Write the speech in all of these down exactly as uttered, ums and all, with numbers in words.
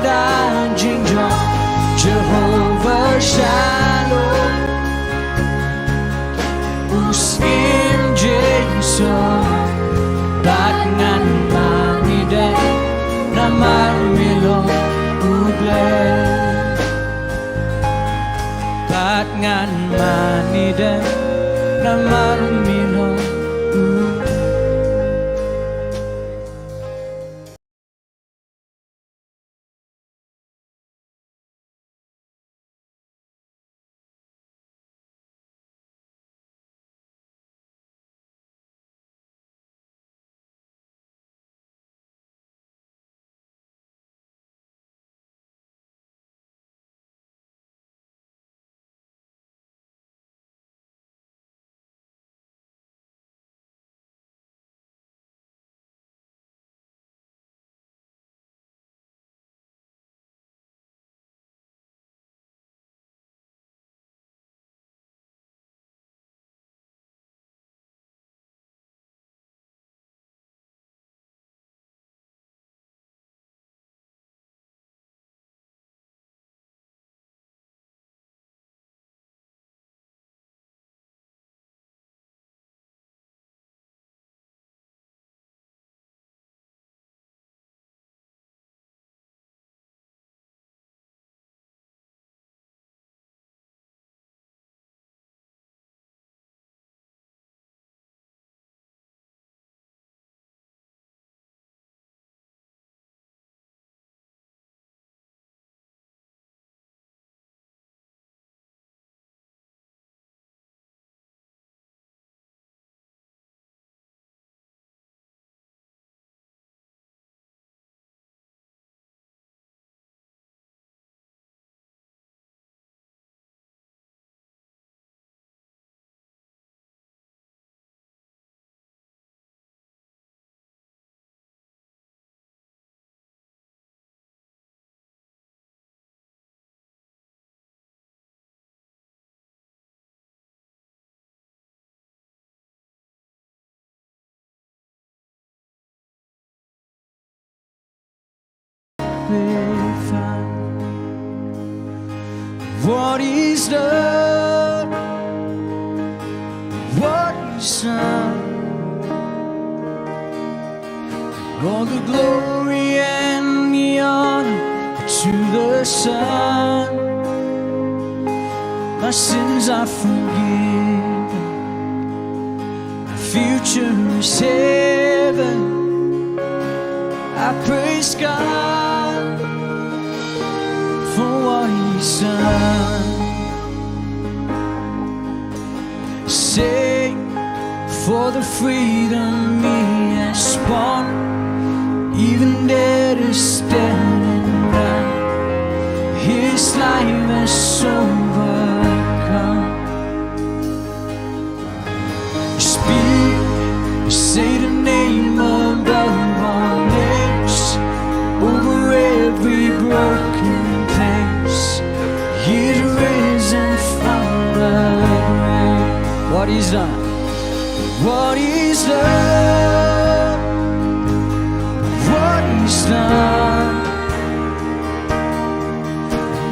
Da jingjop Jehovah Shalom, u Syiem Jason. Bad ngan mane de namar me long U Blei. Bad ngan mane de namar me long U Blei. What is love? What is love? All the glory and the honor to the Son. My sins are forgiven. My future is heaven. I praise God for what He's done. Say, for the freedom He has won, even death is dead and gone. His life has overcome. Speak, say the name above all names, over every broken place. He's risen from the grave. What is that? What is love? What is love?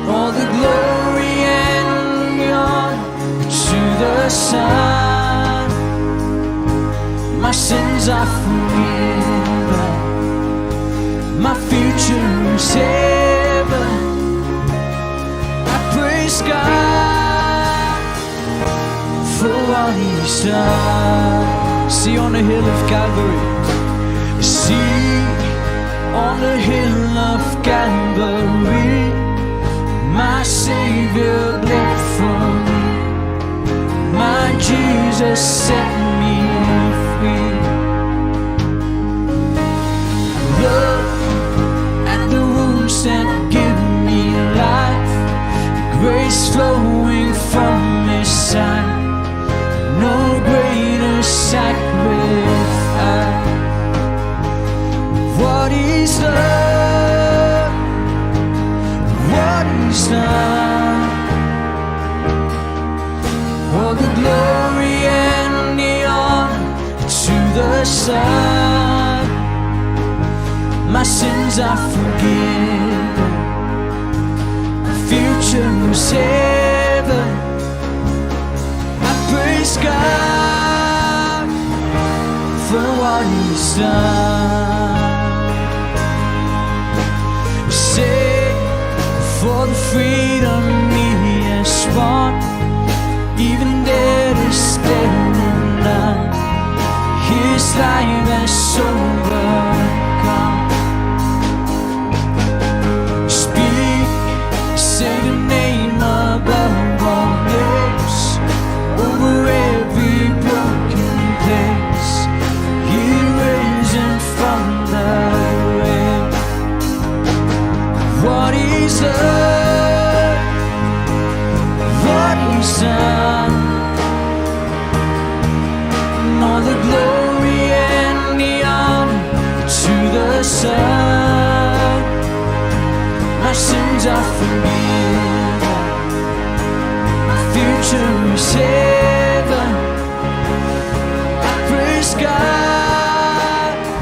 All the glory and the honor to the Son. My sins are forgiven. My future is heaven. I praise God for what He's done. See on the hill of Calvary. See on the hill of Calvary. My Savior bled for me. My Jesus set me free. Look at the wounds that give me life, grace flowing from His side. No greater sacrifice. What is love? What is love? All the glory and the honor to the Son. My sins are forgiven. Future is heaven. I praise God for what He's done. Say, for the freedom He has won, even death is dead and done. His life has overcome. Speak, say the name above all names, over every broken place. He risen from the grave. What is love? What is done? All the glory and the honor to the Son. My sins are forgiven. My future is heaven. I praise God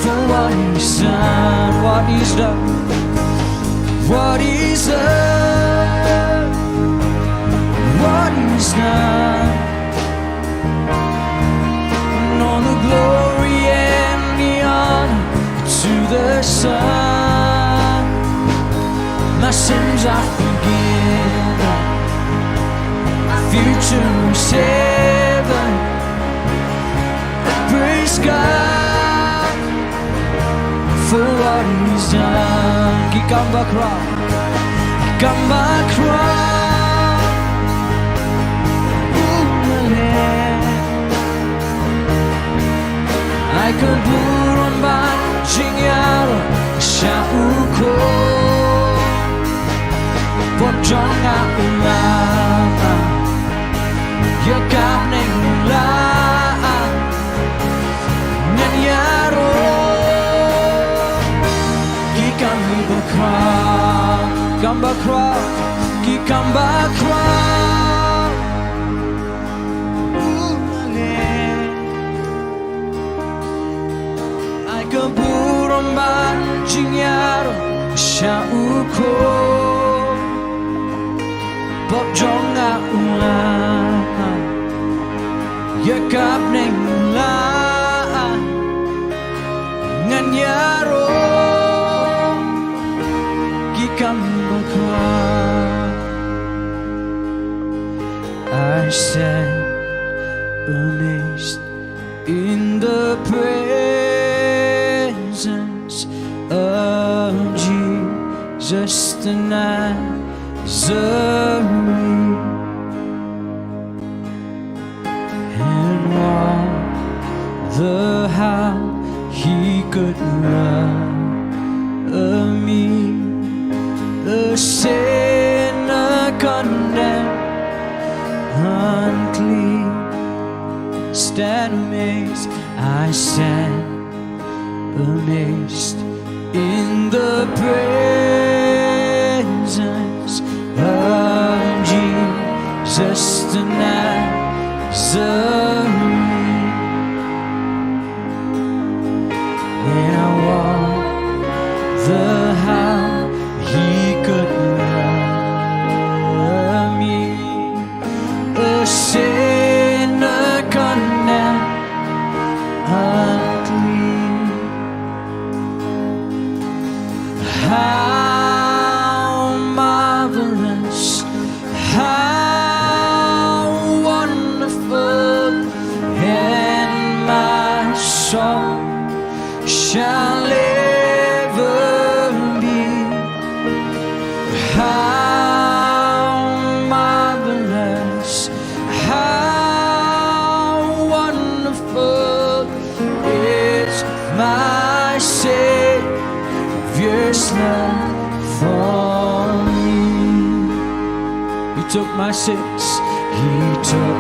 for what He's done. What He's done. What He's done. What He's done. And all the glory and the honor to the Son. My sins are forgiven. My future is heaven. I praise God for what He's done. Ki kam ba khraw, ki kam ba khraw. Ai ka burom ban jingïaroh sha u Khun. Pop jong nga u la ïa ka bneng la. Ngan ïaroh ki kam ba khraw, kam ba khraw, ki kam ba khraw. Ai ka burom ban jingïaroh sha u Khun. Pop jong nga u la ïa ka bneng la. Ngan ïaroh ki kam ba khraw. I stand amazed in the presence of Jesus the Nazarene. And wonder how He could love me, a sinner condemned, unclean, stand amazed. I stand amazed in the presence of Jesus the Nazarene. And I wonder how He could love me, a sinner condemned, unclean. How marvelous, how wonderful, and my song shall ever be. How marvelous, how wonderful is my Savior's love for me. He took my sins, He took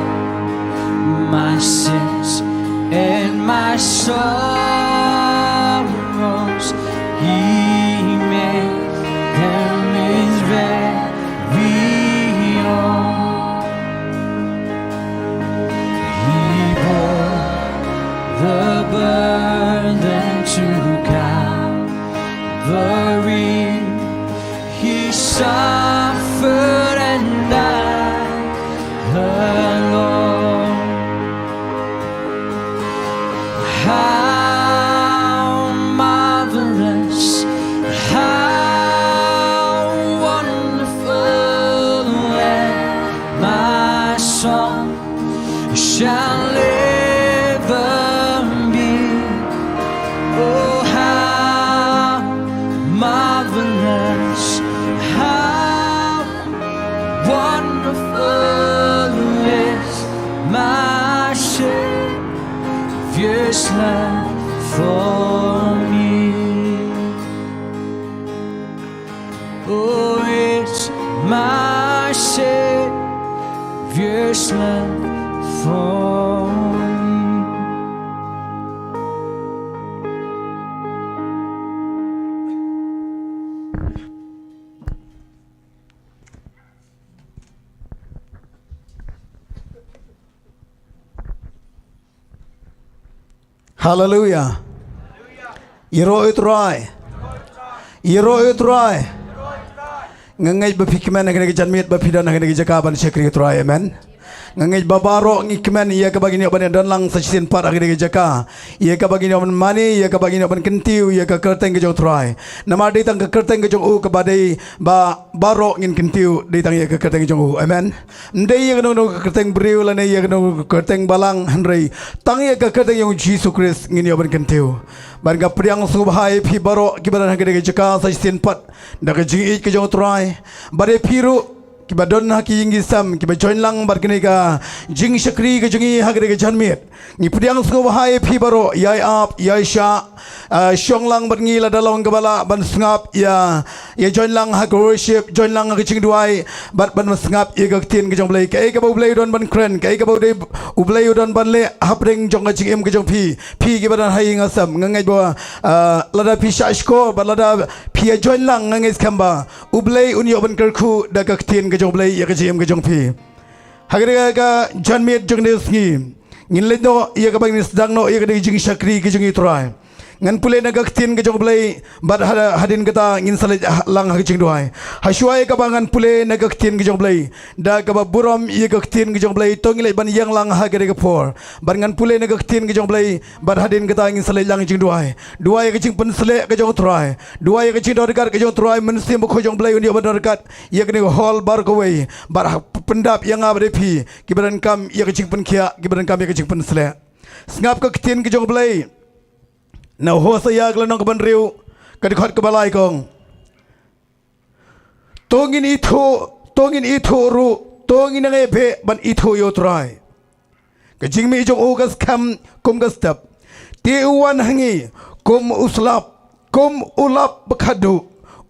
my sins and my sorrows. He made them His very own. He bore the burden to Calvary. He Suffered and died alone. How marvelous, how wonderful, and my song shall ever be. Oh, how marvelous, how wonderful is my Savior's love for me. Oh, it's my Savior's love for me. Haleluia. Ïaroh ïa u Trai. Ïaroh ïa u Trai. Nga ngeit ba phi kmen ha kane ka janmiet ba phi don ha kane ka jaka ban shakri ïa u Trai. Amen. Nga ngeit ba baroh ngi kmen ïa kaba ngin ïoh ban ïadon lang sa shisien pat ha kane ka jaka, ïa kaba ngin ïoh ban mane, ïa kaba ngin ïoh ban kyntiew ïa ka kyrteng ka jong u Trai. Namar dei tang ka kyrteng ka jong u kaba dei ba baroh ngin kyntiew, dei tang ïa ka kyrteng ka jong u. Amen. Ym dei ïa kano kano ka kyrteng briew lane ïa kano ka kyrteng balang, hynrei tang ïa ka kyrteng jong u Jisu Khrist ngin ïoh ban kyntiew. Bad nga pdiang sngewbha ïa phi baroh kiba don ha kane ka jaka sa shisien pat da ka jingïeit ka jong u Trai. Bad ïa phi ruh kiba don ha ki ïing ki sem kiba join lang bad kane ka jingshakri ka jong ngi ha kane ka janmiet. Ngi pdiang sngewbha ïa phi baroh, ïai ap, ïai shah, ah, shong lang bad ngi lada long kaba lah ban sngap ïa, ïa join lang ha ka worship, join lang ha ka jingduwai, bad ban sngap ïa ka ktien ka jong u Blei. Kaei kaba u Blei u don ban kren, kaei kaba u dei u Blei u don ban leh hapdeng jong ka jingim ka jong phi, phi kiba don ha ïing ha sem. Nga ngeit ba, ah, lada phi shah shkor bad lada phi ïa join lang, nga ngeit skhem ba u Blei un ïoh ban kyrkhu da ka ktien ka jong u Blei ïa ka jingim ka jong phi. Ha kane ka janmiet jong kane ka sngi ngin leit noh ïa kaba ngin sdang noh ïa kane ka jingshakri ka jong u Trai. Ngan pule na ka ktien ka jong u Blei bad ha, hadien kata ngin sa leit lang ha ka jingduwai. Hashwa ïa kaba ngan pule na ka ktien ka jong u Blei, da kaba burom ïa ka ktien ka jong u Blei, to ngin leit ban ïeng lang ha kane ka por. Bad ngan pule na ka ktien ka jong u Blei bad hadien kata ngin sa leit lang jingduwai. Duwai ïa ka jingpynsleh ka jong u Trai. Duwai ïa ka jingdon ryngkat ka jong u Trai, Mynsiem Bakhuid jong u Blei un ïoh ban don ryngkat ïa kane ka hall baroh kawei. Bad ha, pyndap ïa nga bad ïa phi kiba donkam ïa ka jingpynkhiah, kiba donkam ïa ka jingpynsleh. Sngap ka ktien ka jong u Blei na Hosea ka lynnong kaba hynriew, ka dkhot kaba lai, ka ong: To ngin ithuh, to ngin ithuh ruh, to ngin nang ïai beh ban ithuh ïa u Trai. Ka jingmih jong u ka skhem kum ka step, te u wan ha ngi kum u slap, kum u lap ba khadduh,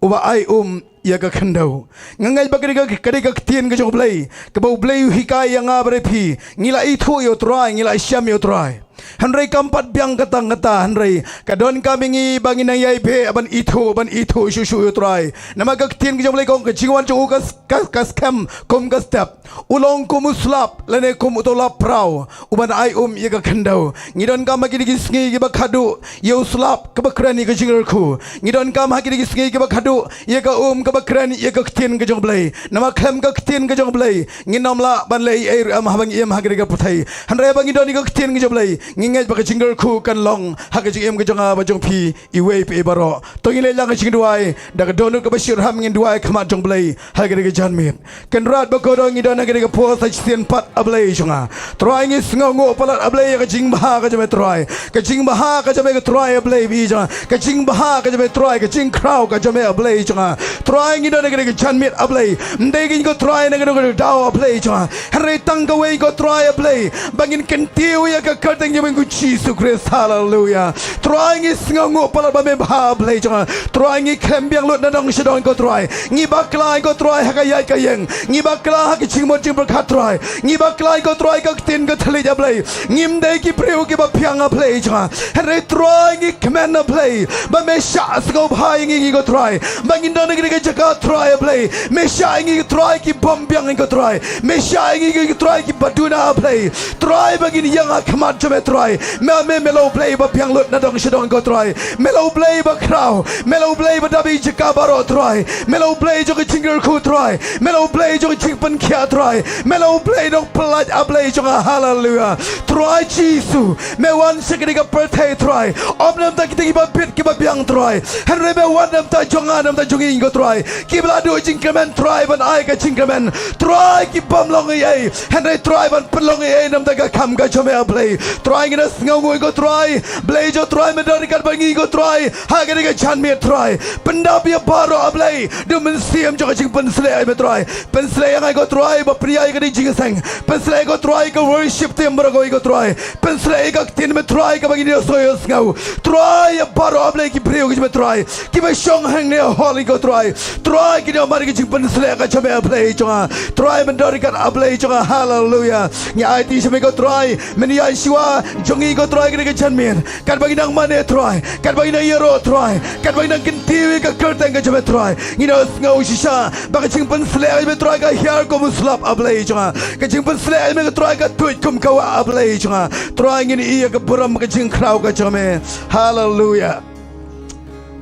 uba ai um ïa ka khyndew. Nga ngeit ba ka dei ka, ka dei ka ktien ka jong u Blei kaba u Blei u hikai ïa nga bad ïa phi. Ngi la ithuh ïa u Trai, ngi la shem ïa u Trai. Hynrei kam pat biang kata tang kata, hynrei ka donkam ïa ngi ba ngin nang ïai beh ban ithuh, ban ithuh shuh shuh ïa u Trai. Namar ka ktien ka jong u Blei ka ong ka jingwan jong u ka, ka, ka skhem kum ka step. U long kum u slap lane kum uto u lap phraw uban ai um ïa ka khyndew. Ngi donkam ha kine ki sngi kiba khadduh ïa u slap kaba kren ïa ka jingkyrkhu. Ngi donkam ha kine ki sngi kiba khadduh ïa ka um kaba kren ïa ka ktien ka jong u Blei. Namar khlem ka ktien ka jong u Blei ngin ym lah ban leh ei ei ruh em haba ngi im ha kane ka pyrthei. Hynrei haba ngi don ïa ka ktien ka jong u Blei, ngi ngeit ba ka jingkyrkhu kan long ha ka jingim ka jong nga bad jong phi iwei pa iwei baroh. To ngin leit lang ha ka jingduwai, da ka dohnud kaba shitrhem ngin duwai ha khmat jong u Blei ha kane ka janmiet. Kynrad ba kordor, ngi don ha kane ka por sa shisien pat, A Blei jong nga. Trai, ngi sngewnguh palat, A Blei, ïa ka jingbha ka jong me Trai. Ka jingbha ka jong me ko Trai, A Blei jong nga. Ka jingbha ka jong me Trai, ka jingkhraw ka jong me, A Blei jong nga. Trai, ngi don ha kane ka janmiet, A Blei. Ym dei kein ko Trai na kano kano ka daw, A Blei jong nga. Hynrei tang kawei ko Trai, A Blei, ba ngin kyntiew ïa ka kyrteng jong me ko Jisu Khrist. Haleluia. Trai, ngi sngewnguh palat ba me bha, A Blei jong nga. Trai, ngi khlem biang lut na dong sha dong ko Trai. Ngi bakla ko Trai ha ka ïaid ka ïeng. Ngi bakla ha ka jingmut jingpyrkhat Trai. Ngi bakla ko Trai ka ktien ka thylliej, A Blei. Ngim dei ki briew kiba biang, A Blei jong nga. Hynrei Trai, ngi kmen, A Blei, ba me shah sngewbha ïa ngi ko Trai, ba ngin don ha kane ka jaka Trai, A Blei. Me shah ïa ngi ko Trai kibym biang ko Trai. Me shah ïa ngi ko Trai kiba duna, A Blei. Trai, ba ngin ïeng ha khmat jong me Trai. Trai. Me, me, me la U Blei ba biang lut na dong sha dong ko Trai. Me la U Blei ba khraw. Me la U Blei ba dap ïa ka baroh Trai. Me la U Blei jong ka jingkyrkhu Trai. Me la U Blei jong ka jingpynkhiah Trai. Me la U Blei nongpyllait A Blei jong nga, haleluya. Trai Jisu, me wan sha kane ka pyrthei Trai. Ym namar kita kiba bit kiba biang Trai. Hynrei me wan namar jong nga namar jong ngi ko Trai. Kiba la duh jingkyrmen Trai ban ai ka jingkyrmen. Trai ki bym long ei ei. Hynrei Trai ban pynlong ei ei namar ka kam ka jong me A Blei. Trai ngi da sngew nguh ko Trai. Blei jong Trai me da ryngkat bad ngi ko Trai. Ha kane ka janmiet Trai. Pyndap ïa baroh A Blei. Da u mynsiem jong ka jingpynshlur ïa me Trai. Pynshlur ïa ngi ko Trai ba pynïaid ïa kane ka jingïaseng. Pynshlur ïa ko Trai ka worship team baroh ko Trai. Pynshlur ïa ka ktien me Trai kaba ngin ïohsngew ïohsngew. Trai ïa baroh A Blei ki briew ki jong me Trai. Kiba shong hangne ha hall ko Trai. Trai ki dei mar ki jingpynshlur ka jong me A Blei jong nga. Trai me da ryngkat A Blei jong nga. Haleluya. Ngi aiti sha me ko Trai. Men ïa shuwa jong ngi ko Trai kane ka janmiet. Katba ngi nang mane Trai. Katba ngi nang ïaroh Trai. Katba ngi nang kyntiew ïa ka kyrteng ka jong me Trai. Ngi da sngew shisha ba ka jingpynshlur ka jong me Trai ka hiar kum u slap A Blei jong nga. Ka jingpynshlur ka jong me Trai ka tuid kum ka wah A Blei jong nga. Trai ngin ïa ka burom ka jingkhraw ka jong me. Haleluya.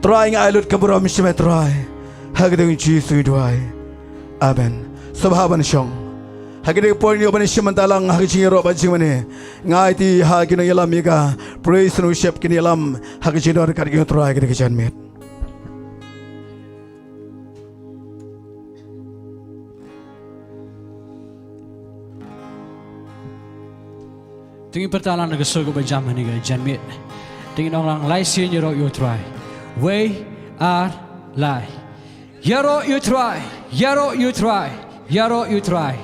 Trai nga ai lut ka burom sha me Trai. Ha ka kyrteng Jisu ngi duwai. Amen. Sngewbha ban shong. Ha kane ka por ngi ban shim bynta lang ha ka jingïaroh bad jingmane. Nga aiti ha ki nongïalam ïa ka praise and worship kin ïalam ha ka jingdon ryngkat ki nongtrai ha kane ka janmiet. Te ngin pyrta lang na ka sur kaba jam ha kane ka janmiet. Te ngin ong lang lai sien ïaroh ïa u Trai. Wei, ar, lai. Ïaroh ïa u Trai, ïaroh ïa u Trai, ïaroh ïa u Trai.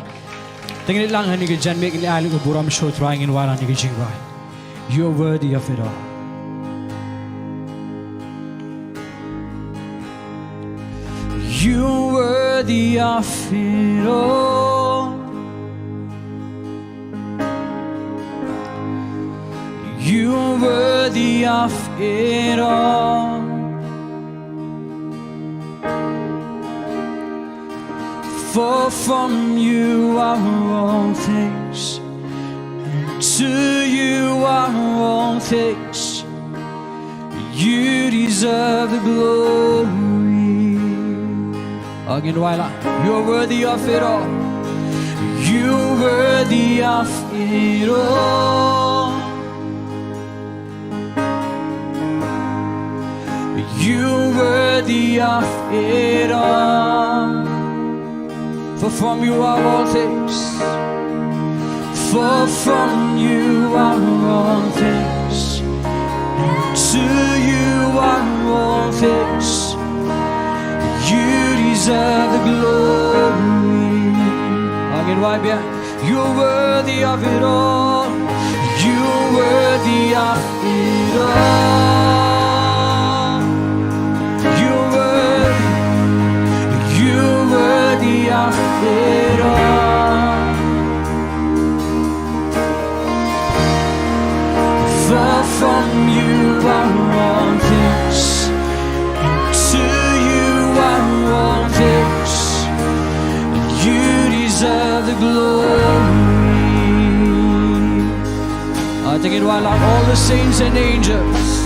Te ngin leit lang ha kane ka janmiet, ngin ai lut ka burom sha u Trai, ngin wan ha kane ka jingrwai. You're worthy of it all. You're worthy of it all. You're worthy of it all. For from you are all things, and to you are all things. You deserve the glory. Again, Waila, you're worthy of it all. You're worthy of it all. You're worthy of it all. For from you are all things. For from you are all things. And to you are all things. You deserve the glory. Again, why be? You're worthy of it all. You're worthy of it all. You're worthy. You're worthy of it all. For from you are all things, and to you are all things, and you deserve the glory. I think it while out all the saints and angels.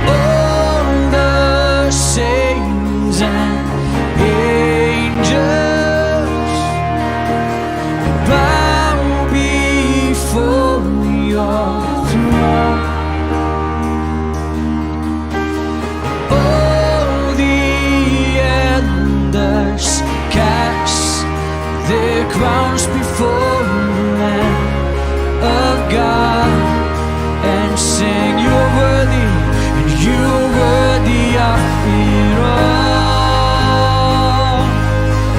All the saints and angels bow before your throne. All the elders cast their crowns before the Lamb of God and sing, "You're worthy, and you're worthy of it all.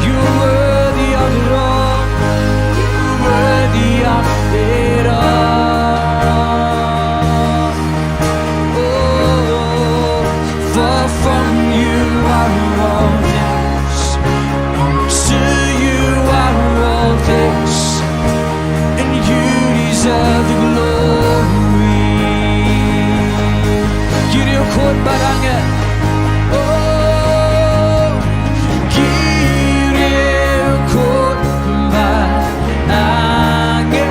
You're worthy of it all. You're worthy of it all." Oh, for from you are all things, and to you are all things, and you deserve the glory. Kiri o khot baranga. Oh, kiri o khot baranga.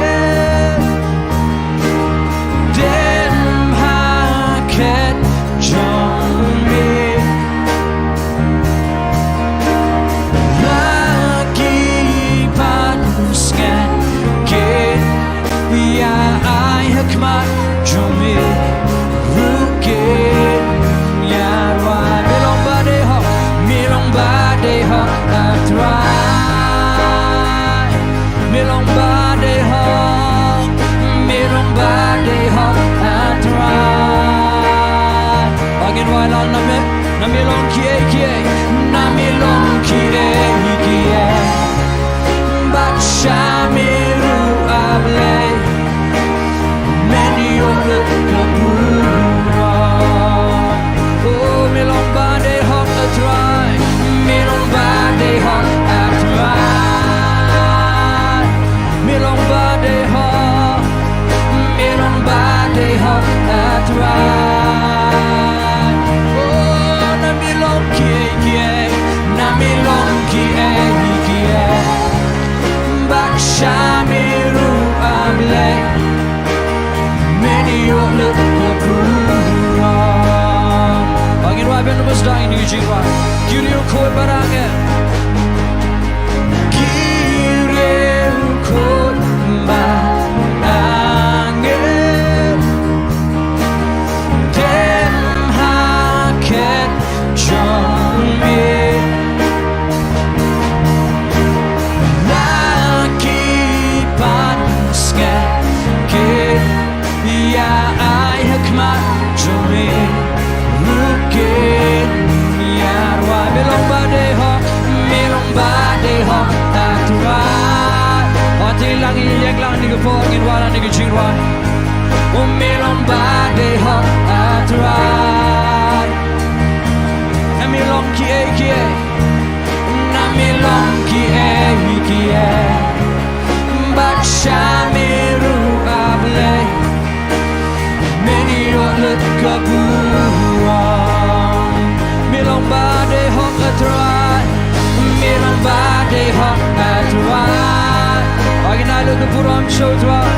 Na me long kiei kiei, na me long kiei kiei. Bad sha me ruh, A Blei, men ïoh lut ka burom. Oh, me long ba dei hok, A Trai, me long ba dei hok, A Trai. Me long ba dei hok, me long ba dei hok, A Trai. Oh, na me long kiei kiei, na me long kiei kiei. Bad sha me ruh, A Blei, men ïoh lut ka burom. Ba ngin wad biang, na bas dang ïa kine ki jingrwai. Ki riewkhuid bad angel. Ki riewkhuid bad angel, dem ha khet jong me. La ki pan skhem, ki ïa ai ha khmat jong me ruh kin ïa rwai. Me long ba dei hok, me long ba dei hok, A Trai. Wat ïalang, ïeng lang ha kane ka por, ngin wad lang ha kane ka jingrwai. Oh, me long ba dei hok, A Trai. Na me long kiei kiei, na me long kiei kiei. Bad sha me ruh, A Blei, men ïoh lut ka burom. Me long ba dei hok, A Trai, me long ba dei hok, A Trai. Ba ngin ai lut ka burom sha U Trai.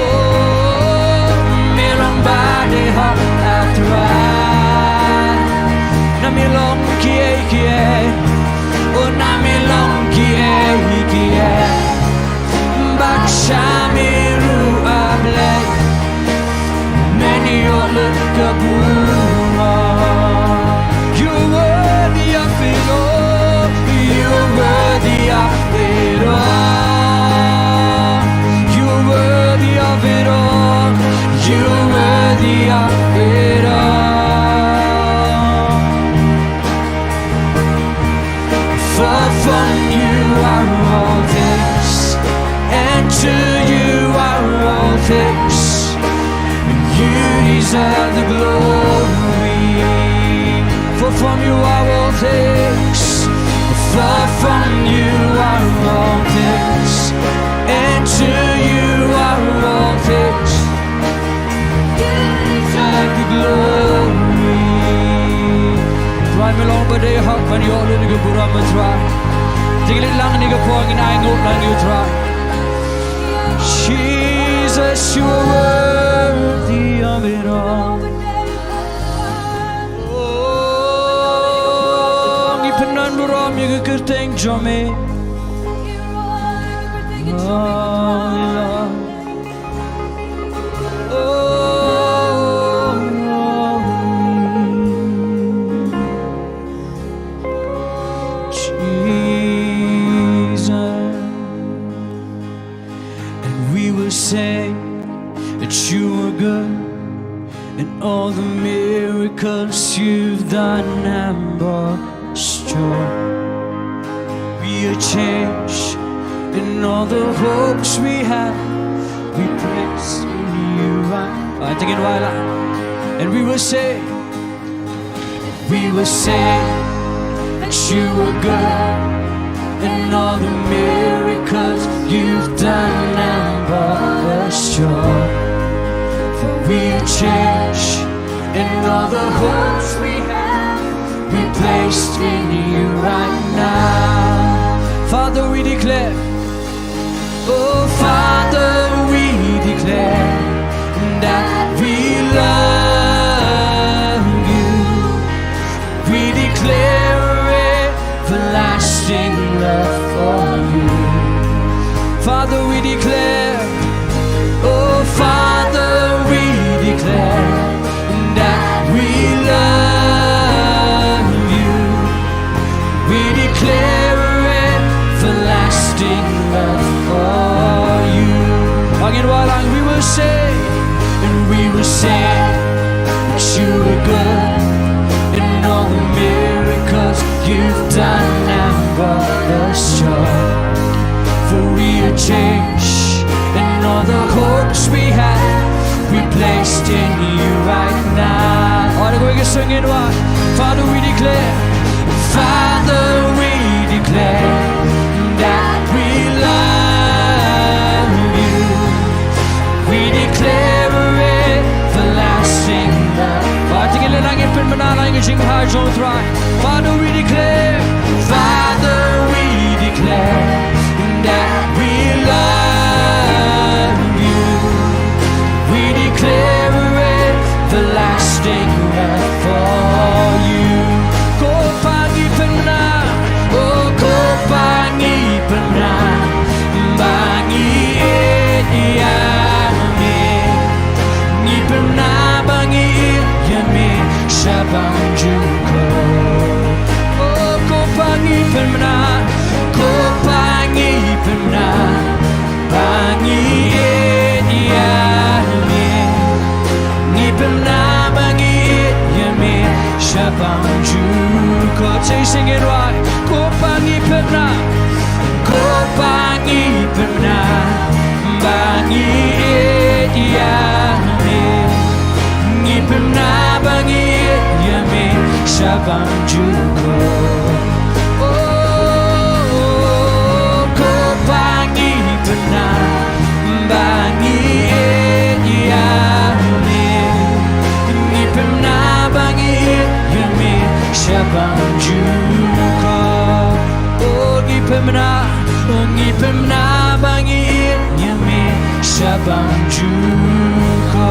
Oh, me long ba dei hok, A Trai. Na me long kiei kiei. Oh, na me long kiei kiei. Bad sha me ruh, A Blei, men ïoh lut ka burom. You're worthy of it all. You're worthy of it all. You're worthy of it all. You're worthy of it all. For from you are all things, and to you are all things. You deserve the glory. For from you are all things. For from you are all things, and to you are all things. You deserve the glory. Trai, me long ba dei hok ban ïoh lut ïa ka burom, Trai. Te ngin leit lang ha kane ka por, ngin ai nguh lang ïa U Trai. Jesus, you are worthy of it all. Oh, ngi pynbun burom ïa ka kyrteng jong me. Oh, Lord. Oh, Jesus. And we will say that you are good, and all the miracles you've done have brought us joy. We are changed, and all the hopes we have, we place in you. Right? Alright, take it, Waila. And we will say, we will say that you are good, and all the miracles you've done have brought us joy. For we are changed, and all the hopes we have, we placed in you right now. Father, we declare, oh, Father, we declare that we love you. We declare everlasting love for you. Father, we declare, oh, Father, we declare that we love you. We declare everlasting love for you. Ba ngin wad lang, we will say, and we will say that you are good, and all the Continue right now. All the way, sing it, what? Father, we declare, Father, we declare that we love you. We declare everlasting love. Ating i la ngi pynbna la ngi jingbha jong u Trai. Father, we declare, Father, we declare that we love you. We declare everlasting love for you. Ko Pa ngi pynbna, oh, ko Pa ngi pynbna, ba ngi ïeit ïa me. Ngi pynbna ba ngi ïeit ïa me shaphang jong ko. Oh, ko Pa ngi pynbna, ko Pa ngi pynbna, ba ngi ïeit ïa me. Ngi pynbna ba ngi ïeit ïa me shaphang jong ko. Chasing it right. Ko Pa ngi pynbna, ko Pa ngi pynbna, ba ngi ïeit ïa me. Ngi pynbna ba ngi ïeit ïa me shaphang jong ko. Oh, ko Pa ngi pynbna ba ngi ïeit ïa me. Ngi pynbna ba ngi ïeit ïa me shaphang jong ko. Oh, ngi pynbna, oh, ngi pynbna ba ngi ïeit ïa me shaphang jong ko.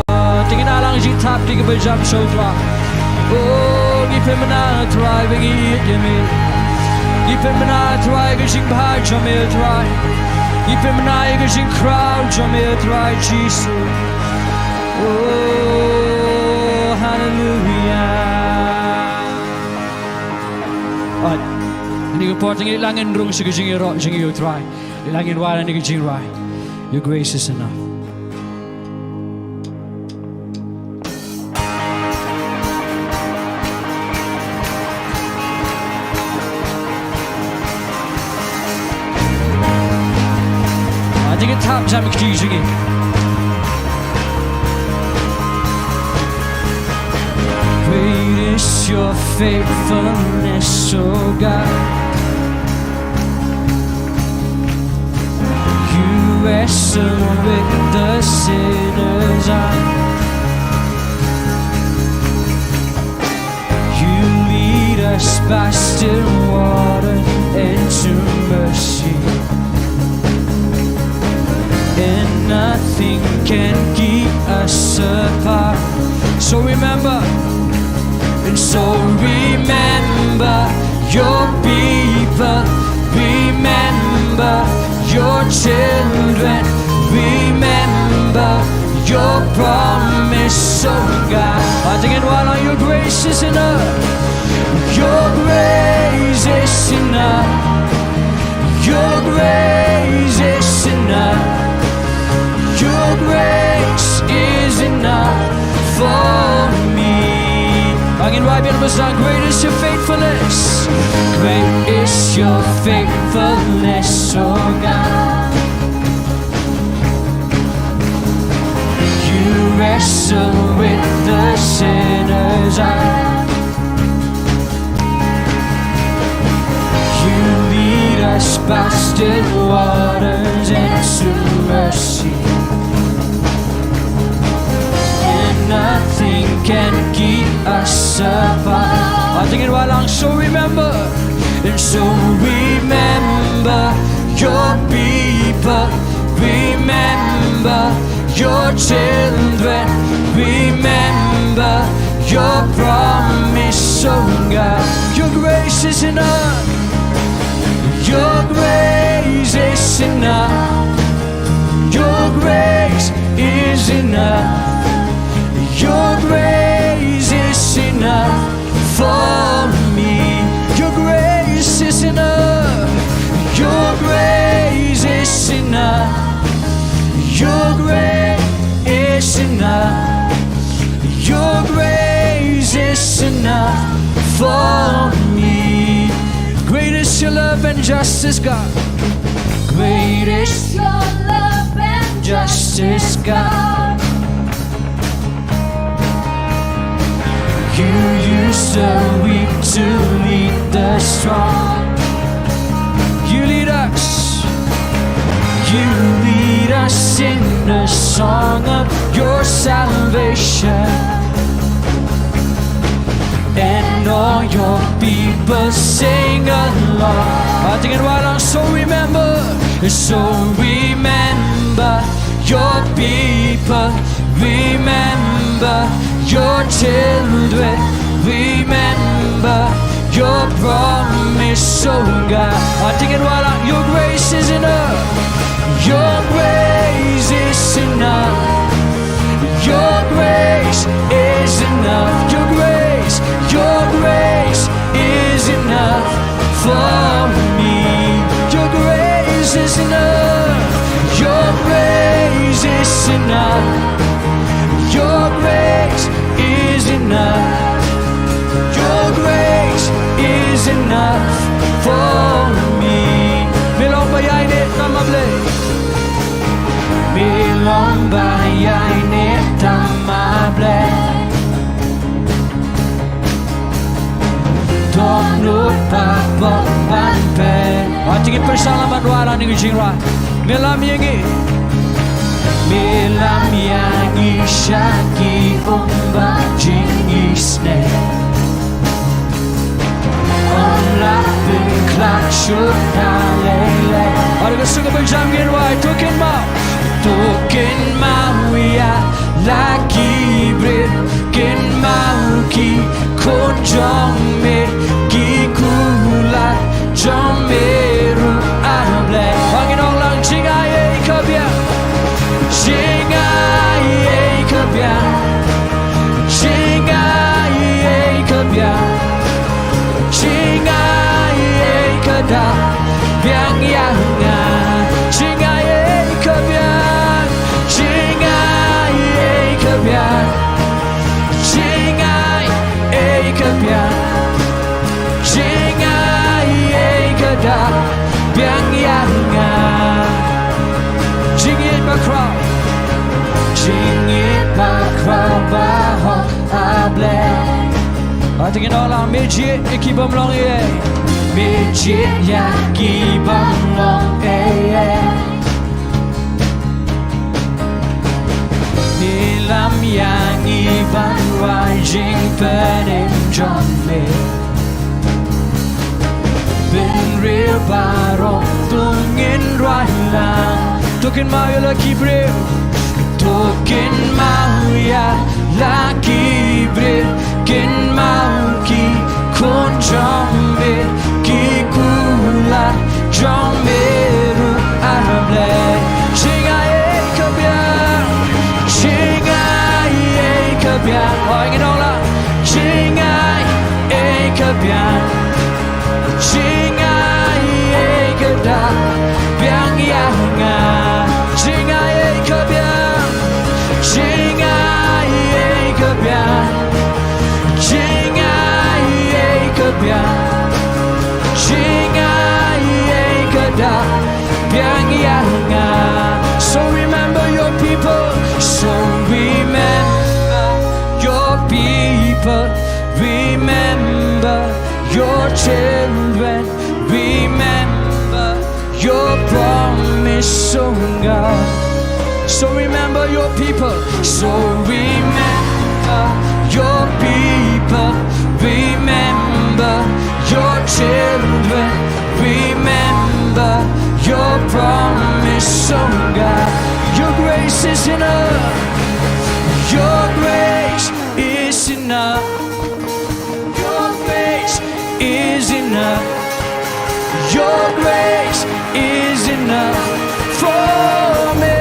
Te ngin ïa lang jingthap ki kaba jam sha u Trai. Oh, ngi pynbna Trai ba ngi ïeit ïa me. Ngi pynbna Trai ka jingbha jong me Trai. Ngi pynbna ïa ka jingkhraw jong me Trai Jisu. Oh, hallelujah. Oi. Kane ka por te ngi la ngin rung sha ka jingïaroh jong ngi ïa u Trai. Ngi la ngin wad ïa kane ka jingrwai. Your grace is enough. Ah, te ngi thap jam ki jong ngi. Great is your faithfulness, oh God. You wrestle with the sinner's heart. You lead us by still water into mercy. And nothing can keep us apart. So remember, and so remember your people, remember your children, remember your promise, oh God. Ating ngin wad, your grace is enough. Your grace is enough. Your grace is enough. Your grace is enough for me. Ba ngin wad biang, ba sa, great is your faithfulness. Great is your faithfulness, oh God. You wrestle with the sinner's heart. You lead us by still waters into mercy. And nothing can keep us apart. Ating ngin wad lang, so remember, and so remember your people, remember your children, remember your promise, oh God. Your grace is enough. Your grace is enough. Your grace is enough. Your grace is enough for me. Your grace is enough. Your grace is enough. Your grace is enough. Your grace is enough for me. Great is your love and justice, God. Great is your love and justice, God. You use the weak to lead the strong. You lead us. You lead us in the song of your salvation. And all your people sing along. Ating in walang, so remember, so remember your people, remember your children, remember your promise, oh God. Ating in walang, your grace is enough. Your grace is enough. Your grace is enough. Your grace, your grace is enough for me. Your grace is enough. Your grace is enough. Your grace is enough. Your grace is enough for me. Me long ba ïaineh tam, ah Blei. Me long ba ïaineh tam, ah Blei. Don lut ba bok ban pynbeit. Ating in pyrshang lam ban wad ha kane ka jingrwai. Me lam ïa ngi. Me lam ïa ngi sha ki um ba jingisynei. Ym lah pynkhlan shuh da lei lei. Ating in suk ba jam ngin wai, to kynmaw. To kynmaw ïa la ki briew, kynmaw ki khun jong me, ki kular jong me ruh, ah Blei. Ba ngin ong lang, jingai ei ka biang. Jingai ei ka biang. Jingai ei ka biang. Jingai ei ka dak biang ïa nga. Jingai ei ka biang. Jingai ei ka biang. Jingai ei ka biang. Jingai ei ka dak biang ïa nga. Jingïeit bakhraw. Jingïeit bakhraw bahok, ah Blei. Ating in ong lang, me jied ïa ki bym long ei ei. Me jied ïa ki bym long ei ei. Me lam ïa ngi ban rwai jingpynim jong me. Bynriew baroh to ngin rwai lang. To kynmaw ïa la ki briew. To kynmaw ïa la ki briew. Kynmaw ki khun jong me, ki kular jong me ruh, ah Blei. Jingai ei ka biang. Jingai ei ka biang. Oi, ngin ong lang. Jingai ei ka biang. Jingai ei ka dak biang ïa nga. Jingai ei ka biang. Jingai ei ka biang. Jingai ei ka biang. Jingai ei ka dak biang ïa nga. So remember your people. So remember your people. Remember your children. Remember your promise, oh God. So remember your people. So remember your people. Remember your children. Remember your promise, oh God. Your grace is enough. Your grace is enough. Your grace is enough. Your grace is enough for me.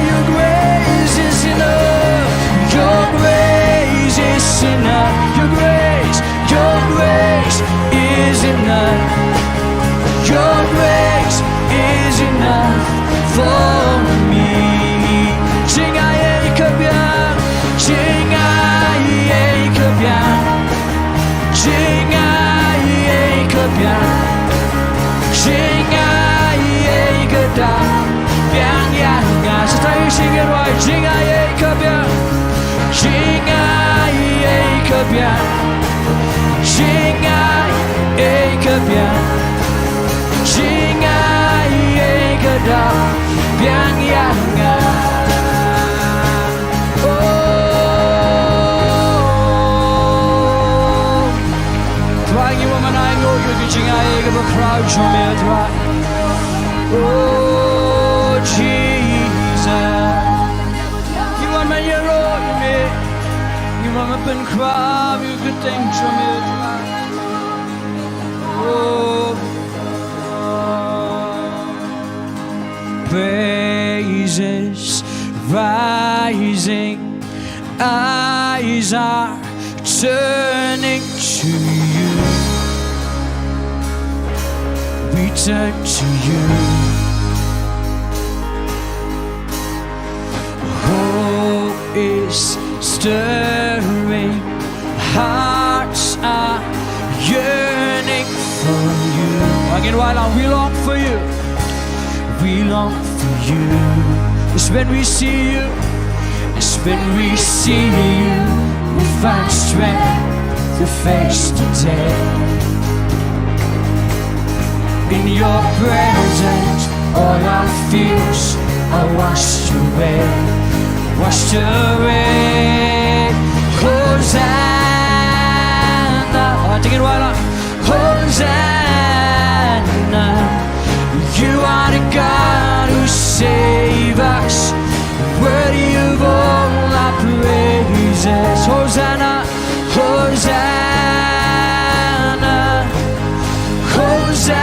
Your grace is enough. Your grace is enough. Your grace, your grace is enough. Your grace is enough for me. Jingai ei ka biang. Jingai ei ka biang. Jingai ei ka biang. Jingai ei ka dak Trai, ngi wan ban ai nguh ïa ka jingai kaba khraw jong me, Trai. Oh, Jesus. Ngi wan ban ïaroh ïa me. Ngi wan ban pynkhraw ïa ka kyrteng jong me, Trai. Oh. Praises rising, eyes are turning to you. We turn to you. Hope is stirring, hearts are yearning for you. Again, while we long for you, we long for you. It's when we see you, it's when we see you, we find strength to face the day. In your presence, all our fears are washed away, washed away. Hosanna. Oh, take it while up. Hosanna. You are the God who save us, worthy of all our praises. Hosanna, Hosanna, Hosanna.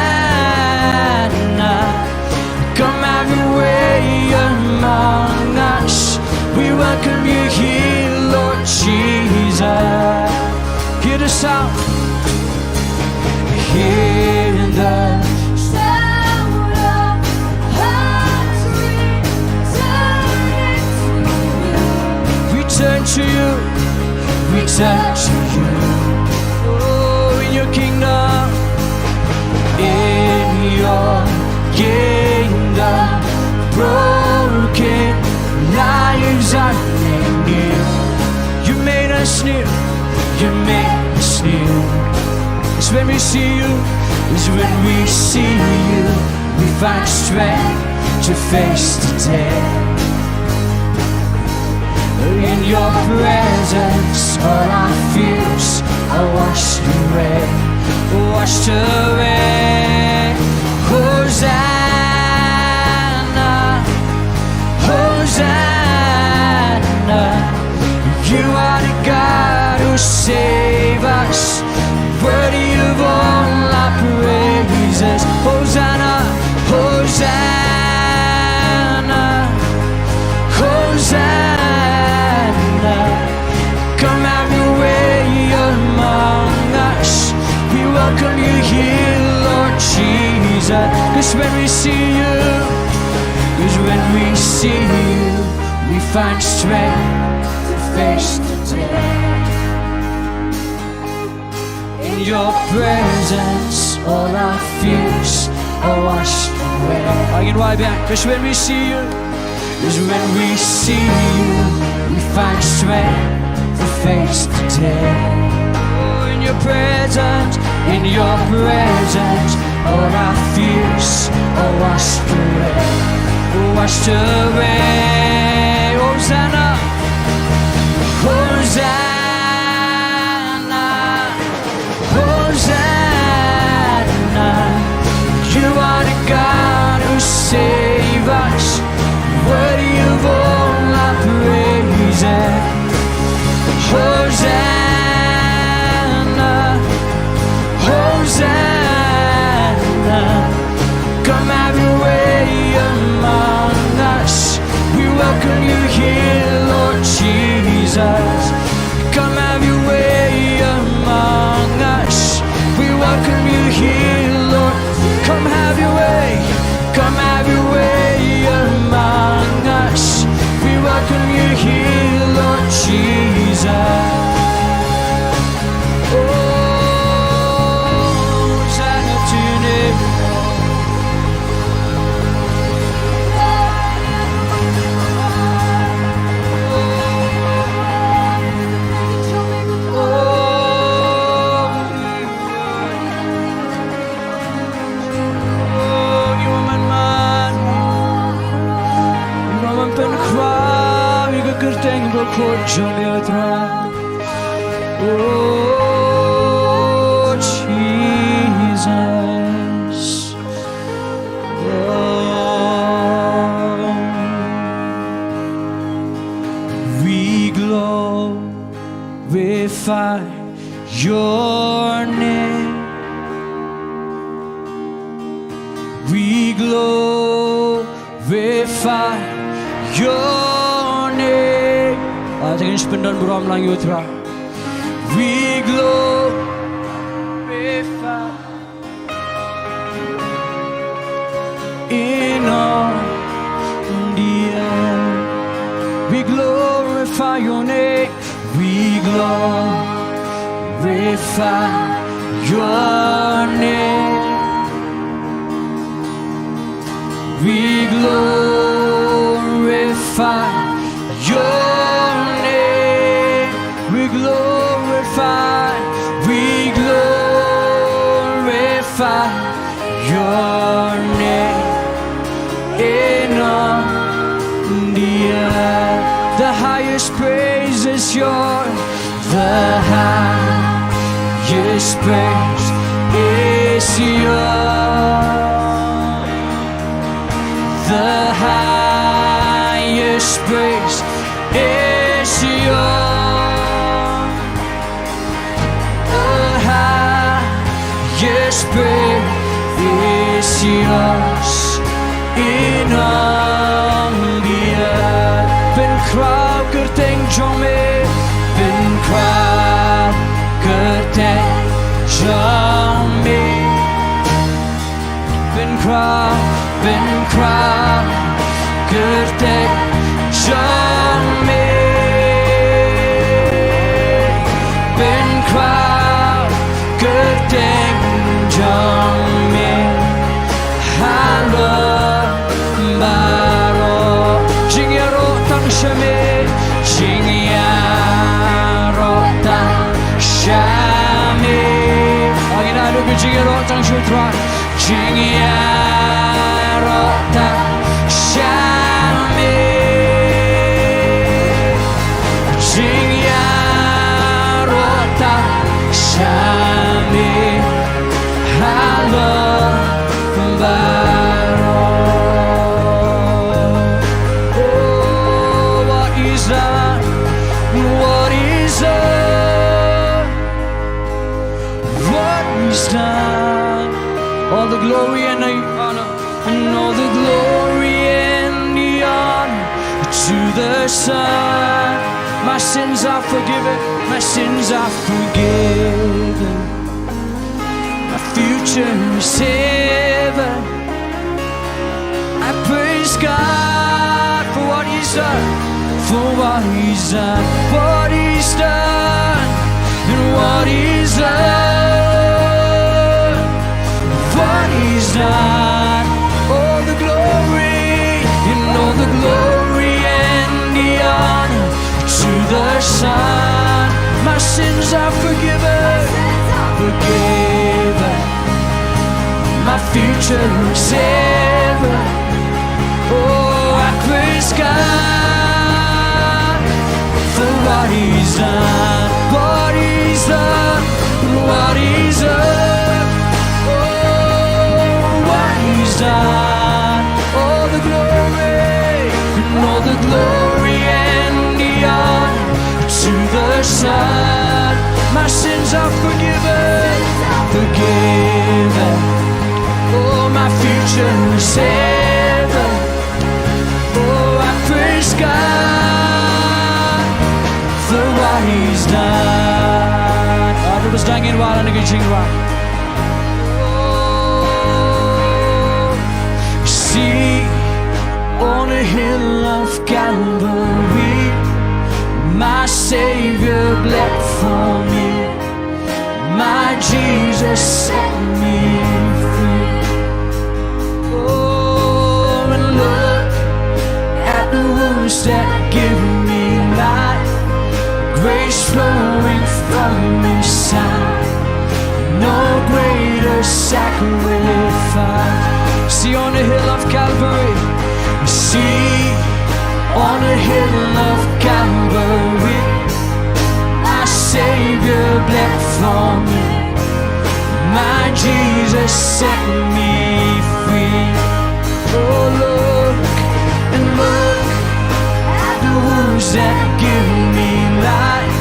Come have your way among us. We welcome you here, Lord Jesus. Hear the sound. Hear the sound of hearts returning to you. We turn to you. We turn to you. Oh, in your kingdom, in your kingdom, broken lives are made new. You made us new. You made us new. It's when we see you. It's when we see you, we find strength to face the day. In your presence, all our fears are washed away, washed away. Hosanna, Hosanna. You are the God who save us, worthy of all our praises. Hosanna, Hosanna, Hosanna. Come have your way among us. We welcome you here, Lord Jesus. 'Cause when we see you, 'cause when we see you, we find strength to face the day. In your presence, all our fears are washed away. Again, right back. 'Cause when we see you, 'cause when we see you, we find strength to face the day. Oh, in your presence, in your presence, all our fears are washed away, washed away. Hosanna, Hosanna, Hosanna. You are the God who save us, worthy of all our praises. Hosanna, Hosanna. Come have your way among us. We welcome you here, Lord Jesus. Come have your way among us. We Glorify your name. Ah, te ngin sa pyndon burom lang ïa u Trai. We glorify in all the earth. We glorify your name. We glorify your name. We glorify your name. We glorify, we glorify your name in all the earth. The highest praise is yours. The highest praise is yours. The highest praise is yours. The highest praise is yours in all the earth. Pynkhraw kyrteng jong me, pynkhraw kyrteng jong me. Pynkhraw, pynkhraw kyrteng jong me. Pynkhraw kyrteng jong me halor baroh. Jingïaroh tang sha me, jingïaroh tang sha me. Ngin ïa duh ka jingïaroh tang sha u Trai. Jingïaroh tang sha me. Jingïaroh tang sha me halor baroh. Oh, what is that? What is that? What is that? All the glory and the honor, and all the glory and the honor to the Son. My sins are forgiven, my sins are forgiven. My future is heaven. I praise God for what He's done, for what He's done, what He's done, and what He's done, what He's done. All the glory, and all the glory and the honor to the Son. My sins are forgiven, forgiven. My future is heaven. Oh, I praise God for what He's done, what He's done, what He's done. Oh, what He's done. All the glory, and all the glory and the honor to the Son. My sins are forgiven, forgiven. Oh, my future is heaven. Oh, I praise God for what He's done. Aw, to bas dang in wala na ka jingrwai. Oh, see, on a hill of Calvary, my Savior bled for me. My Jesus set me free. Oh, and look at the wounds that give me life. Grace flowing from His side. No greater sacrifice. See, on the hill of Calvary. See, on the hill of Calvary, my Savior bled for me. My Jesus set me free. Oh, look and look at the wounds that give me life.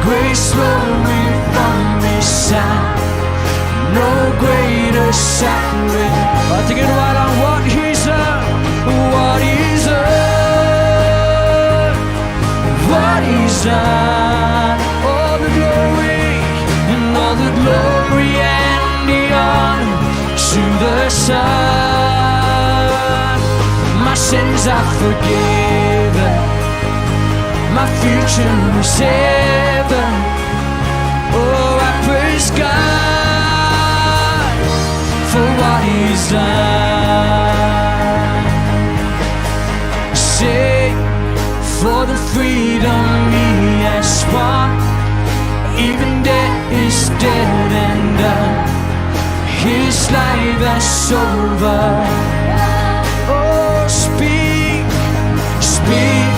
Grace flowing from His side. No greater sacrifice. Aw, to ngin ïa duh what He's done, All the glory and all the glory and the honor to the Son. My sins are forgiven, my future is heaven. Oh, I praise God for what He's done. Say, for the freedom He has won, even death is dead and done. His life has over. Oh, speak, speak,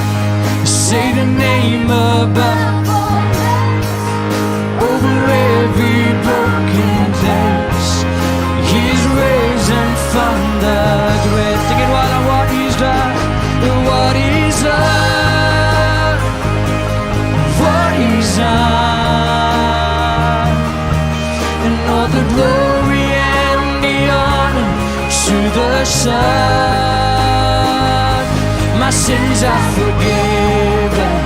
say the name above all names. Over every broken place, He's risen from the grave. Sing it, what, what He's done, what He's done, what He's done. And all the glory and the honor to the Son. My sins are forgiven,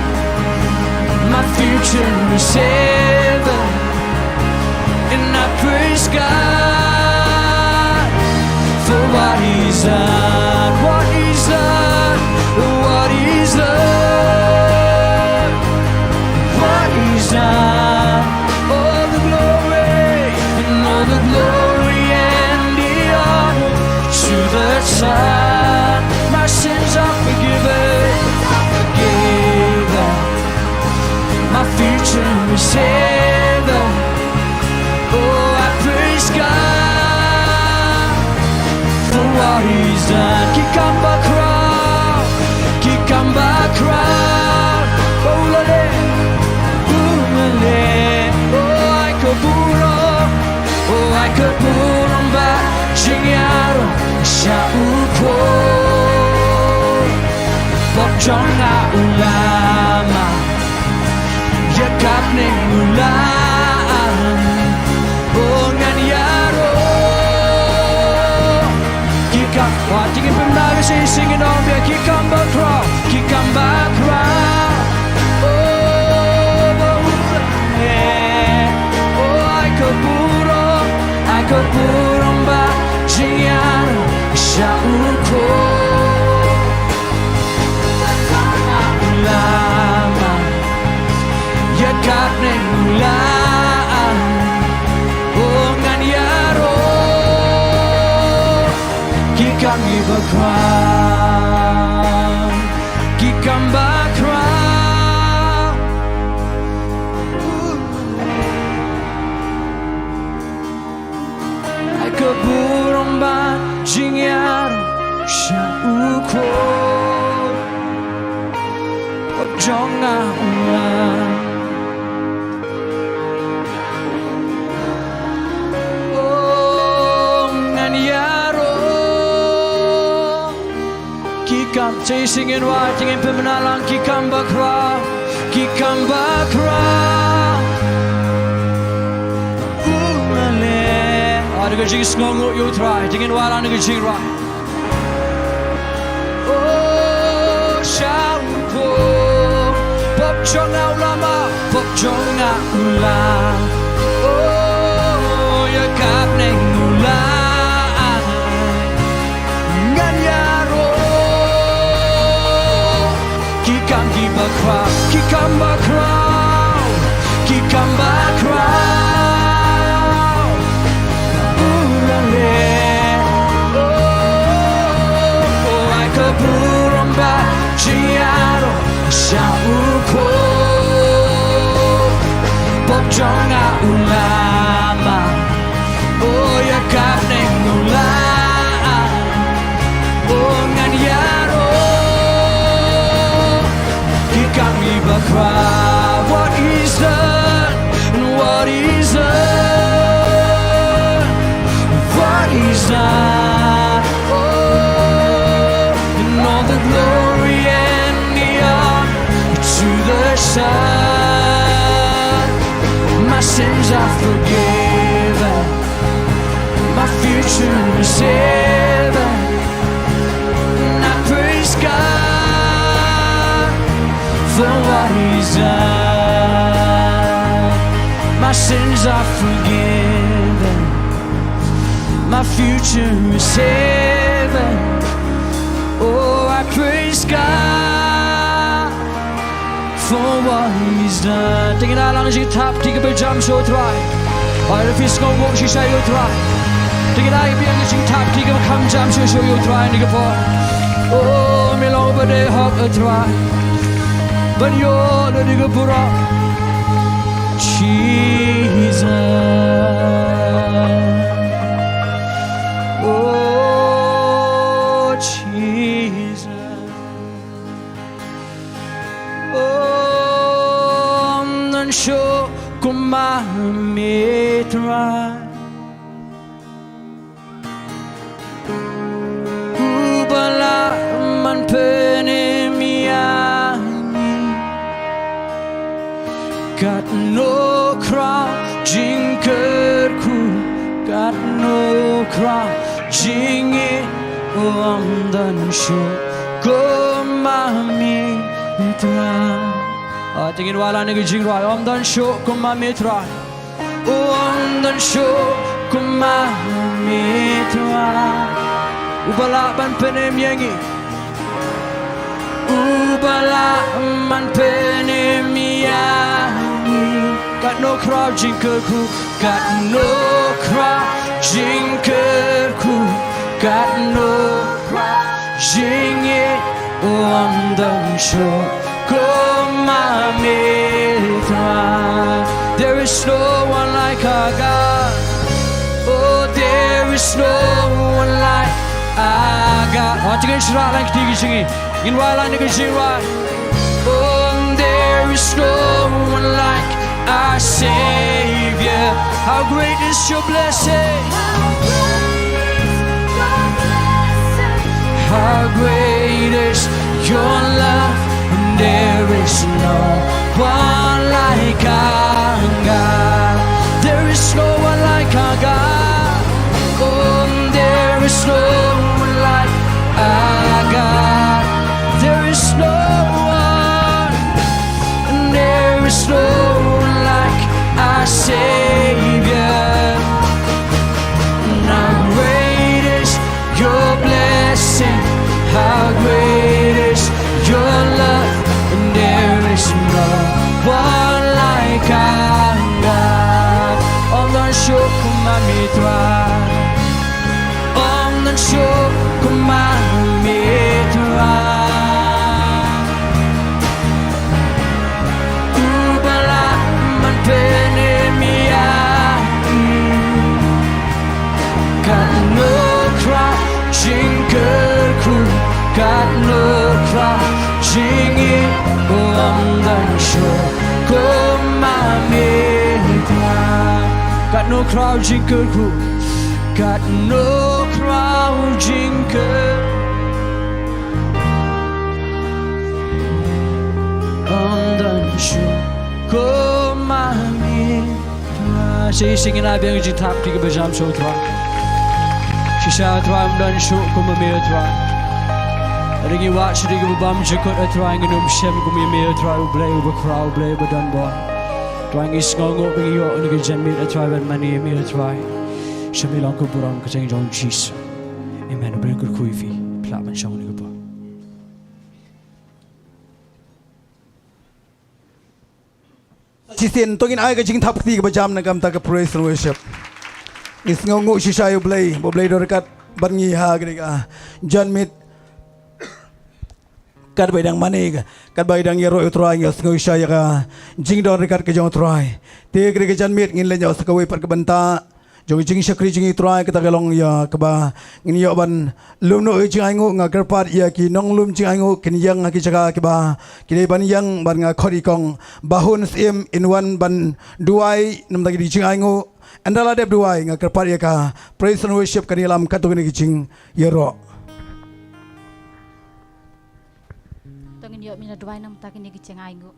my future is heaven. And I praise God for what He's done, what He's done, what He's done, what He's done. All the glory and all the glory and the honor to the Son. My sins are forgiven, forgiven. My future is heaven. Oh, I praise God for what He's done. Ki kamba khraw, ki kamba khraw. Oh, la le, oh, la le. Oh, ai ka burom, oh, ai ka burom ba jingïaroh sha u Kpa. Pop jong nga u la mad, ïa ka bneng u la ai. Oh, ngan ïaroh. Ki kam, wat jingim pynbna ka shisha, ngin ong biang, ki kamba khraw, ki kamba khraw. Oh, ba u la mad, oh, ai ka burom, ai ka burom ba jingïaroh sha u Kpa. Pop jong nga u la mad, ïa ka bneng u la ai. Oh, ngan ïaroh. Ki kam, ki ba khraw, ki kamba khraw. Ai ka burom ba jingïaroh sha u Kpa. Pop jong nga u la mad, oh, ngan ïaroh. Ki kam, shisha ngin wad, ngin pynbna lang, ki kamba khraw, ki kamba khraw. U la le. Ah, da ka jingsngewnguh ïa u Trai, ngin wad lang da ka jingrai. Oh, sha u Kpa. Pop jong nga u la mad, pop jong nga u la. Oh, ïa ka bneng u la ai. Ngan ïaroh. Ki kam, ki ba khraw, ki kamba khraw, ki kamba khraw. U la le. Oh, oh, ai ka burom ba jingïaroh sha u Kpa. Pop jong nga u la mad, oh, ïa ka bneng u la ai. Oh, ngan ïaroh. Ki kam, ki ba khraw, what He's done, and what He's done, what He's done. Oh, and all the glory and the honor to the Son. My sins are forgiven, my future is heaven. And I praise God for what He's done. Sins are forgiven. My future is saving. Oh, I praise God for what He's done. Te ngin ïa lang jingthap kti kaba jam sha U Trai. Haba phi sngewnguh shisha ïa U Trai, te ngin ïa biang jingthap kti kaba kham jam shisha ïa U Trai ha kane ka por. Oh, me long uba dei hok, U Trai, ban ïoh ïa ka burom. Jesus. Oh, Jesus. Oh, ym don shuh kum ma me, Trai. Uba lah ban pynim ïa ngi. Katno khraw jingkyrkhu, katno khraw jingïeit, ym don shuh kum ma me, Trai. Ah, te ngin wallam ïa ka jingrwai, ym don shuh kum ma me, Trai. Ym don shuh kum ma me, Trai. Uba lah ban pynim ïa ngi. Uba lah ban pynim ïa ngi. Katno khraw jingkyrkhu, katno khraw jingkyrkhu, katno khraw jingïeit, ym don shuh kum ma me, Trai. There is no one like our God. Oh, there is no one like our God. Oh, te ngin shah lang kti ki jingïeit. Ngin wallam ïa ka jingrwai. Oh, there is no one like our Savior. How great is your blessing. How great is your love. There is no one like our God. There is no one like our God. Oh, there is no one like our God. There is no one. There is no one like our Savior. And how great is your blessing, how great is your love, and there is no one like our God. Ym don shuh kum ma me, Trai. Ym don shuh kum ma me, Trai. Uba lah ban pynim ïa ngi. Katno khraw jingkyrkhu, katno khraw jingïeit, ym don shuh kum ma me, Trai. Katno khraw jingkyrkhu, katno khraw jingkyrkhu, ym don shuh kum ma me, Trai. Sa shisien ngin ïa biang jingthap kti kaba jam sha U Trai. Shisha, Trai, ym don shuh kum ma me, Trai. Hynrei ngi wad sha kaba bymjukut, Trai, ngin ym shem kum ma me, Trai, U Blei uba khraw, U Blei uba don bor. Trai, ngi sngewnguh ba ngi ïoh ïa ka janmiet, Trai, ban mane ïa me, Trai. Sha me long ka burom, ka kyrteng jong U Jisu. Amen. U Blei un kyrkhu ïa phi. Phi lah ban shong ha kane ka por. Shisien to ngin ai ka jingthap kti kaba jam na ka bynta ka praise and worship. Ngi sngewnguh shisha ïa U Blei, ba U Blei u don ryngkat bad ngi ha kane ka janmiet. Katba i dang mane, katba i dang ïaroh ïa U Trai, ngi sngew shisha ïa ka jingdon ryngkat ka jong U Trai. Te kane ka janmiet ngin leit noh sa kawei pat ka bynta jong ka jingshakri jong ngi, Trai, kata ka long ïa kaba ngin ïoh ban lum noh ïa ka jingainguh. Nga kyrpad ïa ki nonglum jingainguh kin ïeng ha ki jaka kiba ki dei ban ïeng, bad nga khot ïa i kong Bahun Syiem in wan ban duwai na ka bynta ki jingainguh. Ynda la dep duwai, nga kyrpad ïa ka praise and worship kan ïalam katto katne ki jingïaroh. To ngin ïoh mih na duwai na ka bynta kine ki jingainguh.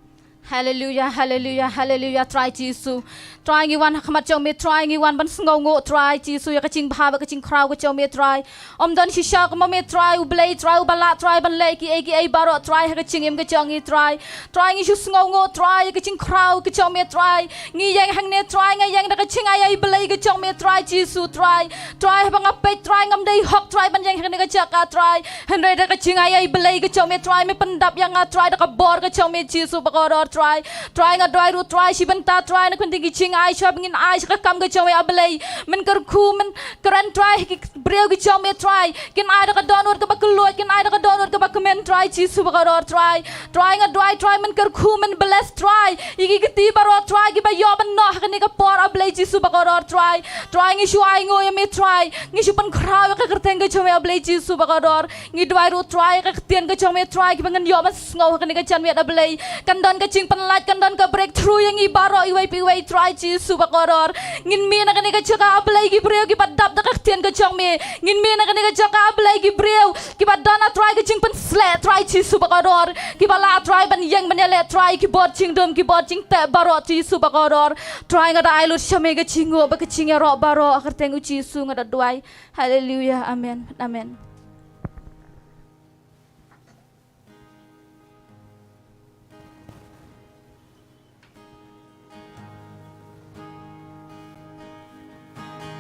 Haleluya, haleluya, haleluya, Trai Jisu. Trai ngi wan ha khmat jong me, Trai ngi wan ban sngewnguh, Trai Jisu, ïa ka jingbha bad ka jingkhraw ka jong me, Trai. Ym don shisha kum ma me, Trai U Blei, Trai uba lah, Trai ban leh kiei kiei baroh, Trai ha ka jingim ka jong ngi, Trai. Trai ngi shu sngewnguh, Trai, ïa ka jingkhraw ka jong me, Trai. Ngi ïeng hangne, Trai, ngi ïeng da ka jingai ïa U Blei ka jong me, Trai Jisu, Trai. Trai haba nga peit, Trai, ngam dei hok, Trai, ban ïeng ha kane ka jaka, Trai. Hynrei da ka jingai ïa U Blei ka jong me, Trai, me pyndap ïa nga, Trai, da ka bor ka jong me, Jisu bakordor, Trai. Trai nga duwai ruh, Trai, shi bynta, Trai, na ka bynta ki jingai, shuwa ba ngin ai sha ka kam ka jong me, A Blei. Men kyrkhu, men kren, Trai, ha ki briew ki jong me, Trai. Kin ai da ka dohnud kaba kylluid, kin ai da ka dohnud kaba kmen, Trai Jisu bakordor, Trai. Trai nga duwai, Trai, men kyrkhu, men bless, Trai. Ïa ki kti baroh, Trai, kiba ïoh ban noh ha kane ka por, A Blei Jisu bakordor, Trai. Trai ngi shu ainguh ïa me, Trai. Ngi shu pynkhraw ïa ka kyrteng ka jong me, A Blei Jisu bakordor. Ngi duwai ruh, Trai, ïa ka ktien ka jong me, Trai, kiba ngin ïoh ban sngew ha kane ka janmiet, A Blei. Kan don ka jingpynlait, kan don ka breakthrough ïa ngi baroh iwei pa iwei, Trai Jisu bakordor. Ngin mih na kane ka jaka, A Blei, ki briew kiba dap da ka ktien ka jong me. Ngin mih na kane ka jaka, A Blei, ki briew kiba don, A Trai, ka jingpynsleh, Trai Jisu bakordor. Kiba lah, Trai, ban ïeng ban ïaleh, Trai, ki bor jingdum, ki bor jingteh baroh, Jisu bakordor. Trai nga da ai lut sha me ka jingnguh bad ka jingïaroh baroh, ha ka kyrteng U Jisu nga da duwai. Haleluya. Amen. Amen.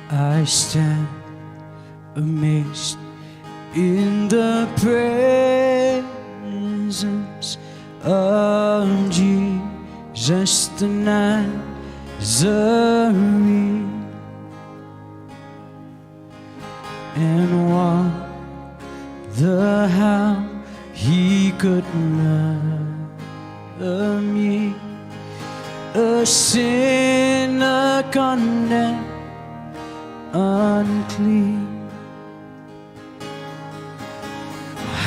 I stand amazed in the presence of Jesus the Nazarene. And wonder how he could love me, a sinner condemned, unclean.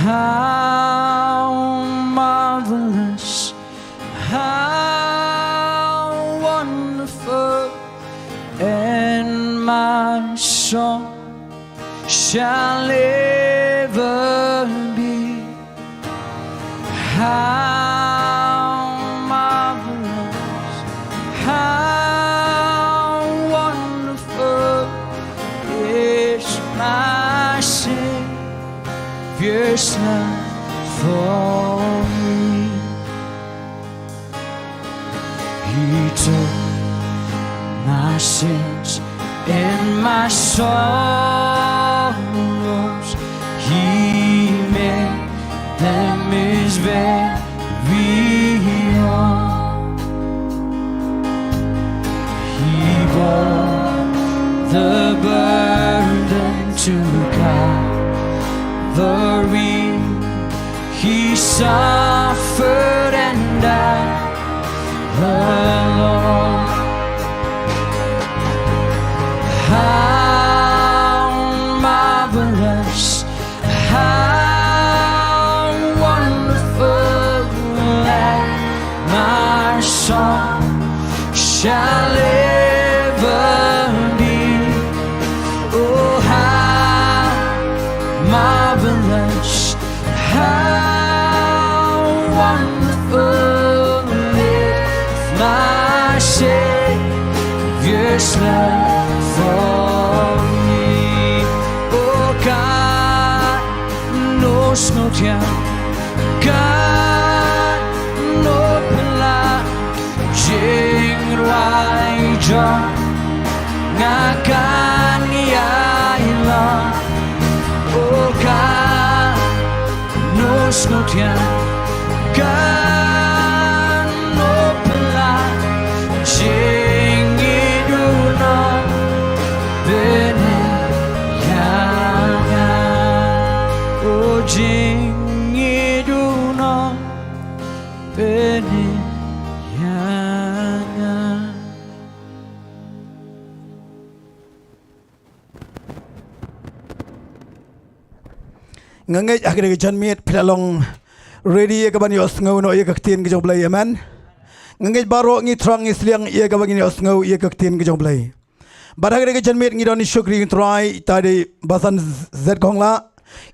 How marvelous, how wonderful, and my song shall ever be. How marvelous, how wonderful is my Savior's love for me. He took my sins and my sorrows. He made them his very own. He bore the burden to Calvary. He suffered and died alone. How marvelous, how wonderful, and my song shall ever be. Oh, how marvelous, how wonderful is my Savior's love for me. Oh, ka nus ngut ïa ka nus pynlah jingrwai jong nga kan ïai la. Oh, ka nus ngut ïa ka nus pynlah jingïeit u nong pynïaid ïa nga. Oh, jingïeit u nong pynïaid ïa nga. Nga ngeit ha kane ka janmiet phi la long ready ïa kaban ïohsngew noh ïa ka ktien ka jong U Blei, amen. Nga ngeit baroh ngi thrang ngi sliang ïa kaban ngin ïohsngew ïa ka ktien ka jong U Blei. Bad ha kane ka janmiet ngi don i shakri Trai, ita i dei Basan Z Khongla.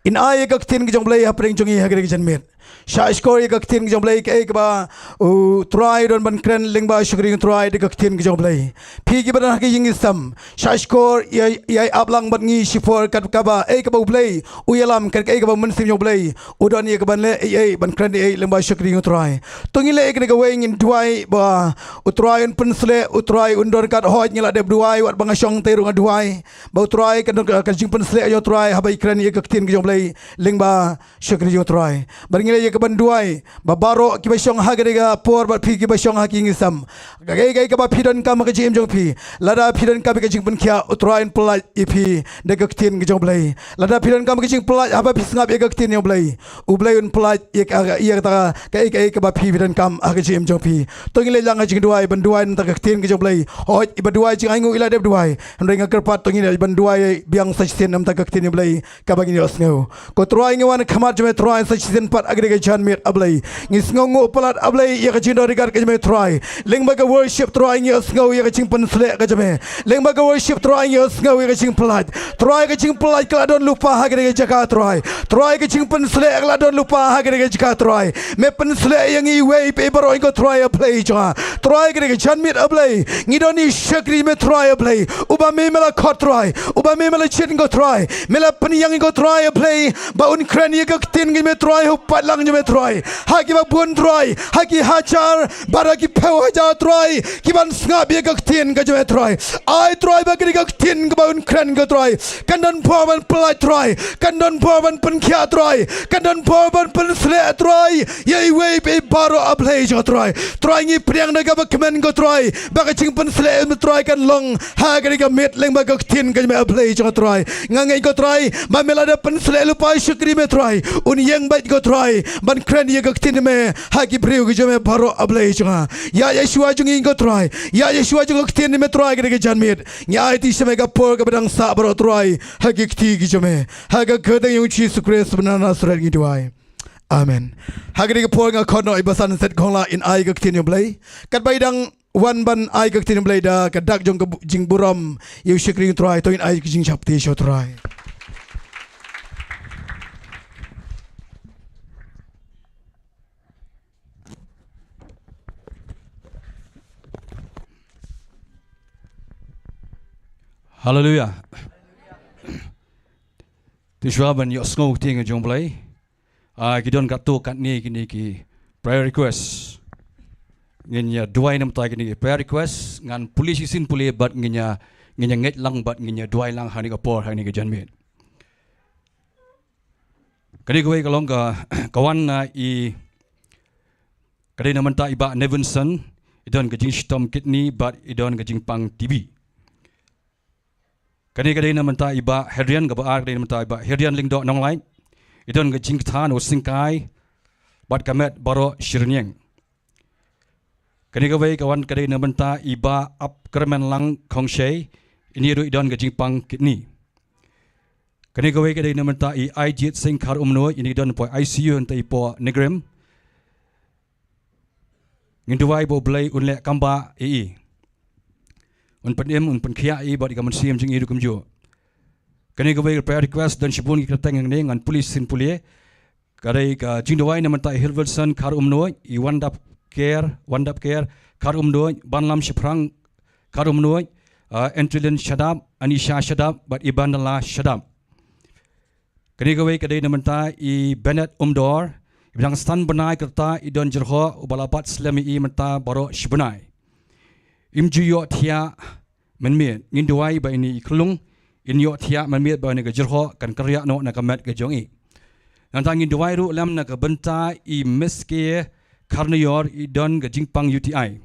In ai ïa ka ktien ka jong U Blei hapdeng jong ngi ha kane ka janmiet. Shah shkor ïa ka ktien ka jong U Blei, kaei kaba U Trai u don ban kren lyngba u shakri jong U Trai da ka ktien ka jong U Blei. Phi kiba don ha ka ïing ka sem, shah shkor ïa, ïa ap lang bad ngi shipor kat kaba, ei kaba U Blei u ïalam, kat kaei kaba u Mynsiem jong U Blei u don ïa kaban leh, ei, ei, ban kren, ei, ei, lyngba u shakri jong U Trai. To ngin leh ïa kane kawei, ngin duwai ba U Trai un pynsleh, U Trai un don kat. Hooid, ngi la dep duwai, wat ba nga shong te ruh nga duwai ba U Trai kan don ka, ka jingpynsleh jong U Trai haba ngi kren ïa ka ktien ka jong U Blei lyngba shakri jong U Trai. Bad ngi leh ïa kaban duwai ba baroh kiba shong ha kane ka por bad phi kiba shong ha ka ïing ka sem, kaei kaei kaba phi donkam ha ka jingim jong phi, lada phi donkam ïa ka jingpynkhiah, U Trai un pyllait ïa phi da ka ktien ka jong U Blei. Lada phi donkam ïa ka jingpyllait haba phi sngap ïa ka ktien jong U Blei, U Blei un pyllait ïa ka, ïa kata kaei kaei kaba phi, phi donkam ha ka jingim jong phi. To ngin leit lang ha jingduwai, ban duwai na ka ktien ka jong U Blei. Hooid, iba duwai jingainguh i la dep duwai, hynrei nga kyrpad to ngin leit ban duwai biang sa shisien na ka ktien jong U Blei kaba ngin ïohsngew. Ko Trai, ngi wan ha khmat jong me Trai sa shisien pat ha kane ka janmiet, A Blei. Ngi sngewnguh palat, A Blei, ïa ka jingdon ryngkat ka jong me Trai. Lyngba ka worship Trai ngi ïohsngew ïa ka jingpynsleh ka jong me. Lyngba ka worship Trai ngi ïohsngew ïa ka jingpyllait. Trai, ka jingpyllait ka la don lypa ha kane ka jaka Trai. Trai, ka jingpynsleh ka la don lypa ha kane ka jaka Trai. Me pynsleh ïa ngi iwei pa iwei baroh ko Trai, A Blei jong nga. Trai, kane ka janmiet, A Blei, ngi don i shakri me Trai, A Blei, uba me, me la khot Trai, uba me, me la jied ko Trai, me la pynïeng ko Trai, A Blei, ba un kren ïa ka ktien ka jong me Trai ha u paidlang jong me Trai. Ha kiba bun Trai, ha ki hajar bad ha ki phew hajar Trai kiban sngap ïa ka ktien ka jong me Trai. Ai Trai ba kane ka ktien kaba un kren ko Trai kan don bor ban pyllait Trai, kan don bor ban pynkhiah Trai, kan don bor ban pynsleh Trai ïa iwei pa iwei baroh, A Blei jong nga Trai. Trai, ngi pdiang na kaba kmen ko Trai ba ka jingpynsleh me Trai kan long ha kane ka miet lyngba ka ktien ka jong me, A Blei jong nga Trai. Nga ngeit ko Trai ba me lada pynsleh lypa i shakri me Trai, un ïeng beit ko Trai ban kren ïa ka ktien me ha ki briew ki jong me baroh, A Blei jong nga. Ïa, ïa shuwa jong ngi ko Trai, ïa, ïa shuwa jong ka ktien me Trai, kane ka janmiet ngi aiti sha me ka por kaba dang sah baroh Trai, ha ki kti ki jong me. Ha ka kyrteng jong U Jisu Khrist ba na Nasareth ngi duwai. Amen. Ha kane ka por nga khot noh i Basan Set Khongla in ai ka ktien jong U Blei. Katba i dang wan ban ai ka ktien jong U Blei da ka dak jong ka bu-, jingburom ïa u shakri jong U Trai, to in ai ka jingshapti sha U Trai. Haleluia. Te shuwa ban ïohsngew ka ktien jong U Blei, ah, ki don katto katne kine ki prayer request. Ngin ïa duwai na ka bynta kine ki prayer request, ngan pule shisien pule bad ngin ïa, ngin ïa ngeit lang bad ngin ïa duwai lang ha kane ka por, ha kane ka janmiet. Kane kawei ka long ka, ka wan na i, ka dei na ka bynta i Bah Nevinson, i don ka jingshitom kidney bad i don ka jingpang T B. Kane ka dei na ka bynta i Bah Hadrian, kaba ar ka dei na ka bynta i Bah Hadrian Lyngdoh Nonglait, i don ka jingktah na u syngkai bad ka met baroh shi rynïeng. Kane kawei ka wan ka dei na ka bynta i Bah Apkyrmenlang Khongshei, ine ruh i don ka jingpang kidney. Kane kawei ka dei na ka bynta i Aijied Singh Kharumnuid, ine i don hapoh I C U hangta hapoh NEIGRIHMS. Ngin duwai ba U Blei un leh kam bah ïa i, un pynim, un pynkhiah ïa i bad ïa ka mynsiem jong i ruh kumjuh. Kane kawei ka prayer request, don shibun ki kyrteng hangne, ngan pule shisien pule. Ka dei ka jingduwai na ka bynta i Hilverson Kharumnuid, i Wandap Care, Wandap Care Kharumnuid, Banlam Shaphrang Kharumnuid, ah, Entrilyn Shadap, Anisha Shadap bad Ibandala Shadap. Kane kawei ka dei na ka bynta i Bennett Umdor, iba dang san bnai ka rta, i don jyrhoh, uba la bat slem ïa i mynta baroh shi bnai. Im ju ïohthiah mynmiet. Ngin duwai ba ine i khyllung in ïohthiah mynmiet, ba ine ka jyrhoh kan kyrriah noh na ka met ka jong i. Nangta ngin duwai ruh lem na ka bynta i Miss K Kharnaior, i don ka jingpang U T I.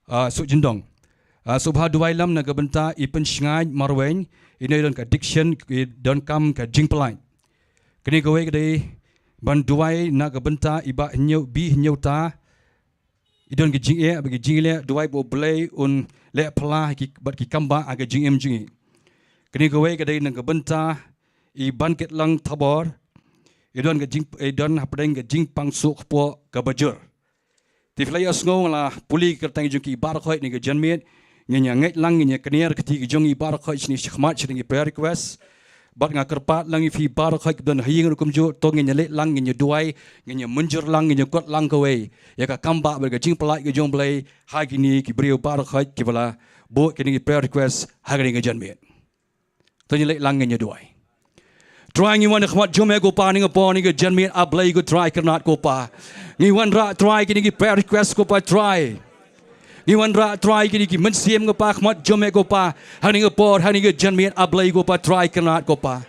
Ah, suk jyndong. Ah, sngewbha duwai lem na ka bynta i Pynshngaiñ Marwein, ine i don ka addiction, i donkam ka jingpyllait. Kane kawei ka dei ban duwai na ka bynta i Bah Hynñiew, Bi Hynñiewta, i don ka jingeh bad ka jingleh, duwai ba U Blei un leh phylla ha ki, bad ki kam bah ha ka jingim jong i. Kane kawei ka dei na ka bynta i Bankitlang Thabor, i don ka jing, i don hapdeng ka jingpang suk kpoh kaba jur. Te phi la ïohsngew, nga la pule ki kyrteng jong ki baroh khoit ha kane ka janmiet. Ngin ïa ngeit lang, ngin ïa kner kti ki jong i baroh khoit shane shakhmat, shane ki prayer request. Bad nga kyrpad lang ïa phi baroh khoit kiba don ha ïing ruh kumjuh, to ngin ïa leit lang, ngin ïa duwai, ngin ïa mynjur lang, ngin ïa kot lang kawei ïa ka kam ba bad ka jingpyllait ka jong U Blei ha kine ki briew baroh khoit kiba la buh kine ki prayer request ha kane ka janmiet. To ngin leit lang, ngin ïa duwai. Trai, ngi wan ha khmat jong me ko Pa, ha kane ka por, ha kane ka janmiet, A Blei ko Trai kyrnat ko Pa. Ngi wanrah Trai kine ki prayer request ko Pa Trai. Ngi wanrah Trai kine ki mynsiem ko Pa ha khmat jong me ko Pa, ha kane ka por, ha kane ka janmiet, A Blei ko Pa Trai kyrnat ko Pa.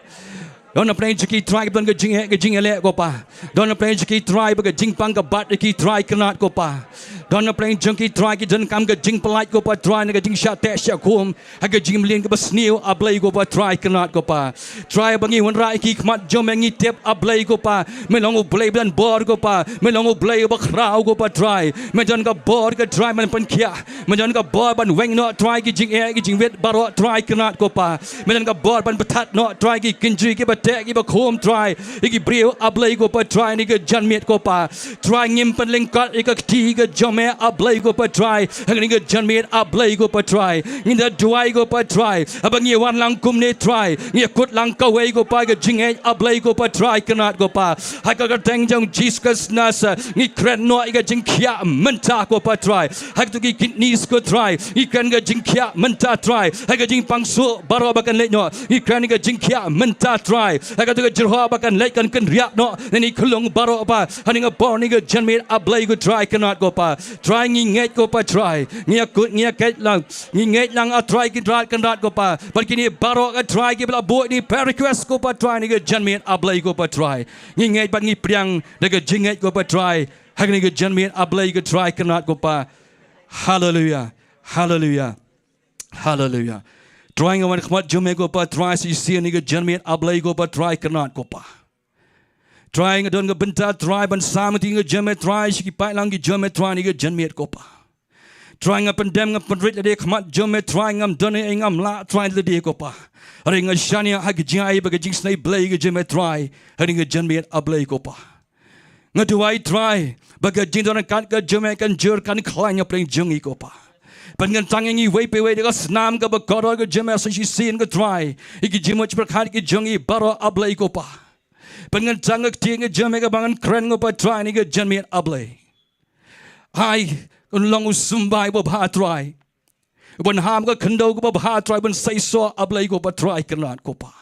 Don na pdeng jong ki Trai kiba don ka jingeh ka jingeh leh ko Pa. Don na pdeng jong ki Trai ba ka jingpang ka bat ïa ki Trai kyrnat ko Pa. Don na pdeng jong ki Trai ki donkam ka jingpyllait ko Pa Trai na ka jingshah teh shah khum ha ka jingmlien kaba sniew, A Blei ko Pa Trai kyrnat ko Pa. Trai, ba ngi wanrah ïa ki ha khmat jong me, ngi tip, A Blei ko Pa, me long U Blei ba don bor ko Pa, me long U Blei uba khraw ko Pa Trai. Me don ka bor ko Trai ban pynkhiah, me don ka bor ban weng noh Trai ki jingeh ki jingwit baroh Trai kyrnat ko Pa. Me don ka bor ban pynthat noh Trai ki kynjri kiba teh kiba khum Trai ïa ki briew, A Blei ko Pa Trai, ha kane ka janmiet ko Pa. Trai, ngim pynlyngkot ïa ka kti ka jong me, A Blei ko Pa Trai, ha kane ka janmiet, A Blei ko Pa Trai. Ngi da duwai ko Pa Trai, haba ngi wan lang kumne Trai, ngi kut lang kawei ko Pa ka jingngeit, A Blei ko Pa Trai kyrnat ko Pa. Ha ka kyrteng jong Jisu Khrist Nasaret, ngi kren noh ïa ka jingkhiah mynta ko Pa Trai. Ha kito ki kidneys ko Trai, ngi kren ka jingkhiah mynta Trai. Ha ka jingpang suh baroh ba kan leit noh, ngi kren ka jingkhiah mynta Trai. Ha kato ka jyrhoh ba kan leit kan kynriah noh na kine ki khyllung baroh Pa, ha kane ka por, ha kane ka janmiet, A Blei ko Trai kyrnat ko Pa. Trai, ngi ngeit ko Pa Trai, ngi ïakut, ngi ïakut lang, ngi ngeit lang A Trai Kynrad Kynrad ko Pa, bad kine baroh ko Trai kiba la buh kine prayer request ko Pa Trai, ha kane ka janmiet, A Blei ko Pa Trai. Ngi ngeit bad ngi pdiang da ka jingngeit ko Pa Trai, ha kane ka janmiet, A Blei ko Trai kyrnat ko Pa. Haleluia. Haleluia. Haleluia. Trai, nga wan ha khmat jong me ko Pa Trai sa shisien, ha kane ka janmiet, A Blei ko Pa Trai kyrnat ko Pa. Trai, nga don ka bynta Trai ban sam ha kti ka jong me Trai sha ki paidlang ki jong me Trai, ha kane ka janmiet ko Pa. Trai, nga pyndem nga pynrit lade ha khmat jong me Trai, ngam don ei ei ngam lah Trai lade ko Pa. Hynrei nga shaniah ha ka jingai bad ka jingisynei Blei ka jong me Trai, ha kane ka janmiet, A Blei ko Pa. Nga duwai Trai ba ka jingdon ryngkat ka jong me kan jur kan khlaiñ ha pdeng jong ngi ko Pa. Pynkynthang ïa ngi iwei pa iwei da ka snam kaba kordor ka jong me sa shisien ko Trai, ïa ki jingmut jingpyrkhat ki jong ngi baroh, A Blei ko Pa. Pynkynthang ka ktien ka jong me kaba ngan kren ko Pa Trai, ha kane ka janmiet, A Blei. Ai, un long u symbai uba bha Trai, uban ham ka khyndew kaba bha Trai, uban seisoh, A Blei ko Pa Trai kyrnat ko Pa.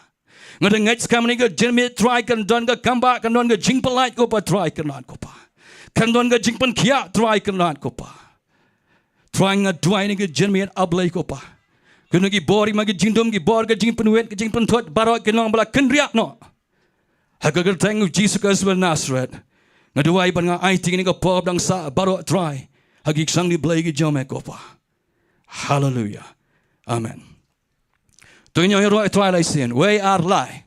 Nga da ngeit skhem ha kane ka janmiet Trai kan don ka kam ba kan don ka jingpyllait ko Pa Trai kyrnat ko Pa. Kan don ka jingpynkhiah Trai kyrnat ko Pa. Trai, nga duwai ha kane ka janmiet, A Blei ko Pa, kino ki bor, i ma, ki jingdum, ki bor ka jingpynwit, ka jingpynthut baroh kin long ba la kynriah noh. Ha ka kyrteng u Jisu Khrist ba Nasaret, nga duwai bad nga aiti ïa kane ka por ba dang sah baroh Trai ha ki kyrdan ki blei ki jong me ko Pa. Haleluia. Amen. To ngin ïaroh ïa Trai lai sien. Wei ar lai.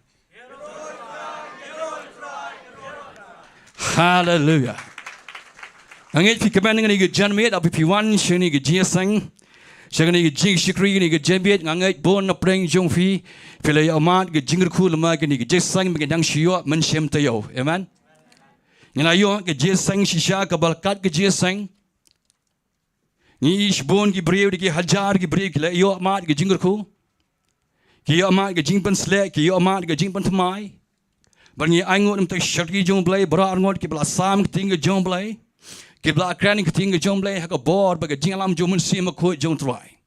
Haleluia. Nga ngeit phi kmen ha kane ka janmiet, haba phi wan sha kane ka jingïaseng, sha kane ka jingshakri, kane ka janmiet, nga ngeit bun na pdeng jong phi phi la ïohmad ka jingkyrkhu lem bad kane ka jingïaseng ba ngin nang shu ïoh mynshem taïew. Amen. Ngi la ïoh ka jingïaseng shisha kaba la kat ka jingïaseng. Ngi ïohi shibun ki briew da ki hajar ki briew ki la ïohmad ka jingkyrkhu, ki ïohmad ka jingpynsleh, ki ïohmad ka jingpynthymmai. Bad ngi ainguh na ka bynta ka shakri jong U Blei, baroh arngut kiba la sam ka ktien ka jong U Blei, kiba la kren ka ktien ka jong U Blei ha ka bor bad ka jingïalam jong U Mynsiem Bakhuid jong U Trai.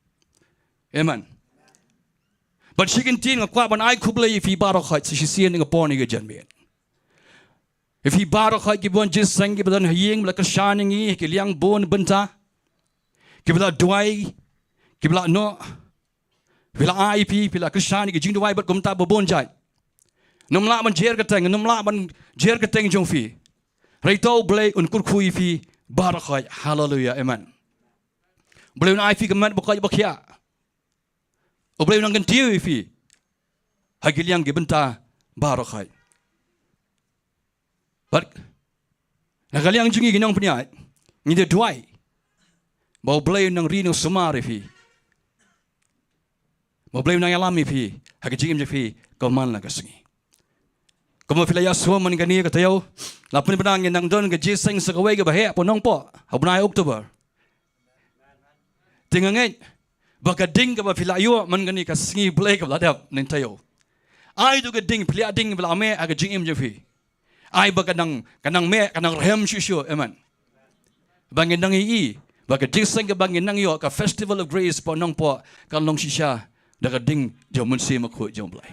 Amen. Bad shi kyntien nga kwah ban ai khublei ïa phi baroh khoit sa shisien ha kane ka por, ha kane ka janmiet. Ïa phi baroh khoit kiba wan jingïaseng, kiba don ha ïing, ba la kyrshan ïa ngi ha ki liang bun bynta, kiba la duwai, kiba la noh, phi la ai, phi, phi la kyrshan ïa ki jingduwai bad kumta ba bun jait. Ngam lah ban jer kyrteng, ngam lah ban jer kyrteng jong phi. Hynrei to U Blei un kyrkhu ïa phi baroh khoit. Haleluia. Amen. U Blei un ai phi ka met ba koit ba khiah. U Blei un nang kyntiew ïa phi ha ki liang ki bynta baroh khoit. Bad na ka liang jong ngi ki nongpynïaid, ngi da duwai ba U Blei un nang ri nang sumar ïa phi, ba U Blei un nang ïalam ïa phi ha ka jingim jong phi kaba man la ka sngi. Kumba phi la ïashem man kane ka taïew, la pynbna ngin nang don ka jingïaseng sa kawei kaba heh ha u Nongpoh ha u bnai October. Te nga ngeit ba ka ding kaba phi la ïoh man kane ka sngi Blei kaba la dep, nangta ïoh Ai tu ka ding, phi la ding ba la meh ha ka jingim jong phi. Ai ba ka nang, ka nang meh, ka nang rhem shuh shuh. Amen. Ba ngin nang ïohi ba ka jingïaseng kaba ngin nang ïoh, ka Festival of Grace, ba nang poi, kan long shisha da ka ding jong u Mynsiem Bakhuid jong u Blei.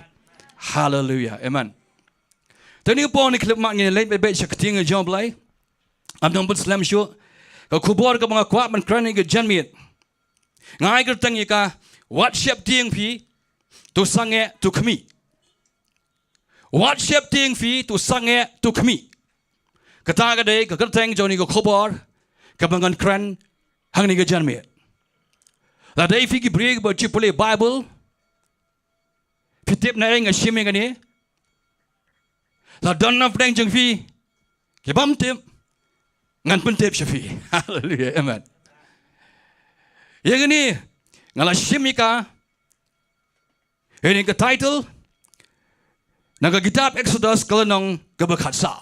Haleluia. Amen. Te ngi poi, ngi khlem mad, ngin leit beit beit sha ka ktien jong u Blei. Ngam don ban slem shuh. Ka khubor kaba nga kwah ban kren ha kane ka janmiet, nga ai kyrteng ïa ka, wat sheptieng phi, to sangeh, to khmih. Wat sheptieng phi, to sangeh, to khmih. Kata ka dei ka kyrteng jong kane ka khubor kaba ngan kren ha kane ka janmiet. Lada phi ki briew kiba ju pule Baibl, phi tip na ei nga shim ïa kane. Lada don na pdeng jong phi kibym tip, ngan pyntip sha phi. Haleluia. Amen. Ïa kane nga la shim ïa ka, ïa kane ka title na ka kitab Exodus, ka lynnong kaba khatsaw.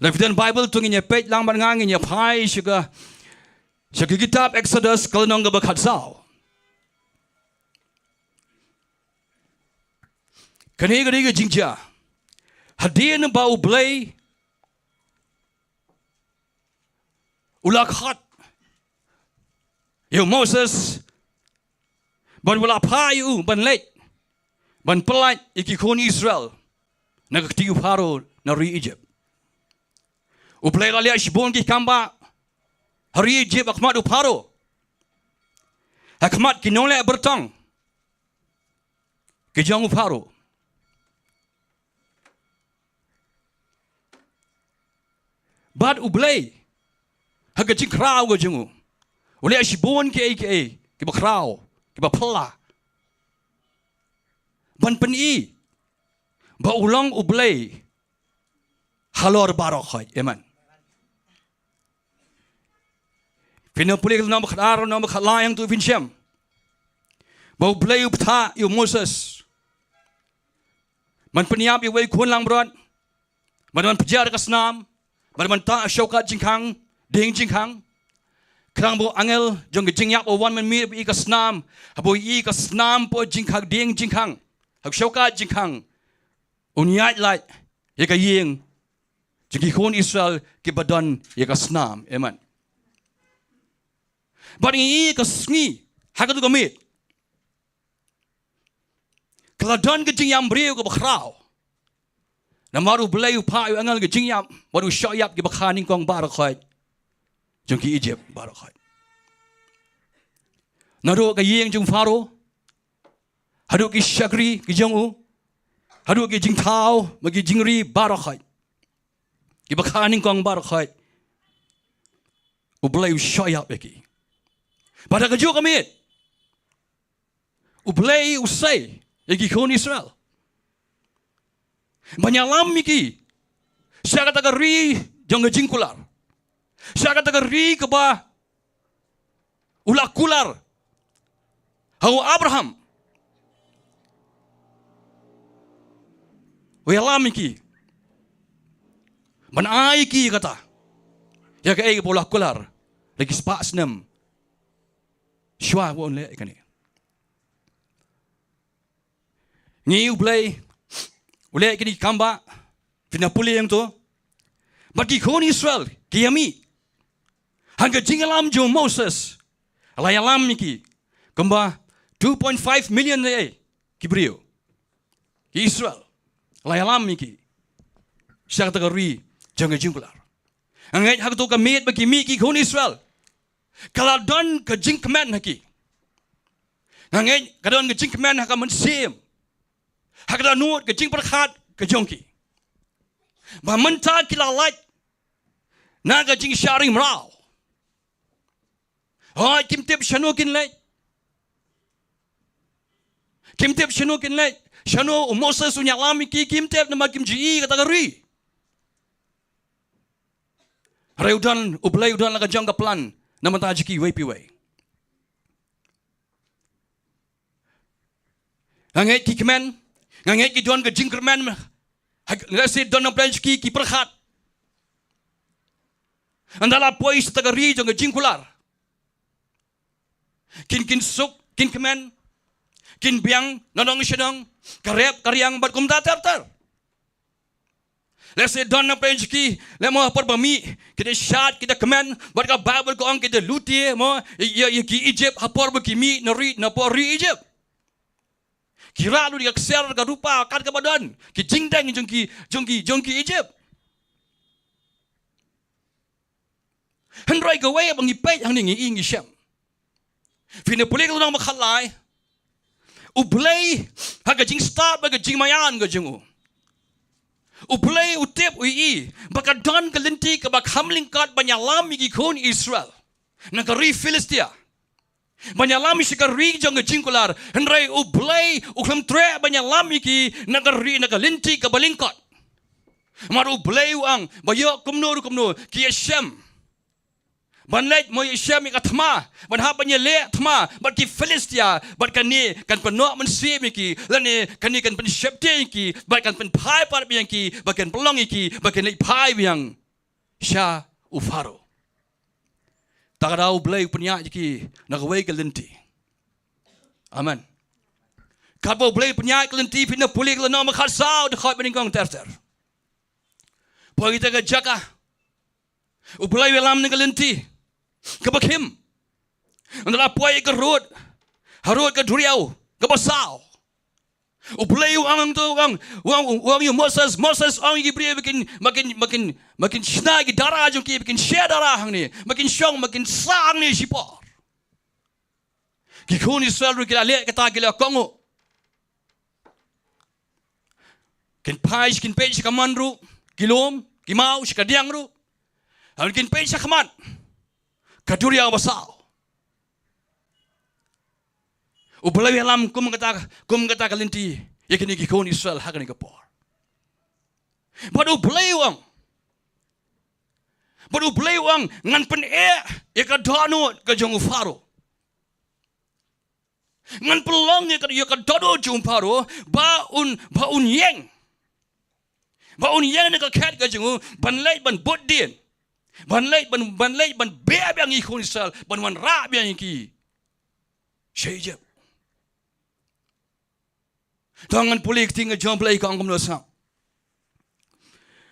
Lada phi don Baibl, to ngin ïa peit lang bad nga, ngin ïa phai sha ka, sha ka kitab Exodus, ka lynnong kaba khatsaw. Kane ka dei ka jingjia. Hadien ba U Blei u la khot ïa u Moses, bad u la phah ïa u ban leit ban pyllait ïa ki khun Israel na ka kti u Pharaoh na ri Egypt. U Blei u la leh shibun ki kambah ha ri Egypt, ha khmat u Pharaoh, ha khmat ki nongleh byrtong ki jong u Pharaoh. Bad U Blei, ha ka jingkhraw ka jong u, u leh shibun kiei kiei kiba khraw, kiba phylla, ban pyni ba u long U Blei halor baroh khoit. Amen. Phin ïa pule ka lynnong ba khatar, lynnong ba khatlai, hangto phin shem ba U Blei u bthah ïa u Moses ban pynïap ïa uwei u khun langbrot, bad ban pynjah da ka snam, bad ban tah ha u shongkat jingkhang, dieng jingkhang. Khnang ba u angel jong ka jingïap u wan ban mih, ba u ïohi ka snam, haba u ïohi ka snam hapoh jingkhang, dieng jingkhang, ha u shongkat jingkhang, un ïaid lait ïa ka ïing jong ki khun Israel kiba don ïa ka snam. Amen. Bad ngi ïohi ka sngi ha kato ka miet ka la don ka jingïam briew kaba khraw. Namar U Blei u phah ïa u angel ka jingïap, bad u shoh ïap kiba kha nyngkong baroh khoit jong ki Egypt baroh khoit. Naduh ka ïing jong u Pharaoh, haduh ki shakri ki jong u, haduh ki jingthaw bad ki jingri baroh khoit, kiba kha nyngkong baroh khoit, U Blei u shoh ïap ïa ki. Bad ha kajuh ka miet U Blei u sei ïa ki khun Israel ban ïalam ïa ki sha kata ka ri jong ka jingkular, sha kata ka ri kaba u la kular ha u Abraham. U ïalam ïa ki ban ai ïa ki kata, ïa kaei kaba u la kular da ki spah snem shuwa ba un leh ïa kane. Ngi ïohi U Blei u leh kine ki kambah, phin ïa pule hangto. Bad ki khun Israel ki ïa mih, ha ka jingïalam jong u Moses, la ïalam ïa ki kumba two point five million ne ei ki briew, ki Israel, la ïalam ïa ki sha kata ka ri jong ka jingkular. Nga ngeit ha kato ka miet ba ki mih ki khun Israel, ka la don ka jingkmen ha ki. Nga ngeit ka don ka jingkmen ha ka mynsiem, ha ka dohnud, ka jingpyrkhat ka jong ki, ba mynta ki la lait na ka jingshah ri mraw. Hooid, kim tip shano kin leit. Kim tip shano kin leit. Shano u Moses un ïalam ïa ki, kim tip namar kim ju ïohi kata ka ri. Hynrei u don, U Blei u don la ka jong ka plan na ka bynta jong ki iwei pa iwei. Nga ngeit ki kmen, nga ngeit ki don ka jingkyrmen. Ha, lehse don na pdeng jong ki ki pyrkhat. Ynda la poi sha kata ka ri jong ka jingkular, kin, kin suk, kin kmen, kin biang na nong sha nong, ka rep ka riang bad kumta ter ter. Lehse don na pdeng jong ki, lehse ha por ba mih ki da shad, ki da kmen, bad ka Baibl ka ong ki da lute mo ïa, ïa, ïa ki Ijipt ha por ba ki mih na ri, na por ri Ijipt. Ki rah lut ïa ka ksiar, ka rupa, kat kaba don ki jingdeng jong ki, jong ki, jong ki Ijipt. Hynrei kawei ba ngi peit hangne, ngi i, ngi shem. Phin ïa pule ka lynnong ba khatlai. U Blei, ha ka jingstad bad ka jingmaïan ka jong u, U Blei u tip, u i ba ka don ka lynti kaba kham lyngkot ban ïalam ïa ki khun Israel na ka ri Philistia, ban ïalam sha ka ri jong ka jingkular. Hynrei U Blei u khlem treh ban ïalam ïa ki na ka ri, na ka lynti kaba lyngkot. Namar U Blei u ong ba ïoh kumno ruh kumno ki ïashem ban leit, mo, ïashem ïa ka thma, ban hap ban ïaleh thma bad ki Philistia, bad kane kan pynnoh mynsiem ïa ki, lane kane kan pynsheptieng ïa ki, bad kan pynphai pat biang ïa ki, bad kan pynlong ïa ki ba kin leit phai biang sha u Pharaoh. Te ka daw U Blei u pynïaid ïa ki na kawei ka lynti. Amen. Katba U Blei u pynïaid ka lynti, phin ïa pule ka lynnong ba khatsaw, dkhot ba nyngkong ter ter. Poi kita ka jaka, U Blei u ïalam na ka lynti kaba khim. Ynda la poi ka rud, harud ka duriaw kaba saw, U Blei u ong, to u ong, u ong, u ong ïa u Moses, Moses, ong ïa ki briew ba kin, ba kin, ba kin, ba kin shna ïa ki dara jong ki, ba kin shet dara hangne, ba kin shong, ba kin sah hangne shipor. Ki khun Israel ruh ki la leh kata, ki la kohnguh. Kin phai, kin peit sha ka mon ruh ki lum, ki maw sha ka diang ruh. Hynrei kin peit sha khmat, ka duriaw ba saw. U Blei u ïalam kum kata, kum kata ka lynti ïa kine ki khun Israel ha kane ka por. Bad U Blei u ong, bad U Blei u ong, ngan pyneh ïa ka dohnud ka jong u Pharaoh. Ngan pynlong ïa ka, ïa ka dohnud jong u Pharaoh ba un, ba un ïeng, ba un ïeng na ka khet ka jong u ban leit ban bud dien, ban leit ban, ban leit ban beh biang ïa ki khun Israel, ban wanrah biang ïa ki sha Ijipt. To ngan pule ka ktien ka jong U Blei ka ong kumno sah.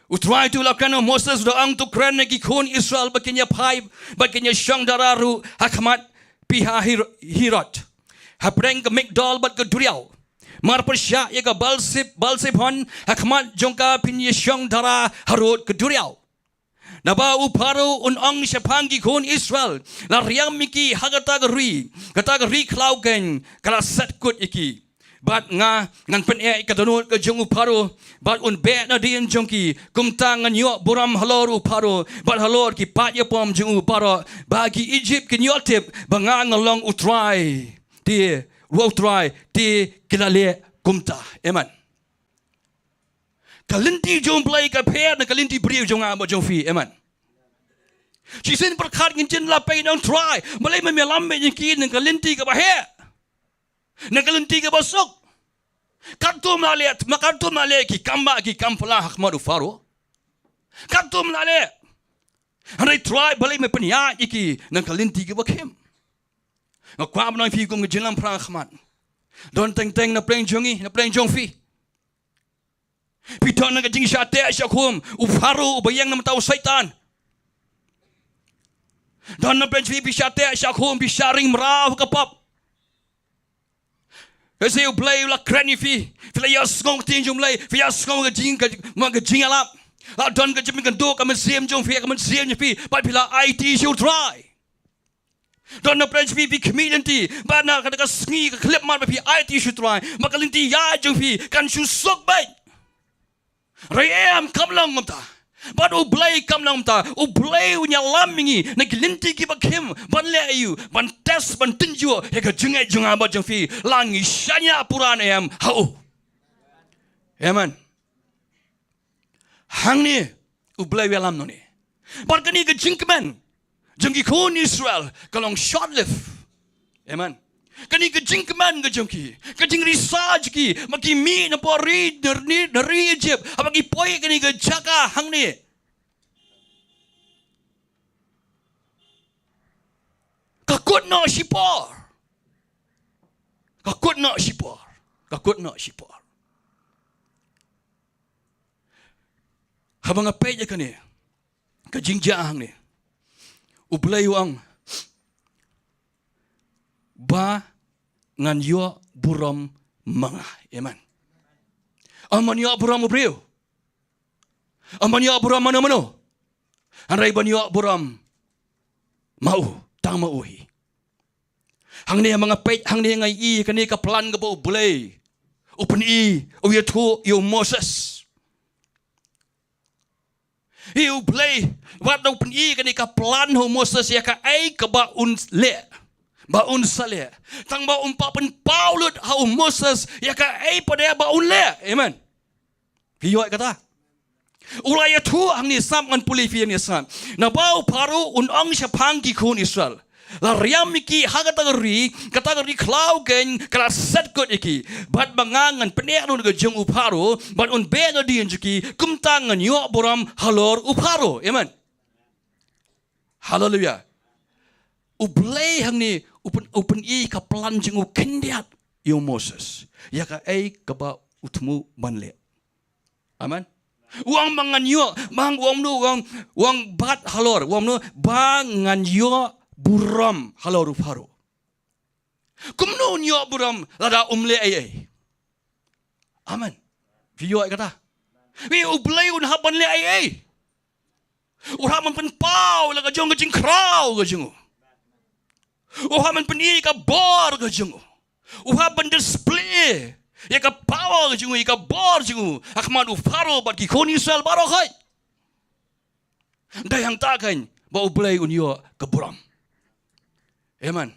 U Trai to u la kren ha u Moses, u da ong, to kren ïa ki khun Israel ba kin ïa phai, ba kin ïa shong dara ruh ha khmat Pi-hahir-, Hiroth, hapdeng ka Migdol bad ka duriaw. Mar pyrshah ïa ka Baal-Zep-, Baal-Zefon, ha khmat jong ka phin ïa shong dara harud ka duriaw. Naba u Pharaoh un ong shaphang ki khun Israel, la riam ïa ki ha kata ka ri, kata ka ri khlaw keiñ ka la set kut ïa ki. Bad nga ngan pyneh ïa ka dohnud ka jong u Pharaoh, bad un beh nadien jong ki. Kumta ngan ïoh burom halor u Pharaoh bad halor ki paid ïapom jong u baroh, ba ki Ijipt kin ïoh tip ba nga nga long u Trai. Te ruh u Trai, te ki la leh kumta. Amen. Ka lynti jong u Blei ka pher na ka lynti briew jong nga bad jong phi. Amen. Shisien pyrkhat ngin, ngin la peit, ong Trai, balei me ïalam bad ïa ki na ka lynti kaba heh, na ka lynti kaba suk? Katto me la leh, ma katto me la leh ki kam bah ki kam phylla ha khmat u Pharaoh? Katto me la leh. Hynrei Trai, balei me pynïaid ïa ki na ka lynti kaba khim? Nga kwah ban ong ïa phi kum ka jingïalam phra ha khmat. Don teng teng na pdeng jong ngi, na pdeng jong phi. Phi don na ka jingshah teh shah khum, u Pharaoh uba ïeng na bynta u Soitan. Don na pdeng jong phi, phi shah teh shah khum, phi shah ring mraw ha ka pop. Ka sngi U Blei u la kren ïa phi, phi la ïohsngew ka ktien jong U Blei, phi ïohsngew ka jing, ka, ma ka jingïalap. La don ka jingpynkynduh ka mynsiem jong phi, ka mynsiem jong phi, bad phi la aiti sha u Trai. Don na pdeng jong phi, phi khmih lynti, bad na kata ka sngi ka khyllipmat ba phi aiti sha u Trai, ma ka lynti ïaid jong phi kan shu suk beit. Hynrei em, kam long kumta. Bad U Blei kam long kumta. U Blei un ïalam ïa ngi na ki lynti kiba khim, ban leh aïu? Ban test, ban tynjuh ïa ka jingngeit jong nga bad jong phi, la ngi shaniah pura ne em ha u. Amen. Hangne U Blei u ïalam nangne. Bad kane ka jingkmen jong ki khun Israel ka long short live. Amen. Kane ka jingkmen ka jong ki, ka jingrisa jong ki, ma ki mih na por ri, na ri, na ri Ijipt, haba ki poi kane ka jaka hangne, ka kut noh shipor. Ka kut noh shipor. Ka kut noh shipor. Haba nga peit ïa kane ka jingjia hangne, U Blei u ong ba ngan ïoh burom ma nga. Amen. Ym ban ïoh burom u briew. Ym ban ïoh burom mano mano. Hynrei ban ïoh burom ma u, tang ma u hi. Hangne ma nga peit, hangne nga i kane ka plan kaba U Blei u pyni, u ïathuh ïa u Moses. Hi U Blei, wat da u pyni kane ka plan ha u Moses ïa kaei kaba un leh, ba un sa leh. Tang ba um pat pynpaw lut ha u Moses ïa kaei pat ba un leh. Amen. Phi ïoh kata? U la ïathuh hangne, sngap, ngan pule phi hangne, sngap. Naba u Pharaoh un ong shaphang ki khun Israel, la riam ïa ki ha kata ka ri, kata ka ri khlaw keiñ ka la set kut ïa ki. Bad ba nga ngan pyneh noh ka jong u Pharaoh, bad un beh noh hadien jong ki, kumta ngan ïoh burom halor u Pharaoh. Amen. Haleluia. U Blei hangne u pyn, u pyni ka plan jong u khyndiat ïa u Moses ïa kaei kaba u thmu ban leh. Amen. U ong ba ngan ïoh, ba u ong no, u ong, u ong bat halor, u ong no, ba ngan ïoh burom halor u Pharaoh. Kumno un ïoh burom lada um leh ei ei? Amen. Phi ïoh ïa kata? Phi, U Blei un hap ban leh ei ei. U hap ban pynpaw ïa la ka jong ka jingkhraw ka jong u. U hap ban pyni ka bor ka jong u. U hap ban display ïa ka power ka jong u, ïa ka bor jong u ha khmat u Pharaoh bad ki khun Israel baroh khoit. Dei hangta keiñ ba U Blei un ïoh ka burom. Amen.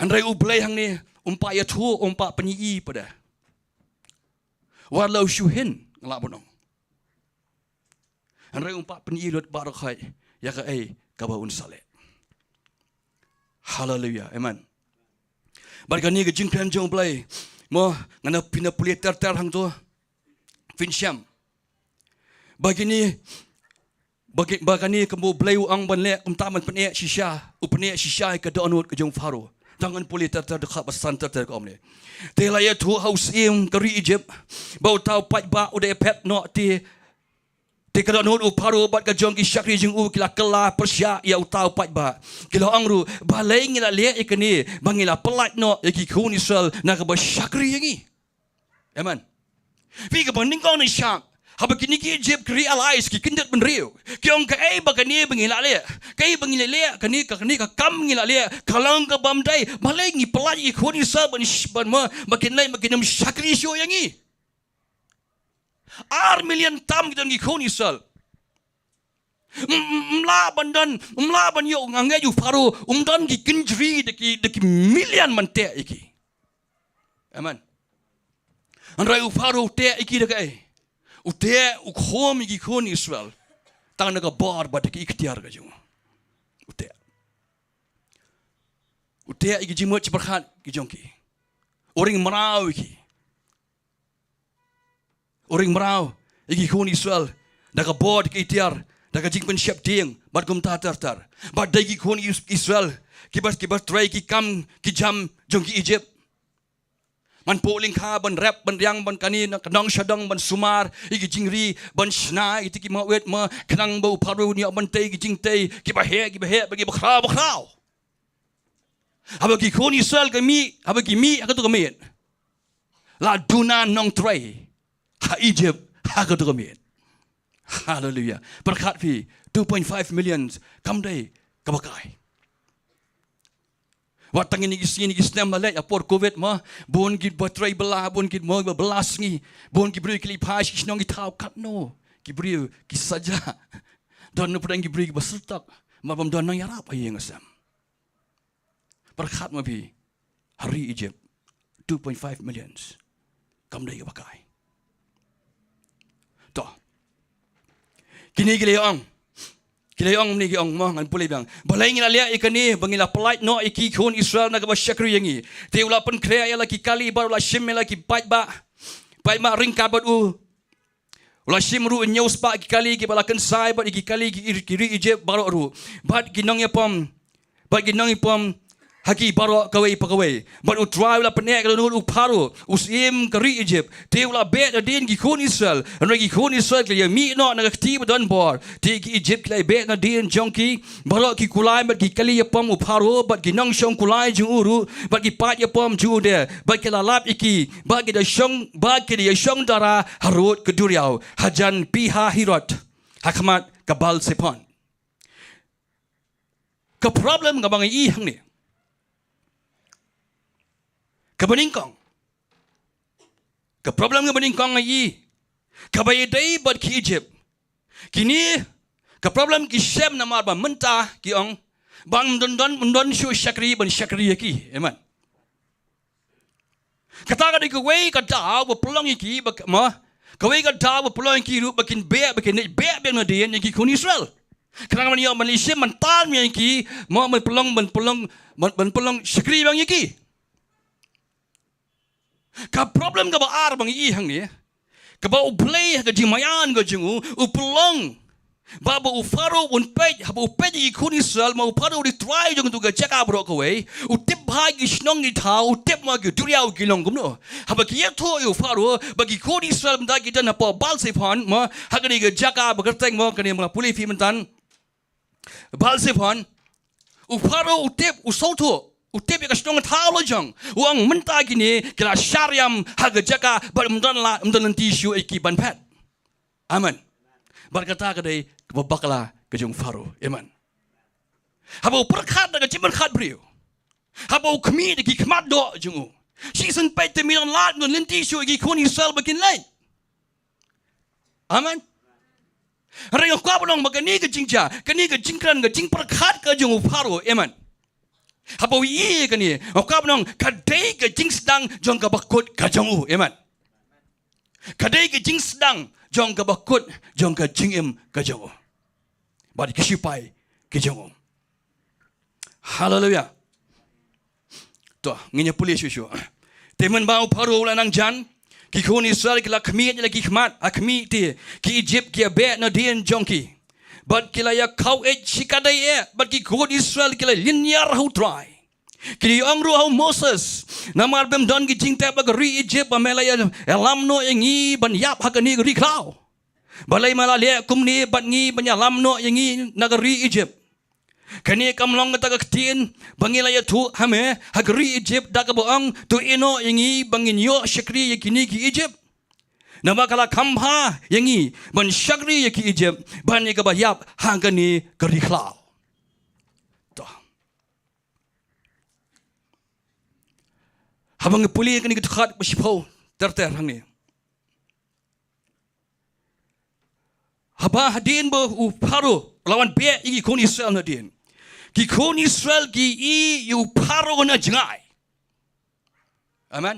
Hynrei U Blei hangne um pat ïathuh, um pat pyni pat. Wat la u shu hin, nga lah ban ong. Hynrei um pat pyni lut baroh khoit ïa kaei kaba un sa leh. Haleluia. Amen. Bad kane ka jingkren jong U Blei, mo, ngan ïa pynpule ter ter hangto. Phin shem ba kine, ba ki, ba kane kaba U Blei u ong ban leh, um tang ban pyneh shisha, u pyneh shisha ïa ka dohnud ka jong u Pharaoh. Tang ngan pule ter ter, dkhot ba san ter ter ka ong kumne. Te la ïathuh ha u syiem ka ri Ijipt ba uta u paidbah u dei phet noh, te, te ka dohnud u Pharaoh bad ka jong ki shakri jong u ki la kylla pyrshah ïa uta u paidbah. Ki la ong ruh, balei ngi la leh ïa kane, ba ngi la pyllait noh ïa ki khun Israel na kaba shakri ïa ngi. Amen. Phi, kaba nyngkong nyngshap, haba kine ki Ijipt ki realize, ki kyndit bynriew, ki ong kaei ba kane ba ngi la leh, kaei ba ngi la leh, kane ka, kane ka kam ngi la leh ka long ka bym dei. Balei ngi pyllait ïa ki khun Israel ban sh-, ban ma, ba kin leh, ba kin ym shakri shuh ïa ngi. Ar million tam ki don ki khun Israel. M-, m-, ym lah ban don, ym lah ban ïoh, nga ngeit u Pharaoh um don ki kynjri da ki, da ki million ban teh ïa ki. Amen. Hynrei u Pharaoh u teh ïa ki da kaei? U teh, u khum ïa ki khun Israel tang na ka bor bad da ki iktiar ka jong u. U teh. U teh ïa ki jingmut jingpyrkhat ki jong ki. U ring mraw ïa ki. U ring mraw ïa ki khun Israel da ka bor, da ka iktiar, da ka jingpynsheptieng bad kumta ter ter. Bad dei ki khun Is-, Israel kiba, kiba trei ki kam ki jam jong ki Ijipt. Man pok lyngkha ban rep ban riang ban kane na ka nong sha dong ban sumar ïa ki jingri, ban shna ïa ki mawit ma, khnang ba u Pharaoh un ïoh ban tei ki jingtei kiba heh, kiba heh, ba kiba khraw, ba khraw. Haba ki khun Israel ki mih, haba ki mih ha kato ka miet, la duna nongtrei ha Ijipt ha kato ka miet. Haleluia. Pyrkhat phi, two point five million, kam dei kaba kai. Wat tang ïa kine ki sngi, kine ki snem ba la leit ha por covid ma, bun kiba trei bylla, bun ki mo ba bylla sngi, bun ki briew ki leit phai sha ki shnong ki thaw katno ki briew ki saja. Don na pdeng ki briew kiba syrtok, ma bym don nongïarap ha ïing ha sem. Pyrkhat ma phi, ha ri Ijipt, two point five million. Kam dei kaba kai. To. Kine ki la ong. Ki la ong, kine ki ong, mo, ngan pule biang. Balei ngi la leh ïa kane, ba ngi la pyllait noh ïa ki khun Israel na kaba shakri ïa ngi. Te u la pynkhreh ïa la ki kali bad u la shim ïa la ki paidbah. Paidbah ryngkat bad u. U la shim ruh hynñiew spah ki kali kiba la kynsai bad ïa ki kali ki, ki ri Ijipt baroh ruh. Bad ki nongïapom, bad ki nongïapom ha ki baroh kawei pa kawei. Bad U Trai u la pyneh ka dohnud u Pharaoh, u syiem ka ri Ijipt. Te u la beh nadien ki khun Israel. Hynrei ki khun Israel ki la ïamih noh na ka kti ba don bor. Te ki Ijipt ki la beh nadien jong ki baroh ki kulai bad ki kali ïapom u Pharaoh bad ki nongshong kulai jong u ruh bad ki paid ïapom jong u de. Bad ki la lap ïa ki, bad ki da shong, bad ki da ïashong dara harud ka duriaw, hajan Pi-hahiroth, ha khmat ka Baal-zephon. Ka problem kaba ngi ïohi hangne, kaba nyngkong, ka problem kaba nyngkong ngi ïohi, kaba ïadei bad ki Ijipt. Kine, ka problem ki shem namar ba mynta ki ong ba ym don, don, ym don shuh shakri ban shakri ïa ki. Amen. Kata ka dei kawei ka daw ba pynlong ïa ki ba, mo, kawei ka daw ba pynlong ïa ki ruh ba kin beh, ba kin beh, beh nadien ïa ki khun Israel. Khnang ban ïoh ban leit shim ban tan ïa ki, mo, ban pynlong, ban pynlong, ban, ban pynlong shakri bang ïa ki. Ka problem kaba ar ba ngi ïohi hangne, kaba U Blei ha ka jingmaïan ka jong u, u pynlong ba, ba u Pharaoh un peit, haba u peit ïa ki khun Israel, ma u Pharaoh u dei trai jong katu ka jaka baroh kawei, u tip bha ki shnong ki thaw, u tip ma ki duriaw ki long kumno. Haba ki ïathuh ïa u Pharaoh ba ki khun Israel mynta ki don hapoh Baal-zephon, ma, ha kane ka jaka ba kyrteng, ma, kane ma la pule phi mynta, Baal-zephon, u Pharaoh u tip, u sngewthuh, u tip ïa ka shnong thaw la jong, u ong mynta kine ki la shah riam ha ka jaka bad ym don la, ym don lynti shuh ïa ki ban phet. Amen. Bad kata ka dei kaba bakla ka jong u Pharaoh. Amen. Haba u pyrkhat da ka jingpyrkhat briew, haba u khmih da ki khmat doh jong u, shisien peit te ym don lad, ym don lynti shuh ïa ki khun Israel ba kin leit. Amen. Hynrei nga kwah ban ong ba kane ka jingjia, kane ka jingkren, ka jingpyrkhat ka jong u Pharaoh. Amen. Haba u ïohi ïa kane, nga kwah ban ong ka dei ka jingsdang jong ka bakut ka jong u. Amen. Ka dei ka jingsdang jong ka bakut jong ka jingim ka jong u bad ki shipai ki jong u. Haleluia. To, ngin ïa pule shuh shuh. Te mynba u Pharaoh u la nang jan, ki khun Israel ki la khmih ïa la ki khmat, ha khmih te ki Ijipt ki ïa beh nadien jong ki. Bad ki la ïa khaw eit shikatdei eh, bad ki khun Israel ki la lynñiar ha u Trai. Ki la ong ruh ha u Moses, namar ba ym don ki jingtep ha ka ri Ijipt ba me la ïa, ïalam noh ïa ngi ban ïap ha kane ka ri khlaw. Balei me la leh kumne bad ngi ban ïalam noh ïa ngi na ka ri Ijipt? Kane kam long kata ka ktien ba ngi la ïathuh ha me ha ka ri Ijipt da kaba ong, to ïeh noh ïa ngi ba ngin ïoh shakri ïa kine ki Ijipt. Namar ka la kham bha ïa ngi ban shakri ïa ki Ijipt ban ïa kaba ïap ha kane ka ri khlaw. To. Haba ngi pule kane ka dkhot ba shiphew ter ter hangne. Haba hadien ba u Pharaoh u la wan beh ïa ki khun Israel nadien, ki khun Israel ki ïohi ïa u Pharaoh na jngai. Amen.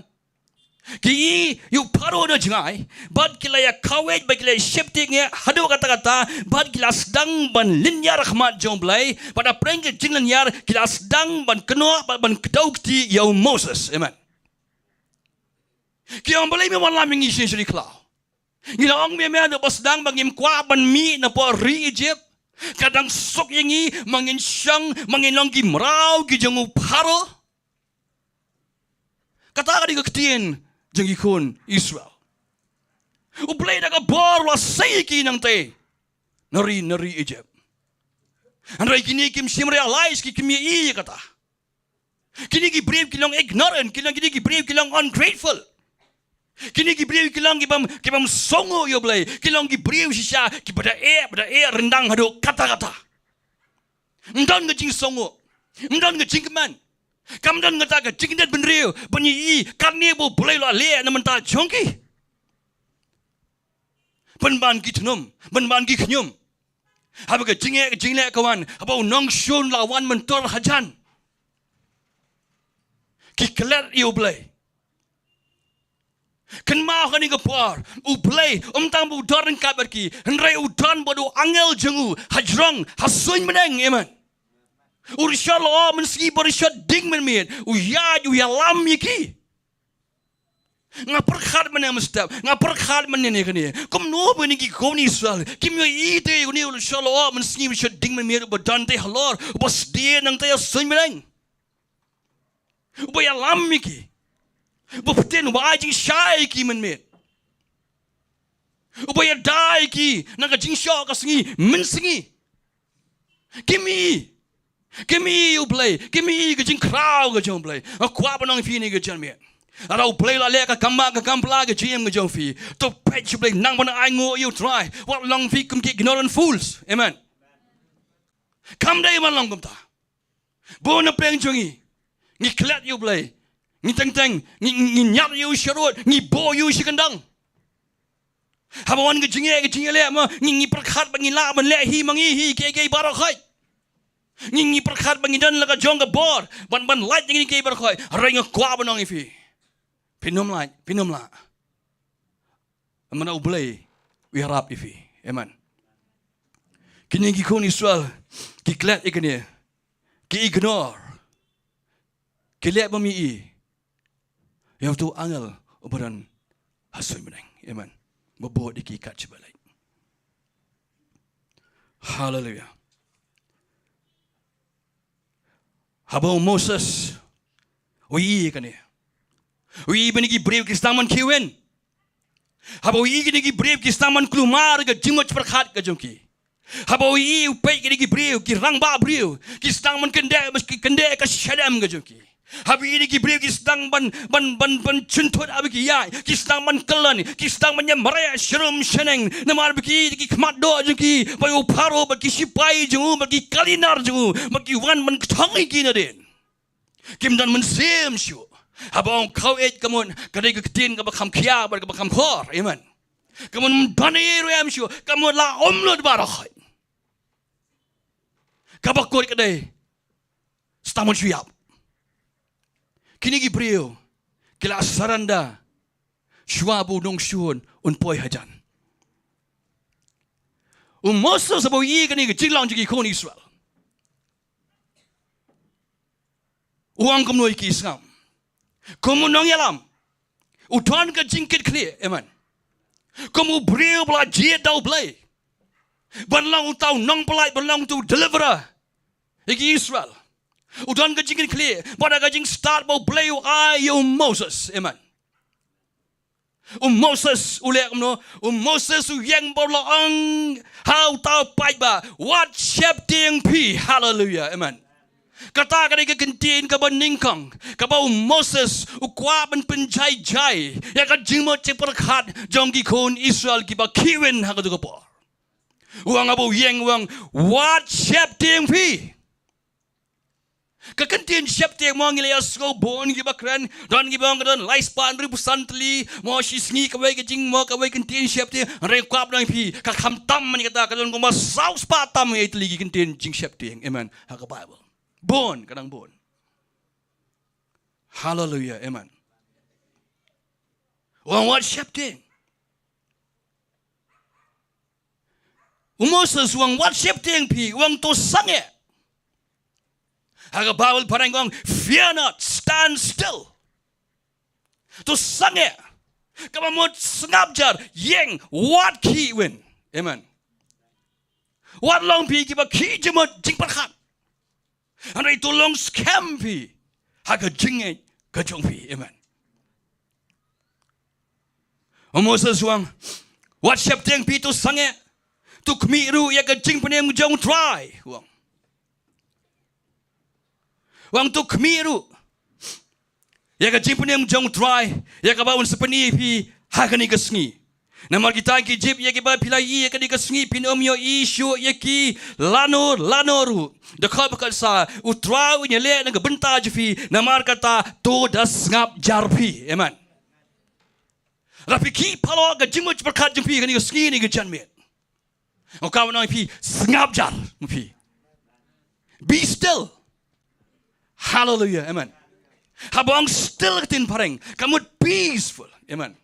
Ki ïohi ïa u Pharaoh na jngai, bad ki la ïa kaweit, bad ki la ïa sheptieng eh haduh katta katta, bad ki la sdang ban lynñiar ha khmat jong u Blei, bad hapdeng ka jinglynñiar ki la sdang ban kynnoh bad ban kdew kti ïa u Moses. Amen. Ki ong, balei me wan lam ïa ngi sha ri khlaw? Ngi la ong ïa me haduh ba sdang ba ngim kwah ban mih na pdeng ri Ijipt. Ka dang suk ïa ngi, ma ngin shong, ma ngin long ki mraw ki jong u Pharaoh. Kata ka dei ka ktien jong ki khun Israel. U Blei da ka bor u la sei ïa ki nangtei na ri, na ri Ijipt. Hynrei kine kim shym realize, ki kim ïohi ïa kata. Kine ki briew ki long ignorant, ki long, kine ki briew ki long ungrateful. Kine ki briew ki long ki bym, ki bym sngewnguh ïa u Blei, ki long ki briew shisha kiba da eh, ba da eh ryndang haduh katta katta. Ym don ka jingsngewnguh, ym don ka jingkmen, kam don kata ka jingdit bynriew ban ïohi katne ba u Blei u la leh na bynta jong ki. Pynban ki tnum, pynban ki khñium. Haba ka jingeh, ka jingleh ka wan, haba u nongshun la wan mynta hajan, ki klet ïa u Blei. Kynmaw kane ka por, u Blei um tang ba u don ryngkat bad ki, hynrei u don bad u angel jong u hajrong ha suiñ bneng. Amen. U Ri Shot Lyoh Mynsngi Barit Shot Dieng Mynmiet u ïaid, u ïalam ïa ki. Nga pyrkhat mynne mynstep, nga pyrkhat mynne ne kane. Kumno ba kine ki khun Israel kim ïohi te ïa une u Ri Shot Lyoh Mynsngi Barit Shot Dieng Mynmiet uba don te halor, uba sdie nangtei ha suiñ bneng? Uba ïalam ïa ki. Uba pynbteng, uba ai jingshai ïa ki mynmiet. Uba ïada ïa ki na ka jingshoh ka sngi mynsngi. Kim i, kim i U Blei, kim i ka jingkhraw ka jong U Blei. Nga kwah ban ong ïa phi kane ka janmiet, lada U Blei u la leh ka kam, ka kam pla ka jingim ka jong phi, to peit sha U Blei, nang ban ainguh ïa U Trai. Wat long phi kum ki ignorant fools. Amen. Kam dei ban long kumta. Bun na pdeng jong ngi, ngi klet ïa U Blei, ngi teng teng, ngi, ngi, ngi ñiad ïa u sharud, ngi buh ïa u sha kyndong. Haba wan ka jingeh, ka jingeh leh mo, ngi, ngi pyrkhat ba ngi lah ban leh hi ma ngi hi kiei kiei baroh khoit. Ngi, ngi pyrkhat ba ngi don la ka jong ka bor ban, ban lait ïa ngi kiei baroh khoit. Hynrei nga kwah ban ong ïa phi, phin ym lait, phin ym lah. Namar U Blei u ïarap ïa phi. Amen. Kine ki khun Israel ki klet ïa kane, ki ignore, ki leh bym i ïa uto u angel uba don ha suiñ bneng. Amen. Ba bud ïa ki kat shaba leit. Haleluya. Haba u Moses u ïohi ïa kane, u ïohi ba kine ki briew ki sdang ban khih win. Haba u ïohi kine ki briew ki sdang ban kulmar ïa ka jingmut pyrkhat ka jong ki. Haba u ïohi, u peit kine ki briew, ki rangbah briew, ki sdang ban kyndeh, ki kyndeh ka shadem ka jong ki. Haba u ïohi kine ki briew ki sdang ban, ban, ban, ban shynthut haba ki ïaid, ki sdang ban kyllon, ki sdang ban ïa mareh sharum shaneng. Namar ba ki, ki khmat doh jong ki, ba u Pharaoh bad ki shipai jong u, bad ki kali nar jong u, ba ki wan ban kthong ïa ki nadien. Kim don mynsiem shuh. Haba ong khaw eit, ka mut ka dei ka ktien kaba kham khia bad kaba kham khor. Amen. Ka mut ym don ei ruh em shuh, ka mut la um lut baroh khoit. Kaba kut ka dei sdang ban shu ïap. Kine ki briew ki la surrender shuwa ba u nongshun un poi hajan. U Moses haba u ïohi kane ka jinglong jong ki khun Israel, u ong kumno ïa ki, sngap. Kum u nongïalam, u don ka jingkitkhlieh, amen, kum u briew ba la jied da U Blei ban long uta u nongpynlait, ban long uta u deliverer ïa ki Israel. U don ka jingkitkhlieh bad da ka jingstad ba U Blei u ai ïa u Moses. Amen. U Moses u leh kumno? U Moses u ïeng bad u la ong ha uta u paidbah, wat sheptieng phi. Haleluya. Amen. Kata ka dei ka kyntien kaba nyngkong kaba u Moses u kwah ban pynjai jai ïa ka jingmut jingpyrkhat jong ki khun Israel kiba khih win ha kato ka por. U ong, haba u ïeng, u ong, wat sheptieng phi. Ka kyntien sheptieng mo ngi la ïohsngew bun kiba kren, don kiba ong ka don lai spah hynriewphew san tylli, mo shi sngi kawei ka jing, mo kawei kyntien sheptieng. Hynrei kwah ban ong ïa phi, ka khamtam man kata, ka don kumba saw spah tam ïa tylli ki kyntien jingsheptieng. Amen. Ha ka Bible bun, ka dang bun. Haleluya. Amen. U ong wat sheptieng. U Moses u ong wat sheptieng phi, u ong to sangeh. Ha ka Bible phareng ka ong, fear not, stand still. To sangeh. Kaba mut sngap jar, ïeng, wat khih win. Amen. Wat long phi kiba khih jingmut jingpyrkhat. Hynrei to long skhem phi ha ka jingngeit ka jong phi. Amen. U Moses u ong, wat sheptieng phi, to sangeh, to khmih ruh ïa ka jingpynim jong U Trai. U ong, u ong to khmih ruh ïa ka jingpynim jong U Trai, ïa kaba un sa pyni ïa phi ha kane ka sngi. Namar kita ki Ijipt ïa kiba phi la ïohi ïa kane ka sngi, phin ym ïohi shuh ïa ki lano lano ruh. Dkhot ba khatsaw, U Trai un ïaleh na ka bynta jong phi, namar kata to da sngap jar phi. Amen. Lada phi khih palat ka jingmut jingpyrkhat jong phi kane ka sngi, kane ka janmiet, nga kwah ban ong ïa phi, sngap jar ma phi. Be still. Hallelujah. Amen. Haba ong still ka ktien phareng, ka mut peaceful. Amen.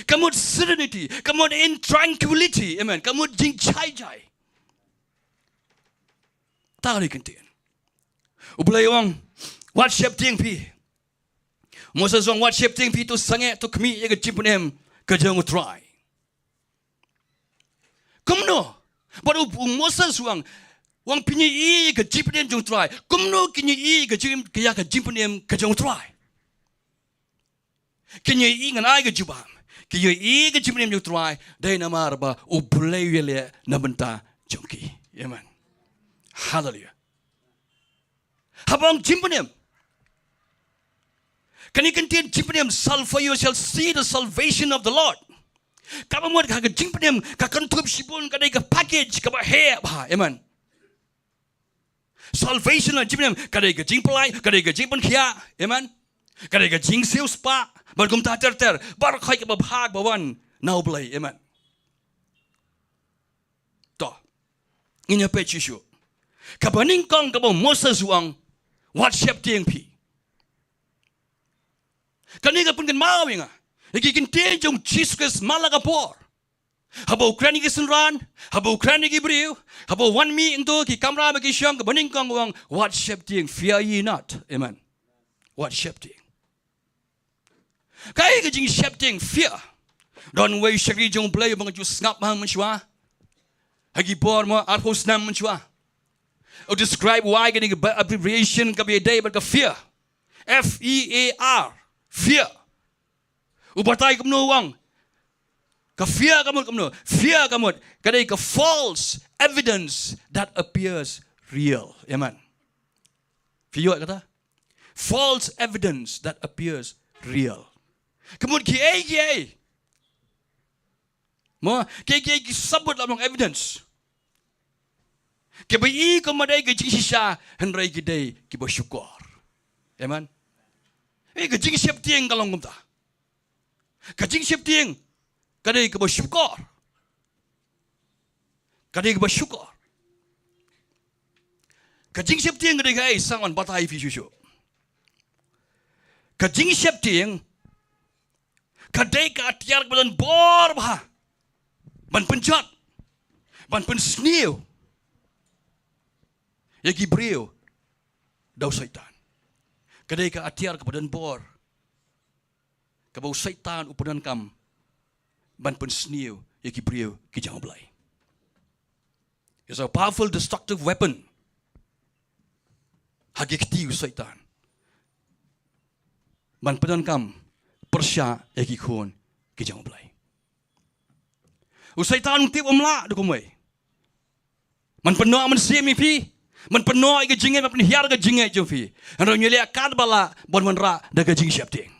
Ka mut serenity, ka mut in tranquility. Amen. Ka mut jingjai jai. Tang ri kyntien. U Blei u ong, wat sheptieng phi. Moses u ong, wat sheptieng phi, to sangeh, to khmih ïa ka jingpynim ka jong U Trai. Kumno? Bad u, u Moses u ong, u ong phin ïohi ïa ka jingpynim jong U Trai. Kumno kin ïohi ïa ka jing, ïa ka jingpynim ka jong U Trai? Kin ïohi ngan ai ka jubab. Kin ïohi ka jingpynim jong u Trai, dei namar ba U Blei u ïaleh na bynta jong ki. Amen. Haleluia. Haba ong jingpynim, kane ka ktien jingpynim, salva, you shall see the salvation of the Lord. Kaba mut ka jingpynim ka kynthup shibun, ka dei ka package kaba heh bha. Amen. Salvation la jingpynim, ka dei ka jingpyllait, ka dei ka jingpynkhiah. Amen. Ka dei ka jingsiewspah, bad kumta ter ter. Baroh kaba bha ba wan na U Blei. Amen. To, ngin ïa peit shuh shuh. Kaba nyngkong kaba u Moses u ong, wat sheptieng phi. Kane ka pynkynmaw ïa nga ïa ki ktien jong u Jisu Khrist man la ka por. Haba u kren ïa ki synran, haba u kren ïa ki briew, haba u wan mih hangto ki kamra bad ki shong, kaba nyngkong u ong, wat sheptieng, fear ye not. Amen. Wat sheptieng. Kaei ka jingsheptieng, fear? Don uwei u shakri jong U Blei uba nga ju sngap ma mynshuwa ha ki bor mo arphew snem mynshuwa, u describe why kane ka abbreviation kaba ïadei bad ka fear. F E A R, fear. U batai kumno, u ong, ka fear ka mut kumno? Fear ka mut ka dei ka false evidence that appears real. Amen. Phi ïoh kata? False evidence that appears real. Ka mut kiei kiei, mo, kiei kiei ki sabut, la long evidence, kiba i kumba dei ka jingshisha, hynrei ki dei kiba shukor. Amen. Eh, ka jingsheptieng ka long kumta. Ka jingsheptieng ka dei kaba shukor. Ka dei kaba shukor. Ka jingsheptieng ka dei kaei, sa ngan batai ïa phi shuh shuh. Ka jingsheptieng ka dei ka atiar kaba don bor bha ban pynjot, ban pynsniew ïa ki briew da u Soitan. Ka dei ka atiar kaba don bor kaba u Soitan u pyndonkam ban pynsniew ïa ki briew ki jong U Blei. It's a powerful destructive weapon ha ki kti u Soitan ban pyndonkam pyrshah ïa ki khun ki jong U Blei. U Soitan um tip, um lah da kumwei. Man pynnoh mynsiem ïa phi, man pynnoh ïa ka jingngeit, man pynhiar ka jingngeit jong phi. Hynrei ngi leh katba lah ban wanrah da ka jingsheptieng.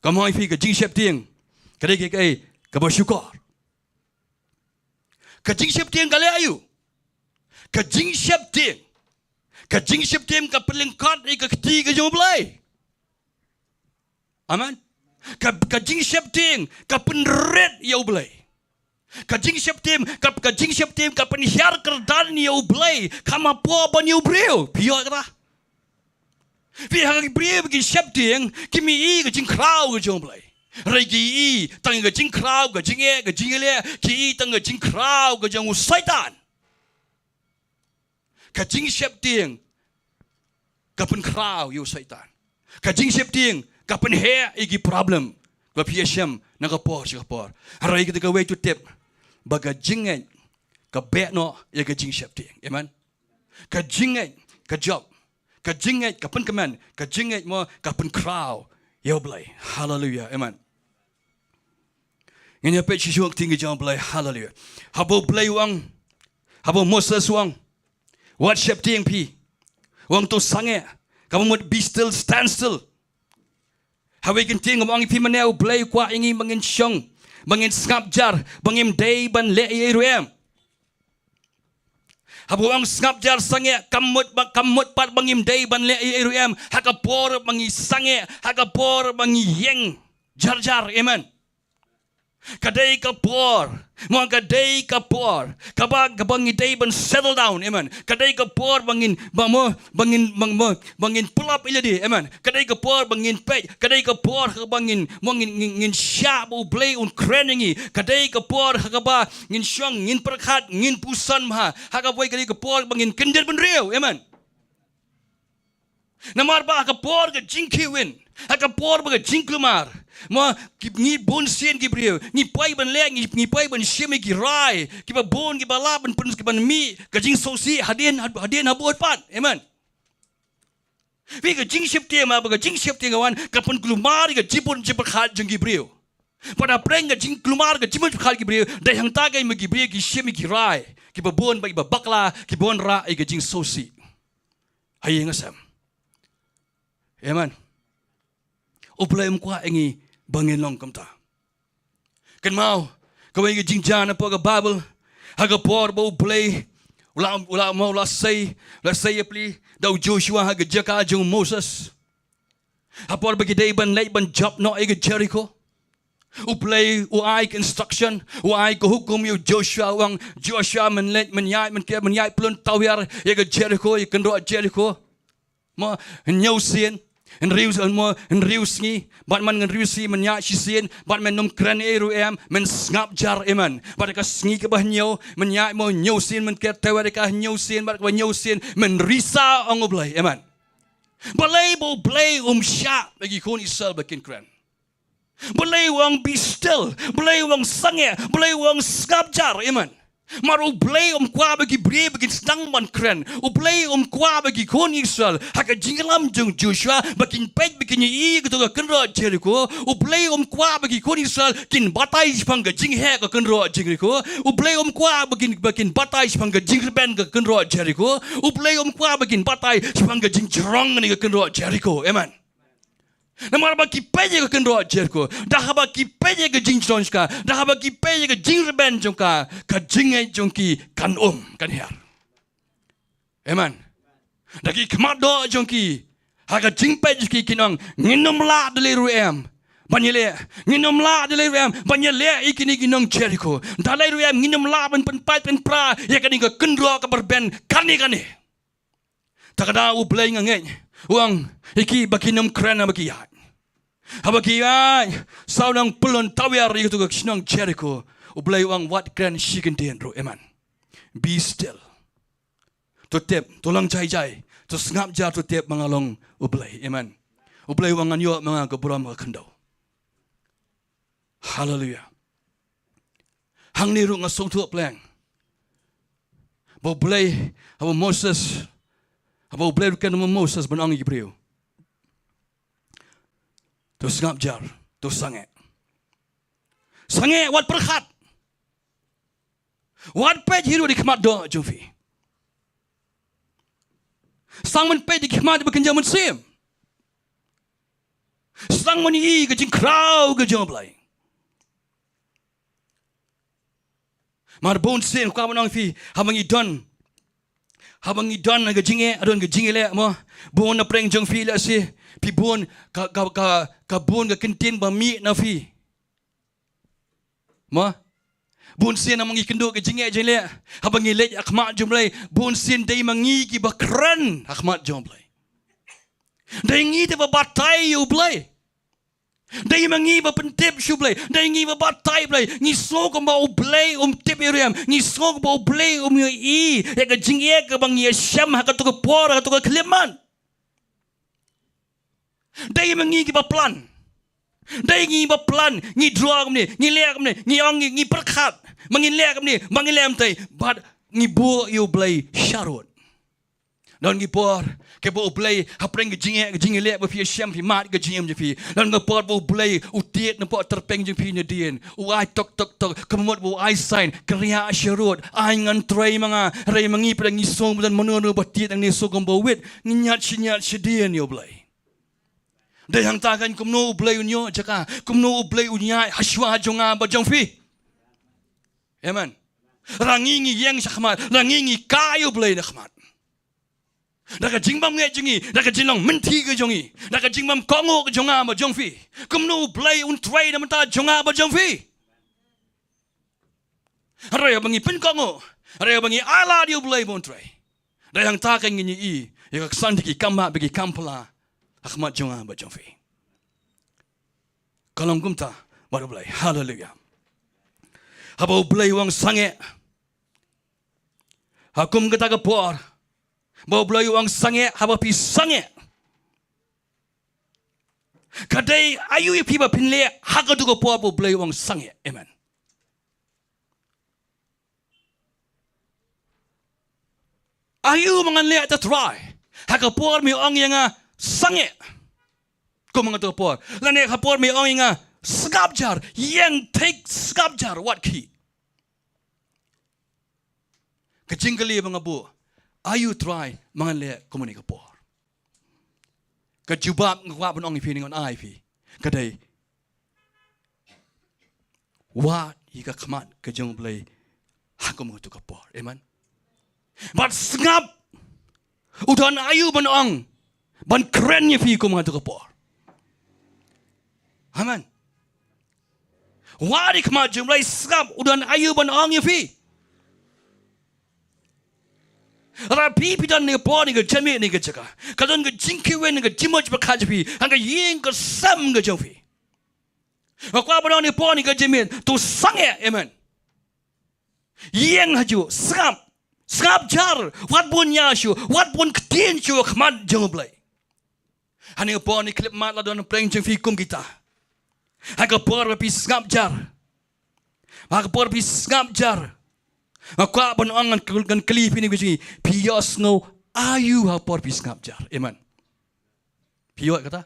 Kumno ïa phi ka jingsheptieng ka dei kaei, kaba shukor. Ka jingsheptieng ka leh aïu? Ka jingsheptieng, ka jingsheptieng ka pynlyngkot ïa ka kti ka jong U Blei. Amen. Ka, ka jingsheptieng ka pynrit ïa U Blei. Ka jingsheptieng ka, ka jingsheptieng ka pynhiar kyrdan ïa U Blei, kam hapoh ban ïa u briew. Phi ïoh kata? Phi, ha ki briew ki sheptieng, kim i ka jingkhraw ka jong U Blei. Hynrei ki i tang ka jingkhraw, ka jingeh, ka jingeh, ki i tang ka jingkhraw ka jong u Soitan. Ka jingsheptieng ka pynkhraw ïa u Soitan. Ka jingsheptieng ka pynheh ïa ki problem ba phi ïashem na ka por sha ka por. Hynrei kata kawei to tip ba ka jingngeit ka beh noh ïa ka jingsheptieng. Amen. Ka jingngeit ka jop, ka jingngeit ka pynkmen, ka jingngeit mo ka pynkhraw ïa U Blei. Haleluia. Amen. Ngin ïa peit shisha ka ktien ka jong U Blei. Haleluia. Haba U Blei u ong, haba u Moses u ong, wat sheptieng phi, u ong to sangeh, kaba mut be still, stand still. Ha kawei ka ktien kaba ong ïa phi mynne, U Blei u kwah ïa ngi ba ngin shong, ba ngin sngap jar, ba ngim dei ban leh ei ei ruh em. Haba u ong sngap jar sangeh, kam mut ba, kam mut pat ba ngim dei ban leh ei ei ruh em ha ka por ba ngi sangeh, ha ka por ba ngi ïeng jar jar. Amen. Ka dei ka por, mo, ka dei ka por kaba, kaba ngi dei ban settle down. Amen. Ka dei ka por ba ngin, ba mo, ba ngin, ba mo, ba ngin pull up ïa lade. Amen. Ka dei ka por ba ngin peit, ka dei ka por kaba ngin, mo, ngin, ngin, ngin shah ba U Blei un kren ïa ngi. Ka dei ka por kaba ngin shong, ngin pyrkhat, ngin puson bha. Ha kawei ka dei ka por ba ngin kyndit bynriew. Amen. Namar ba ha ka por ka jingkhih win, ha ka por ba ka jingkulmar, mo, ki, ngi bun sien ki briew ngi poi ban leh, ngi, ngi poi ban shim ïa ki rai kiba bun, kiba lah ban pyn, kiban mih ka jingsngewsih hadien, hadien habud pat. Amen. Phi, ka jingsheptieng, ma ba ka jingsheptieng ka wan, ka pynkulmar ïa ka jingpun jingpyrkhat jong ki briew. Bad hapdeng ka jingkulmar ka jingpun jingpyrkhat ki briew, dei hangta kein ba ki briew ki shim ïa ki rai, kiba bun bad kiba bakla, kiba wanrah ïa ka jingsngewsih. Ha ïing ha sem. Amen. U Blei um kwah ïa ngi ba ngin long kumta. Kynmaw, kawei ka jingjia napoh ka Baibl, ha ka por ba U Blei u la, u la, u la sei, u la sei ïa pli da u Joshua ha ka jaka jong u Moses. Ha por ba ki dei ban leit ban jop noh ïa ka Jeriko, U Blei u ai ka instruction, u ai ka hukum ïa u Joshua, u ong, Joshua, men leit, men ïaid, men kiew, men ïaid pyllun tawiar ïa ka Jeriko, ïa ka kynroh Jeriko. Mo, hynñiew sien, hynriew, mo, hynriew sngi, bad man hynriew sngi, men ïaid shisien, bad men ym kren ei ruh em, men sngap jar, amen. Bad ka sngi kaba hynñiew, men ïaid, mo, hynñiew sien, men kiew tawiar, ka hynñiew sien, bad kaba hynñiew sien, men risa, ong U Blei, amen. Balei ba U Blei um shah ïa ki khun Israel ba kin kren? Balei u ong be still? Balei u ong sangeh? Balei u ong sngap jar? Amen. Namar U Blei um kwah ba ki briew ba kin sdang ban kren. U Blei um kwah ba ki khun Israel, ha ka jingïalam jong Joshua, ba kin peit, ba kin ïohi ïa kato ka kynroh Jeriko. U Blei um kwah ba ki khun Israel kin batai shaphang ka jingheh ka kynroh Jeriko. U Blei um kwah ba kin, ba kin batai shaphang ka jingrben ka kynroh Jeriko. U Blei um kwah ba kin batai shaphang ka jingjrong kane ka kynroh Jeriko. Amen. Namar ba ki peit ïa ka kynroh Jeriko, da haba ki peit ïa ka jingjrong jong ka, da haba ki peit ïa ka jingrben jong ka, ka jingngeit jong ki kan um, kan hiar. Amen. Da ki khmat doh jong ki, ha ka jingpeit jong ki kin ong, ngin ym lah da lei ruh em ban ïaleh, ngin ym lah da lei ruh em ban ïaleh ïa kine ki nong Jeriko. Da lei ruh em ngin ym lah ban pynpait pynpra ïa kane ka kynroh kaba rben kane kane. Te kata U Blei nga ngeit u ong ïa ki ba kin ym kren haba ki ïaid. Haba ki ïaid saw nang pyllun tawiar ïa kato ka shnong Jeriko, U Blei u ong wat kren shi kyntien ruh, amen. Be still. To tip, to long jai jai, to sngap jar, to tip ba nga long U Blei, amen. U Blei u ong ngan ïoh ma nga ka burom ka khyndew. Haleluia. Hangne ruh nga sngewthuh pleng ba U Blei, haba Moses, haba U Blei u kren ma Moses ban ong ïa ki briew, to sngap jar, to sangeh. Sangeh, wat pyrkhat. Wat peit hi ruh da ki khmat doh jong phi. Sdang ban peit da ki khmat ba kynja mynsiem. Sdang ban ïohi ka jingkhraw ka jong U Blei. Namar bun sien, kwah ban ong ïa phi, haba ngi don, haba ngi don ha ka jingeh, ha don ka jingïaleh mo, bun na pdeng jong phi lehse phi bun ka, ka, ka, ka bun ka kyntien ba mih na phi. Mo? Bun sien haba ngi kynduh ka jingeh jingleh, haba ngi leit ha khmat jong U Blei, bun sien dei ma ngi kiba kren ha khmat jong U Blei. Dei ngi te ba batai ïa U Blei. Dei ma ngi ba pyntip sha U Blei. Dei ngi ba batai ïa U Blei. Ngi sngew kumba U Blei um tip ïa ruh em. Ngi sngew kumba U Blei um ïohi ïa ka jingeh kaba ngi ïashem ha kato ka por, ha kato ka khyllipmat. Dei ma ngi kiba plan. Dei ngi ba plan, ngi draw kumne, ngi leh kumne, ngi ong, ngi, ngi pyrkhat, ma ngin leh kumne, ma ngin leh kumtai, bad ngi buh ïa U Blei sharud. Don ki por kiba U Blei hapdeng ka jingeh, ka jingïaleh ba phi ïashem, phi mad ka jingim jong phi. Don ka por ba U Blei u tied napoh tyrpeng jong phi nadien. U ai tok tok tok, ka mut ba u ai sign, kynriah sharud, ai ngan trei ma nga, hynrei ma ngi pat ngi sngew ba don mano mano ba tied nangne, sngew kumba wit, ngi ñiad shi ñiad shadien ïa U Blei. Dei hangta kan kumno U Blei un ïoh jaka, kumno U Blei un ïaid ha shuwa jong nga bad jong phi. Amen. Lada ngi ngi ïeng shakhmat, lada ngi ngi kai ïa U Blei na khmat. Da ka jingbym ngeit jong ngi, da ka jinglong mynthi ka jong ngi, da ka jingbym kohnguh ka jong nga bad jong phi, kumno U Blei un trei na bynta jong nga bad jong phi. Hynrei haba ngi pynkohnguh, hynrei haba ngi ai lad ïa U Blei ba un trei, dei hangta kan ngin ïohi ïa ka ksan jong ki kam mad bad ki kam phylla ha khmat jong nga bad jong phi. Ka long kumta bad U Blei. Haleluia. Haba U Blei u ong sangeh, ha kum kata ka por ba U Blei u ong sangeh, haba phi sangeh, ka dei aïu ïa phi ba phin leh ha kato ka por ba U Blei u ong sangeh? Amen. Aïu ba ngan leh, te Trai? Ha ka por me ong ïa nga, sangeh kum ha kato ka por. Lane ha por me ong ïa nga sngap jar, ïeng thik sngap jar, wat khih. Ka jingkylli ba nga buh, are you try, ma ngan leh kum ha kane ka por? Ka jubab nga kwah ban ong ïa phi, nga ai ïa phi, ka dei wad ïa ka khmat ka jong U Blei ha kum ha kato ka por. Amen. Bad sngap, u don aïu ban ong, ban kren ïa phi kum ha kato ka por. Amen. Wad ïa ka khmat jong U Blei, sngap, u don aïu ban ong ïa phi. Lada phi, phi don ha kane ka por, ha kane ka janmiet, ha kane ka jaka, ka don ka jingkhih win, ka jingmut jingpyrkhat jong phi, ha ka ïing ka sem ka jong phi. Nga kwah ban ong ha kane ka por, ha kane ka janmiet, to sangeh, amen. Ïeng hajuh, sngap, sngap jar, wat bun ïa shuh, wat bun ktien shuh ha khmat jong U Blei. Ha kane ka por, ha kane ka khyllipmat, la don pdeng jong phi kum kita. Ha ka por ba phi sngap jar, ha ka por phi sngap jar, nga kwah ban ong, ngan kyl-, ngan kylli phi ha kane ka jingim, phi ïohsngew aïu ha ka por phi sngap jar? Amen. Phi ïoh kata?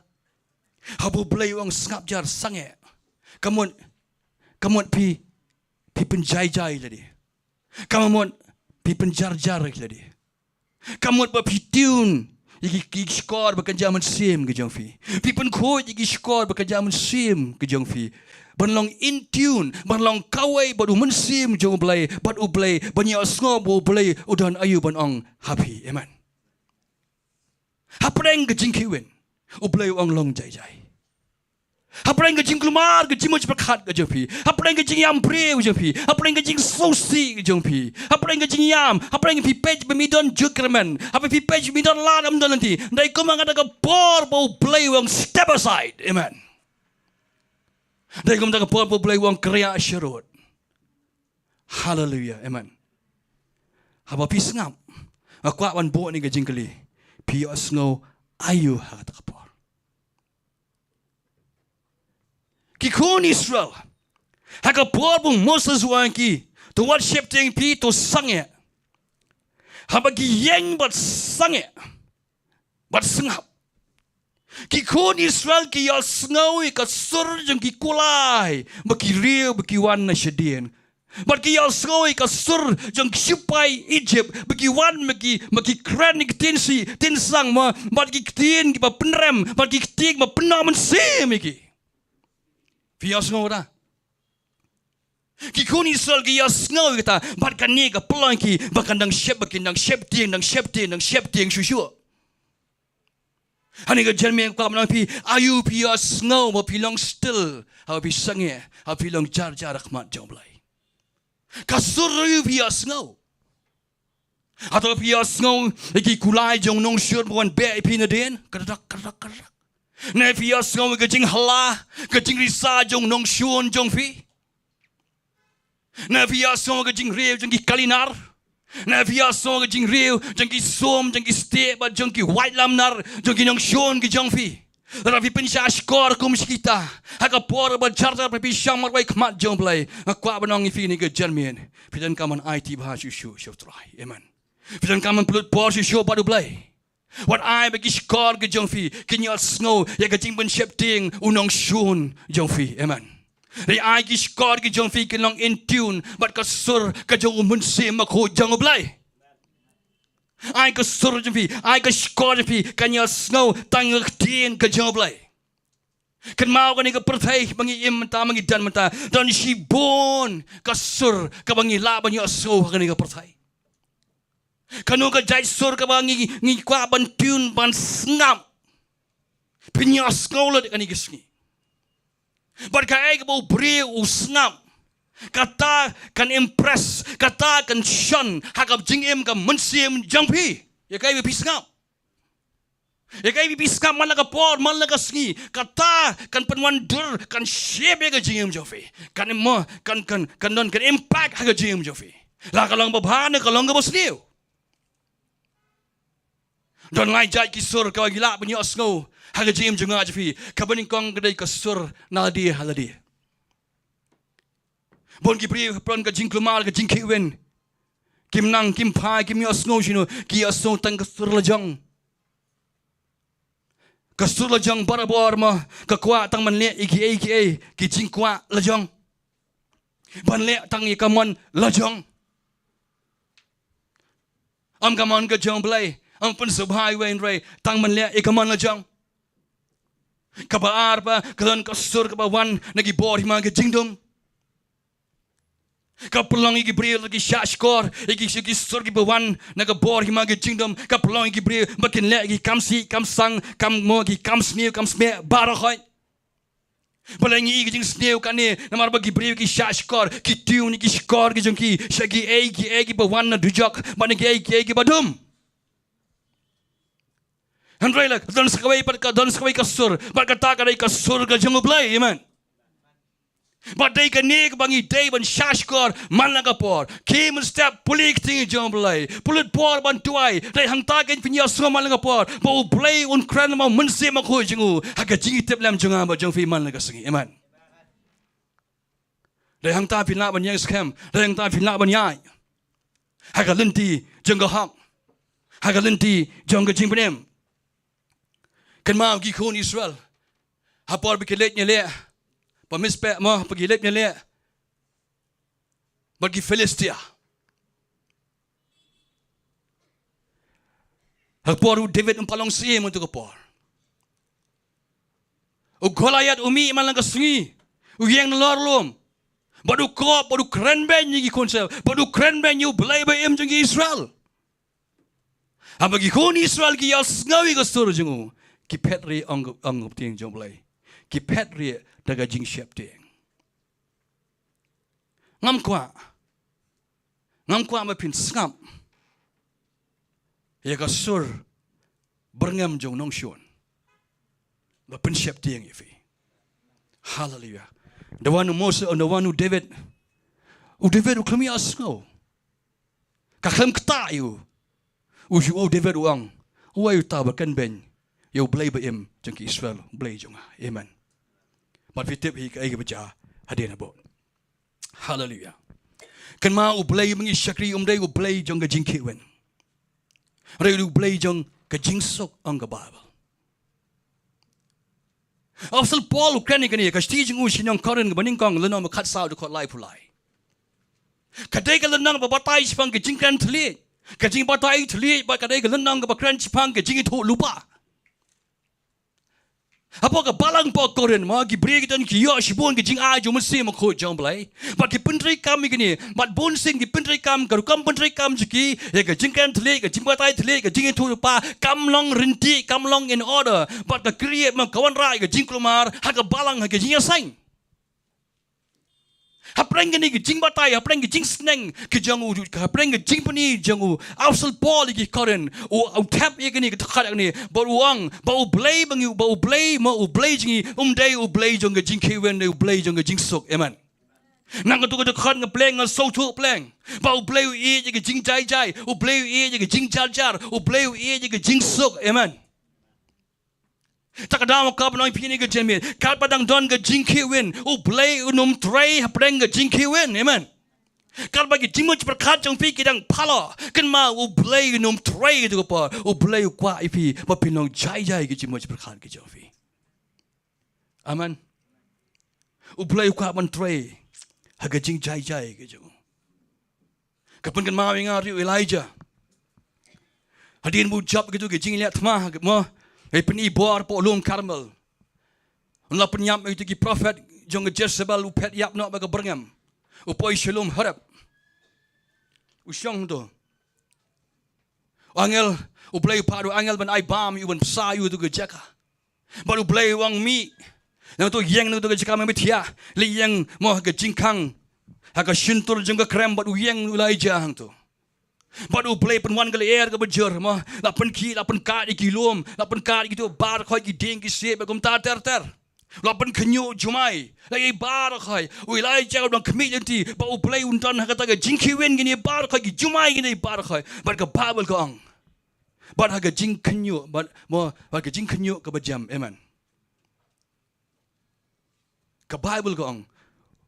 Haba U Blei u ong sngap jar, sangeh, ka mut, ka mut phi, phi pynjai jai lade. Ka mut phi pynjar jar lade. Ka mut ba phi tune ïa ki, ki shkor ba kynja mynsiem ka jong phi. Phi pynkhuid ïa ki shkor ba kynja mynsiem ka jong phi, ban long in tune, ban long kawei bad U Mynsiem jong U Blei, bad U Blei, ban ïohsngew ba U Blei u don aïu ban ong ha phi. Amen. Hapdeng ka jingkhih win, U Blei u ong long jai jai. Hapdeng ka jingkulmar, ka jingmut jingpyrkhat ka jong phi, hapdeng ka jingïam briew jong phi, hapdeng ka jingsngewsih ka jong phi, hapdeng ka jingïam, hapdeng phi peit ba mi don jingkyrmen, hapdeng phi peit ba mi don lad, ym don lynti, dei kum ha kata ka por ba U Blei u ong step aside. Amen. Dei kum ha kata ka por ba U Blei u ong kyrïah sharud. Haleluia. Amen. Haba phi sngap, nga kwah ban buh ha kane ka jingkylli, phi ïohsngew aïu ha kata ka por? Ki khun Israel, ha ka por ba u Moses u ong ïa ki, to wat sheptieng phi, to sangeh, haba ki ïeng bad sangeh bad sngap, ki khun Israel ki ïohsngew ïa ka sur jong ki kulai ba ki riew ba ki wan na shadien. Bad ki ïohsngew ïa ka sur jong ki shipai Egypt ba ki wan, ba ki, ba ki kren ïa ki ktien shi, ktien sang mo, bad ki ktien kiba pynrem, bad ki ktien kiba pynnoh mynsiem ïa ki. Phi ïohsngew kata? Ki khun Israel ki ïohsngew ïa kata, bad kane ka pynlong ïa ki ba kan dang shep, ba kin dang sheptieng, dang sheptieng, dang sheptieng shuh shuh. Ha kane ka janmiet nga kwah ban ong ïa phi, aïu phi ïohsngew ba phi long still, haba phi sangeh, haba phi long jar jar ha khmat jong U Blei? Ka sur aïu phi ïohsngew? Hato phi ïohsngew ïa ki kulai jong u nongshun ba wan beh ïa phi nadien? Kyrdak, kyrdak, kyrdak. Ne phi ïohsngew ïa ka jinghylla, ka jingrisa jong u nongshun jong phi? Ne phi ïohsngew ïa ka jingriew jong ki kali nar? Ne phi ïohsngew ïa ka jingriew jong ki sum, jong ki stieh, bad jong ki waitlam nar, jong ki nongshun ki jong phi? Lada phi pynshah shkor kum shi kita, ha ka por ba jar jar phi shong marwei khmat jong U Blei, nga kwah ban ong ïa phi ha kane ka janmiet, phi donkam ban aiti bha shuh shuh sha U Trai. Amen. Phi donkam ban pynlut por shuh shuh bad U Blei. Wat ai ba ki shkor ki jong phi kin ïohsngew ïa ka jingpynsheptieng u nongshun jong phi. Amen. Ai ki shkor ki jong phi kin long in tune bad ka sur ka jong u Mynsiem Bakhuid jong U Blei. Ai ka sur jong phi, ai ka shkor jong phi kan ïohsngew tang ïa ka ktien ka jong U Blei. Kynmaw kane ka pyrthei ba ngi im mynta, ba ngi don mynta, don shibun ka sur kaba ngi lah ban ïohsngew ha kane ka pyrthei. Kano ka jait sur kaba ngi, ngi kwah ban tune, ban sngap? Phin ïohsngew lut ha kane ka sngi. Bad kaei kaba u briew u sngap, kata kan impress, kata kan shon ha ka jingim ka mynsiem jong phi. Ïa kaei ba phi sngap? Ïa kaei ba phi sngap man la ka por, man la ka sngi, kata kan pynwandur, kan shape ïa ka jingim jong phi. Kan im-, kan, kan, kan don, kan impact ha ka jingim jong phi. La ka long ba bha ne ka long kaba sniew. Don lai jait ki sur kaba ngi lah ban ïohsngew ha ka jingim jong nga jong phi. Kaba nyngkong ka dei ka sur na lade ha lade. Bun ki briew hapdeng ka jingkulmar, ka jingkhih win, kim nang, kim phai, kim ïohsngew shano, ki ïohsngew tang ka sur la jong. Ka sur lajong barabor mo, ka kwah tang ban leh ïa kiei kiei ki jingkwah lajong. Ban leh tang ïa ka mon lajong. Ym ka mon ka jong U Blei, ym pynsngewbha ïa uwei u hynrei tang ban leh ïa ka mon lajong. Kaba ar pat, ka don ka sur kaba wan na ki bor hima ka jingdum. Ka pynlong ïa ki briew ki shah shkor ïa ki, ïa ki sur kiba wan na ka bor hima ka jingdum. Ka pynlong ïa ki briew ba kin leh ki kam sih kam sang, kam mo, ki kam sniew kam smieh baroh khoit. Balei ngi ïoh ki jingsniew kane? Namar ba ki briew ki shah shkor, ki tune ïa ki shkor ki jong ki sha kiei kiei kiba wan na dujok bad na kiei kiei kiba dum. Hynrei la don sa kawei pat, ka don sa kawei ka sur, bad kata ka dei ka sur ka jong U Blei. Amen. Bad dei kane kaba ngi dei ban shah shkor man la ka por. Khie mynstep pule ïa ka ktien jong U Blei, pynlut por ban duwai. Dei hangta kein phin ïohsngew man la ka por ba U Blei un kren ma U Mynsiem Bakhuid jong u ha ka jingïatiplem jong nga bad jong phi man la ka sngi. Amen. Dei hangta phin lah ban ïeng skhem, dei hangta phin lah ban ïaid ha ka lynti jong ka hok, ha ka lynti jong ka jingpynim. Kynmaw ki khun Israel ha por ba ki leit ñiah leh, ba Mizpeh mo, ba ki leit ñiah leh bad ki Philistia. Ha ka por u David um pat long syiem ha kato ka por. U Goliath u mih man la ka sngi, u ïeng nalor lum, bad u kop, bad u kren beiñ ïa ki khun Israel, bad u kren beiñ ïa U Blei ba im jong ki Israel. Haba ki khun Israel ki ïohsngew ïa ka sur jong u, ki phet rieh, ong, ong ka ktien jong U Blei. Ki phet rieh da ka jingsheptieng. Ngam kwah, ngam kwah ba phin sngap ïa ka sur byrngem jong u nongshun ba pynsheptieng ïa phi. Haleluia. Da wan u Moses, da wan u David, u David u khlem ïohsngew. Ka khlem ktah ïa u. U shu, u David u ong, uei uta ba kren beiñ ïa U Blei ba im jong ki Israel, U Blei jong nga? Amen. Bad phi tip hi kaei kaba jia hadien nabo. Haleluia. Kynmaw, U Blei ba ngi shakri um dei U Blei jong ka jingkhih win. Hynrei U Blei jong ka jingsuk, ong ka Baibl. Apostol Paul u kren ïa kane ha ka shithi jong u sha ki nong Korinth kaba nyngkong, lynnong ba khatsaw, dkhot laiphew lai. Ka dei ka lynnong ba batai shaphang ka jingkren thylliej, ka jingbatai thylliej, bad ka dei ka lynnong kaba kren shaphang ka jingïathuhlypa. Hapoh ka balang hapoh Korinth mo, ki briew ki don ki ïoh shibun ka jingai jong U Mynsiem Bakhuid jong U Blei. Bad ki pyntreikam ïa kine, bad bun sien ki pyntreikam, ka rukom pyntreikam jong ki ïa ka jingkren thylliej, ka jingbatai thylliej, ka jingïathuhlypa, kam long ryntih, kam long in order. Bad ka khlieh mo ka wanrah ïa ka jingkulmar ha ka balang, ha ka jingïaseng. Hapdeng kane ka jingbatai, hapdeng ka jingsneng ka jong u, hapdeng ka jingpyni jong u Apostol Paul ïa ki Korinth, u, u thep ïa kane ka dkhot ïa kane, bad u ong ba U Blei ba ngi, ba U Blei mo, U Blei jong ngi um dei U Blei jong ka jingkhih win, dei U Blei jong ka jingsuk. Amen. Na katu ka dkhot nga pleng, nga sngewthuh pleng ba U Blei u ïeit ïa ka jingjai jai, U Blei u ïeit ïa ka jingjar jar, U Blei u ïeit ïa ka jingsuk. Amen. Te ka daw kaba nang phi ne ka jingmut, katba dang don ka jingkhih win, U Blei un ym trei hapdeng ka jingkhih win. Amen. Katba ki jingmut jingpyrkhat jong phi ki dang phalok, kynmaw U Blei un ym trei ha katu ka por. U Blei u kwah ïa phi ba phin long jai jai ki jingmut jingpyrkhat ki jong phi. Amen. U Blei u kwah ban trei ha ka jingjai jai ki jong u. Ka pynkynmaw ïa nga ruh u Elijah. Hadien ba u jop kito ki jingleh thma, mo, hei pyni bor hapoh lum Karmel. Un la pynïap ïa kito ki prophet jong ka Jezebel, u phet ïap noh bad ka byrngem. U poi sha lum Horeb. U shong to. U angel, U Blei u phah da u angel ban ai bam ïa u, ban bsa ïa u ha katu ka jaka. Bad U Blei u ong, mih na katu, ïeng na katu ka jaka mynmiet, leit ïeng mo ha ka jingkhang, ha ka shyntur jong ka krem, bad u ïeng u Elijah hangto. Bad U Blei pynwan ka lyer kaba jur mo, la pynkhih, la pynkad ïa ki lum, la pynkad ïa kito baroh khoit, ki dieng ki siej bad kumta ter ter. La pynkhynñiuh jumai, la ïai baroh khoit. U Elijah u dang khmih lynti ba U Blei un don ha kata ka jingkhih win, kine baroh khoit ki jumai kine baroh khoit. Bad ka Baibl ka ong, bad ha ka jingkhynñiuh, bad mo, bad ka jingkhynñiuh kaba jem. Amen. Ka Baibl ka ong,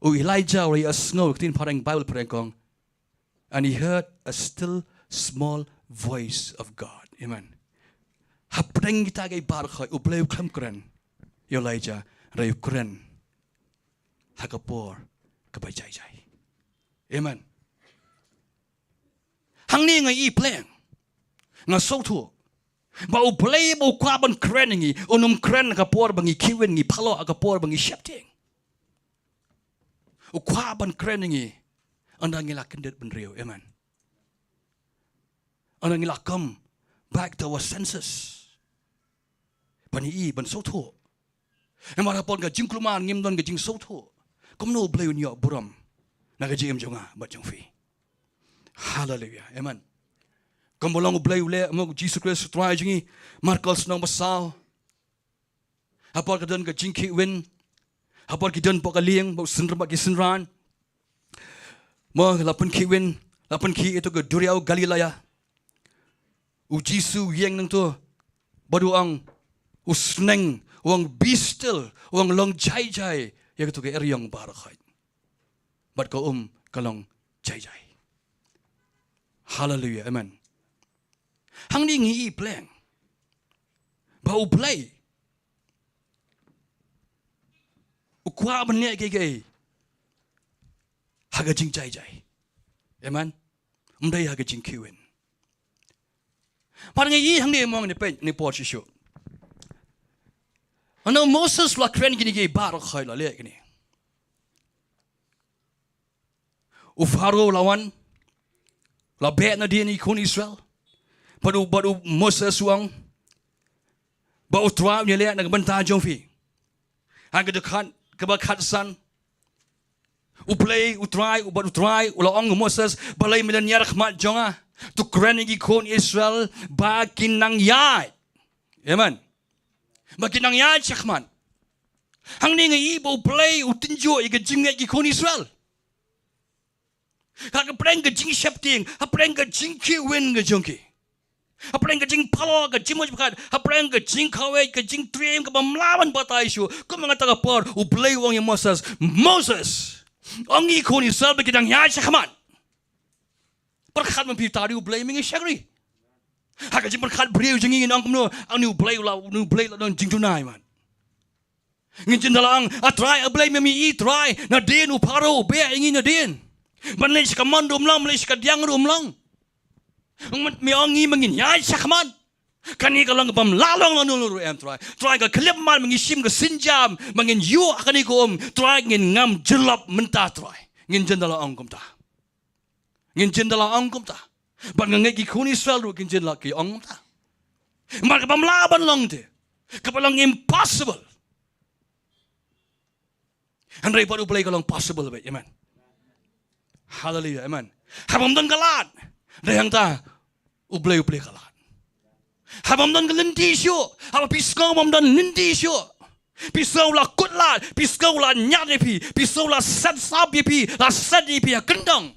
u Elijah u la ïohsngew, ka ktien phareng, Baibl phareng ka ong, and he heard a still small voice of God. Amen. Hapdeng kita kiei baroh khoit, U Blei u khlem kren ïa u Elijah, hynrei u kren ha ka por kaba jai jai. Amen. Hangne nga i pleng, nga sngewthuh ba U Blei ba u kwah ban kren ïa ngi, un ym kren ha ka por ba ngi khih win, ngi phalloh, ha ka por ba ngi sheptieng. U kwah ban kren ïa ngi ynda ngi la kyndit bynriew. Amen. Ynda ngi la come back to our senses, ban i, ban sngewthuh. Namar ha ka por ka jingkulmar ngim don ka jingsngewthuh, kumno U Blei un ïoh burom na ka jingim jong nga bad jong phi? Haleluia. Amen. Kumba long U Blei u leh, mo, U Jisu Khrist U Trai jong ngi. Markos lynnong ba saw. Ha por ka don ka jingkhih win, ha por ki don hapoh ka lieng, bad u synran bad ki synran, mo, la pynkhih win, la pynkhih ïa kato ka duriaw Galilea. U Jisu u ïeng nangto bad u ong, u sneng, u ong, "Be still," u ong, "Long jai jai ïa kato ka eriong baroh khoit." Bad ka um ka long jai jai. Haleluia. Amen. Hangne ngi i pleng ba U Blei u kwah ban leh kiei kiei ha ka jingjai jai. Amen. Ym dei ha ka jingkhih win. Bad ngi i hangne, mo, ngi peit, ngi por shisha. Haba u Moses u la kren kine kiei baroh khoit, u la leh kine, u Pharaoh u la wan, u la beh nadien ïa ki khun Israel. Bad u, bad u Moses u ong ba U Trai un ïaleh na ka bynta jong phi. Ha ka dkhot kaba khatsan, U Blei, U Trai, u, bad U Trai u la ong ha u Moses, "Balei me lynñiar ha khmat jong nga? To kren ïa ki khun Israel ba kin nang ïaid." Amen. Ba kin nang ïaid shakhmat. Hangne ngi i ba U Blei u tynjuh ïa ka jingngeit ki khun Israel. Ha ka pdeng ka jingsheptieng, ha pdeng ka jingkhih win ka jong ki, ha pdeng ka jingphalloh, ka jingmut jingpyrkhat, ha pdeng ka jingkhawai, ka jingtriem kaba ym lah ban batai shuh, kum ha kata ka por U Blei u ong ïa u Moses, "Moses, ong ïa ki khun Israel ba kin nang ïaid shakhmat." Pyrkhat ma phi, tang U Blei mynta ngi shakri. Ha ka jingpyrkhat briew jong ngi ngin ong kumno, hangne U Blei u la, U Blei u la don jingduna, amen. Ngin jin da la ong, "A Trai, A Blei, me me i Trai, nadien u Pharaoh u beh ïa ngi nadien. Ban leit sha ka mon ruh ym long, ban leit sha ka diang ruh ym long. Me ong ïa ngi ba ngin ïaid shakhmat. Kane ka long kaba ym lah long lano lano ruh em Trai. Trai, ka khyllipmat ba ngi shim, ka sienjam ba ngin ïuh ha kane ka um, Trai, ngin ngam jyllop mynta Trai." Ngin jin da la ong kumta. Ngin jin da la ong kumta. Bad nga ngeit ki khun Israel ruh kin jin la ki ong kumta. Namar kaba ym lah ban long te, kaba long impossible, hynrei bad U Blei ka long possible beit. Amen. Haleluia. Amen. Haba ym don ka lad, hynrei hangta U Blei u plie ka lad. Haba ym don ka lynti shuh, haba phi sngew ba ym don lynti shuh, phi sngew la kut lad, phi sngew la ñiad ïa phi, phi sngew la set sap ïa phi, la set ïa phi ha kyndong.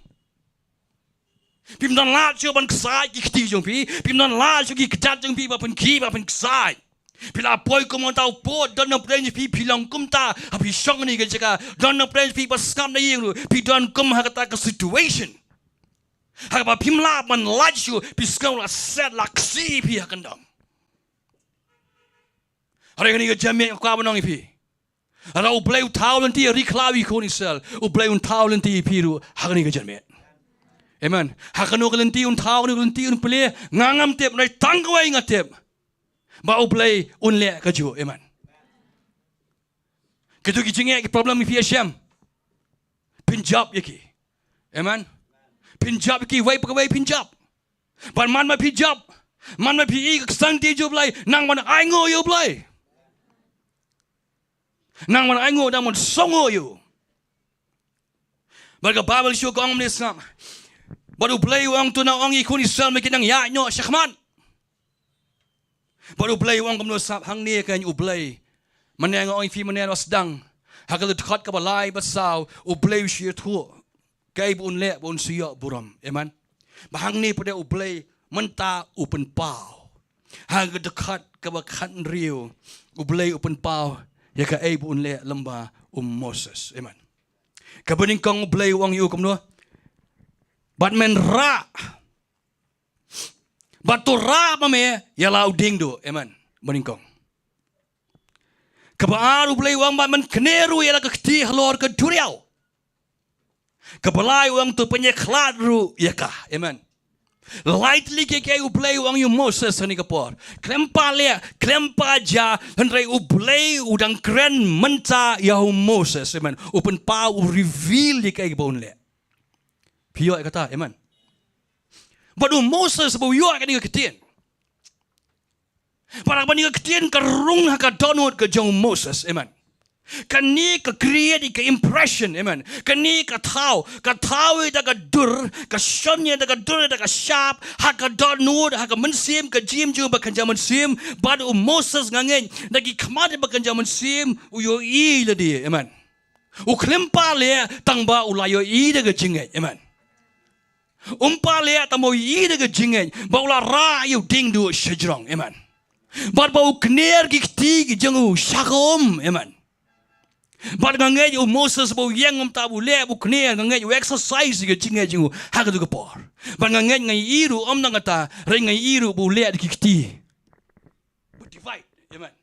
Phim don lad shuh ban ksaid ki kti jong phi, phim don lad shuh ki kjat jong phi ba pynkhih ba pynksaid. Phi la poi kum uta u pud, don na pdeng jong phi, phi long kumta. Ha phi shong ha kane ka jaka, don na pdeng jong phi ba sngap na ïing ruh, phi don kum ha kata ka situation. Haba phim lah ban lait shuh, phi sngew la set, la ksi ïa phi ha kyndong. Hynrei kane ka janmiet nga kwah ban ong ïa phi, lada U Blei u thaw lynti ïa ri khlaw ïa ki khun Israel, U Blei un thaw lynti ïa phi ruh ha kane ka janmiet. Amen. Ha kano ka lynti un thaw, kano ka lynti un plie, nga ngam tip, hynrei tang kawei nga tip, ba U Blei un leh kajuh. Amen. Kito ki jingeh, ki problem ïa phi, ïa shem, phin jop ïa ki. Amen. Phin jop ïa ki, wei pa kawei phin jop. Bad man ba phi jop, man ba phi ïohi ka ksangti jong U Blei, nang ban ainguh ïa U Blei. Nang ban ainguh, nang ban sngewnguh ïa U. Bad ka Baibl shuh ka ong mynne, sngap. Bad U Blei u ong, to nang ong ïa ki khun Israel ba kin nang ïaid noh shakhmat. Bad U Blei u ong kumno, sngap, hangne keiñ U Blei. Mynne nga ong ïa phi mynne, la sdang ha ka dkhot kaba lai bad saw, U Blei u shu ïathuh kaei ba un leh ba un shu ïoh burom. Amen. Ba hangne pat U Blei mynta u pynpaw ha ka dkhot kaba khathynriew, U Blei u pynpaw ïa kaei ba un leh lyngba u Moses. Amen. Kaba nyngkong U Blei u ong ïa u kumno? Bad men rah, Bad to rah ma me ïa la u dieng duh. Amen. Banyngkong. Kaba ar, U Blei u ong bad men kner ruh ïa la ka kti halor ka duriaw. Kaba lai u ong to pynïakhlad ruh ïa ka. Amen. Lai tylli ki, ki U Blei u ong ïa u Moses ha kane ka por. Khlem pat leh, khlem pat jia, hynrei U Blei u dang kren mynta ïa u Moses. Amen. U pynpaw, u reveal ïa kaei kaba un leh. Phi ïoh ïa kata, amen. Bad u Moses ba u ïoh ïa kane ka ktien. Para bad kane ka ktien ka rung ha ka dohnud ka jong u Moses, amen. Kane ka create ka impression, amen. Kane ka thaw, ka thaw ïa da ka dur, ka shon ïa da ka dur, da ka shap, ha ka dohnud, ha ka mynsiem, ka jingim jong u ba kynja mynsiem, bad u Moses nga ngeit, da ki khmat ba kynja mynsiem, u ïohi lade, amen. U khlem pat leh tang ba u la ïohi da ka jingngeit, amen. Um pat leh tang ba u ïohi da ka jingngeit, ba u la rah ïa u dieng duh shajrong, amen. Bad ba u kner ki kti ki jong u sha ka um, amen. Bad nga ngeit u Moses ba u ïeng, um, tang ba u leh, ba u kner, nga ngeit u exercise ïa ka jingngeit jong u ha kato ka por. Bad nga ngeit, nga ïohi ruh, um, nang kata, hynrei nga ïohi ruh ba u leh da ki kti. Ba divide, amen.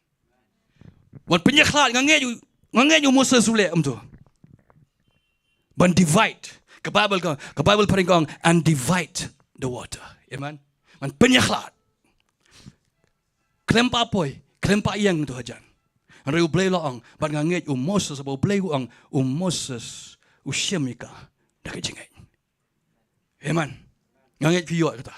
Ban pynïakhlad, nga ngeit, nga ngeit u Moses u leh, um, to. Ban divide. Ka Bible ka, ka Bible phareng ka ong, and divide the water. Amen. Ban pynïakhlad. Khlem pat poi, khlem pat ïeng to hajan. Hynrei U Blei u la ong, bad nga ngeit u Moses, ba U Blei u ong, u Moses u shem ïa ka da ka jingngeit. Amen. Nga ngeit phi ïoh kata.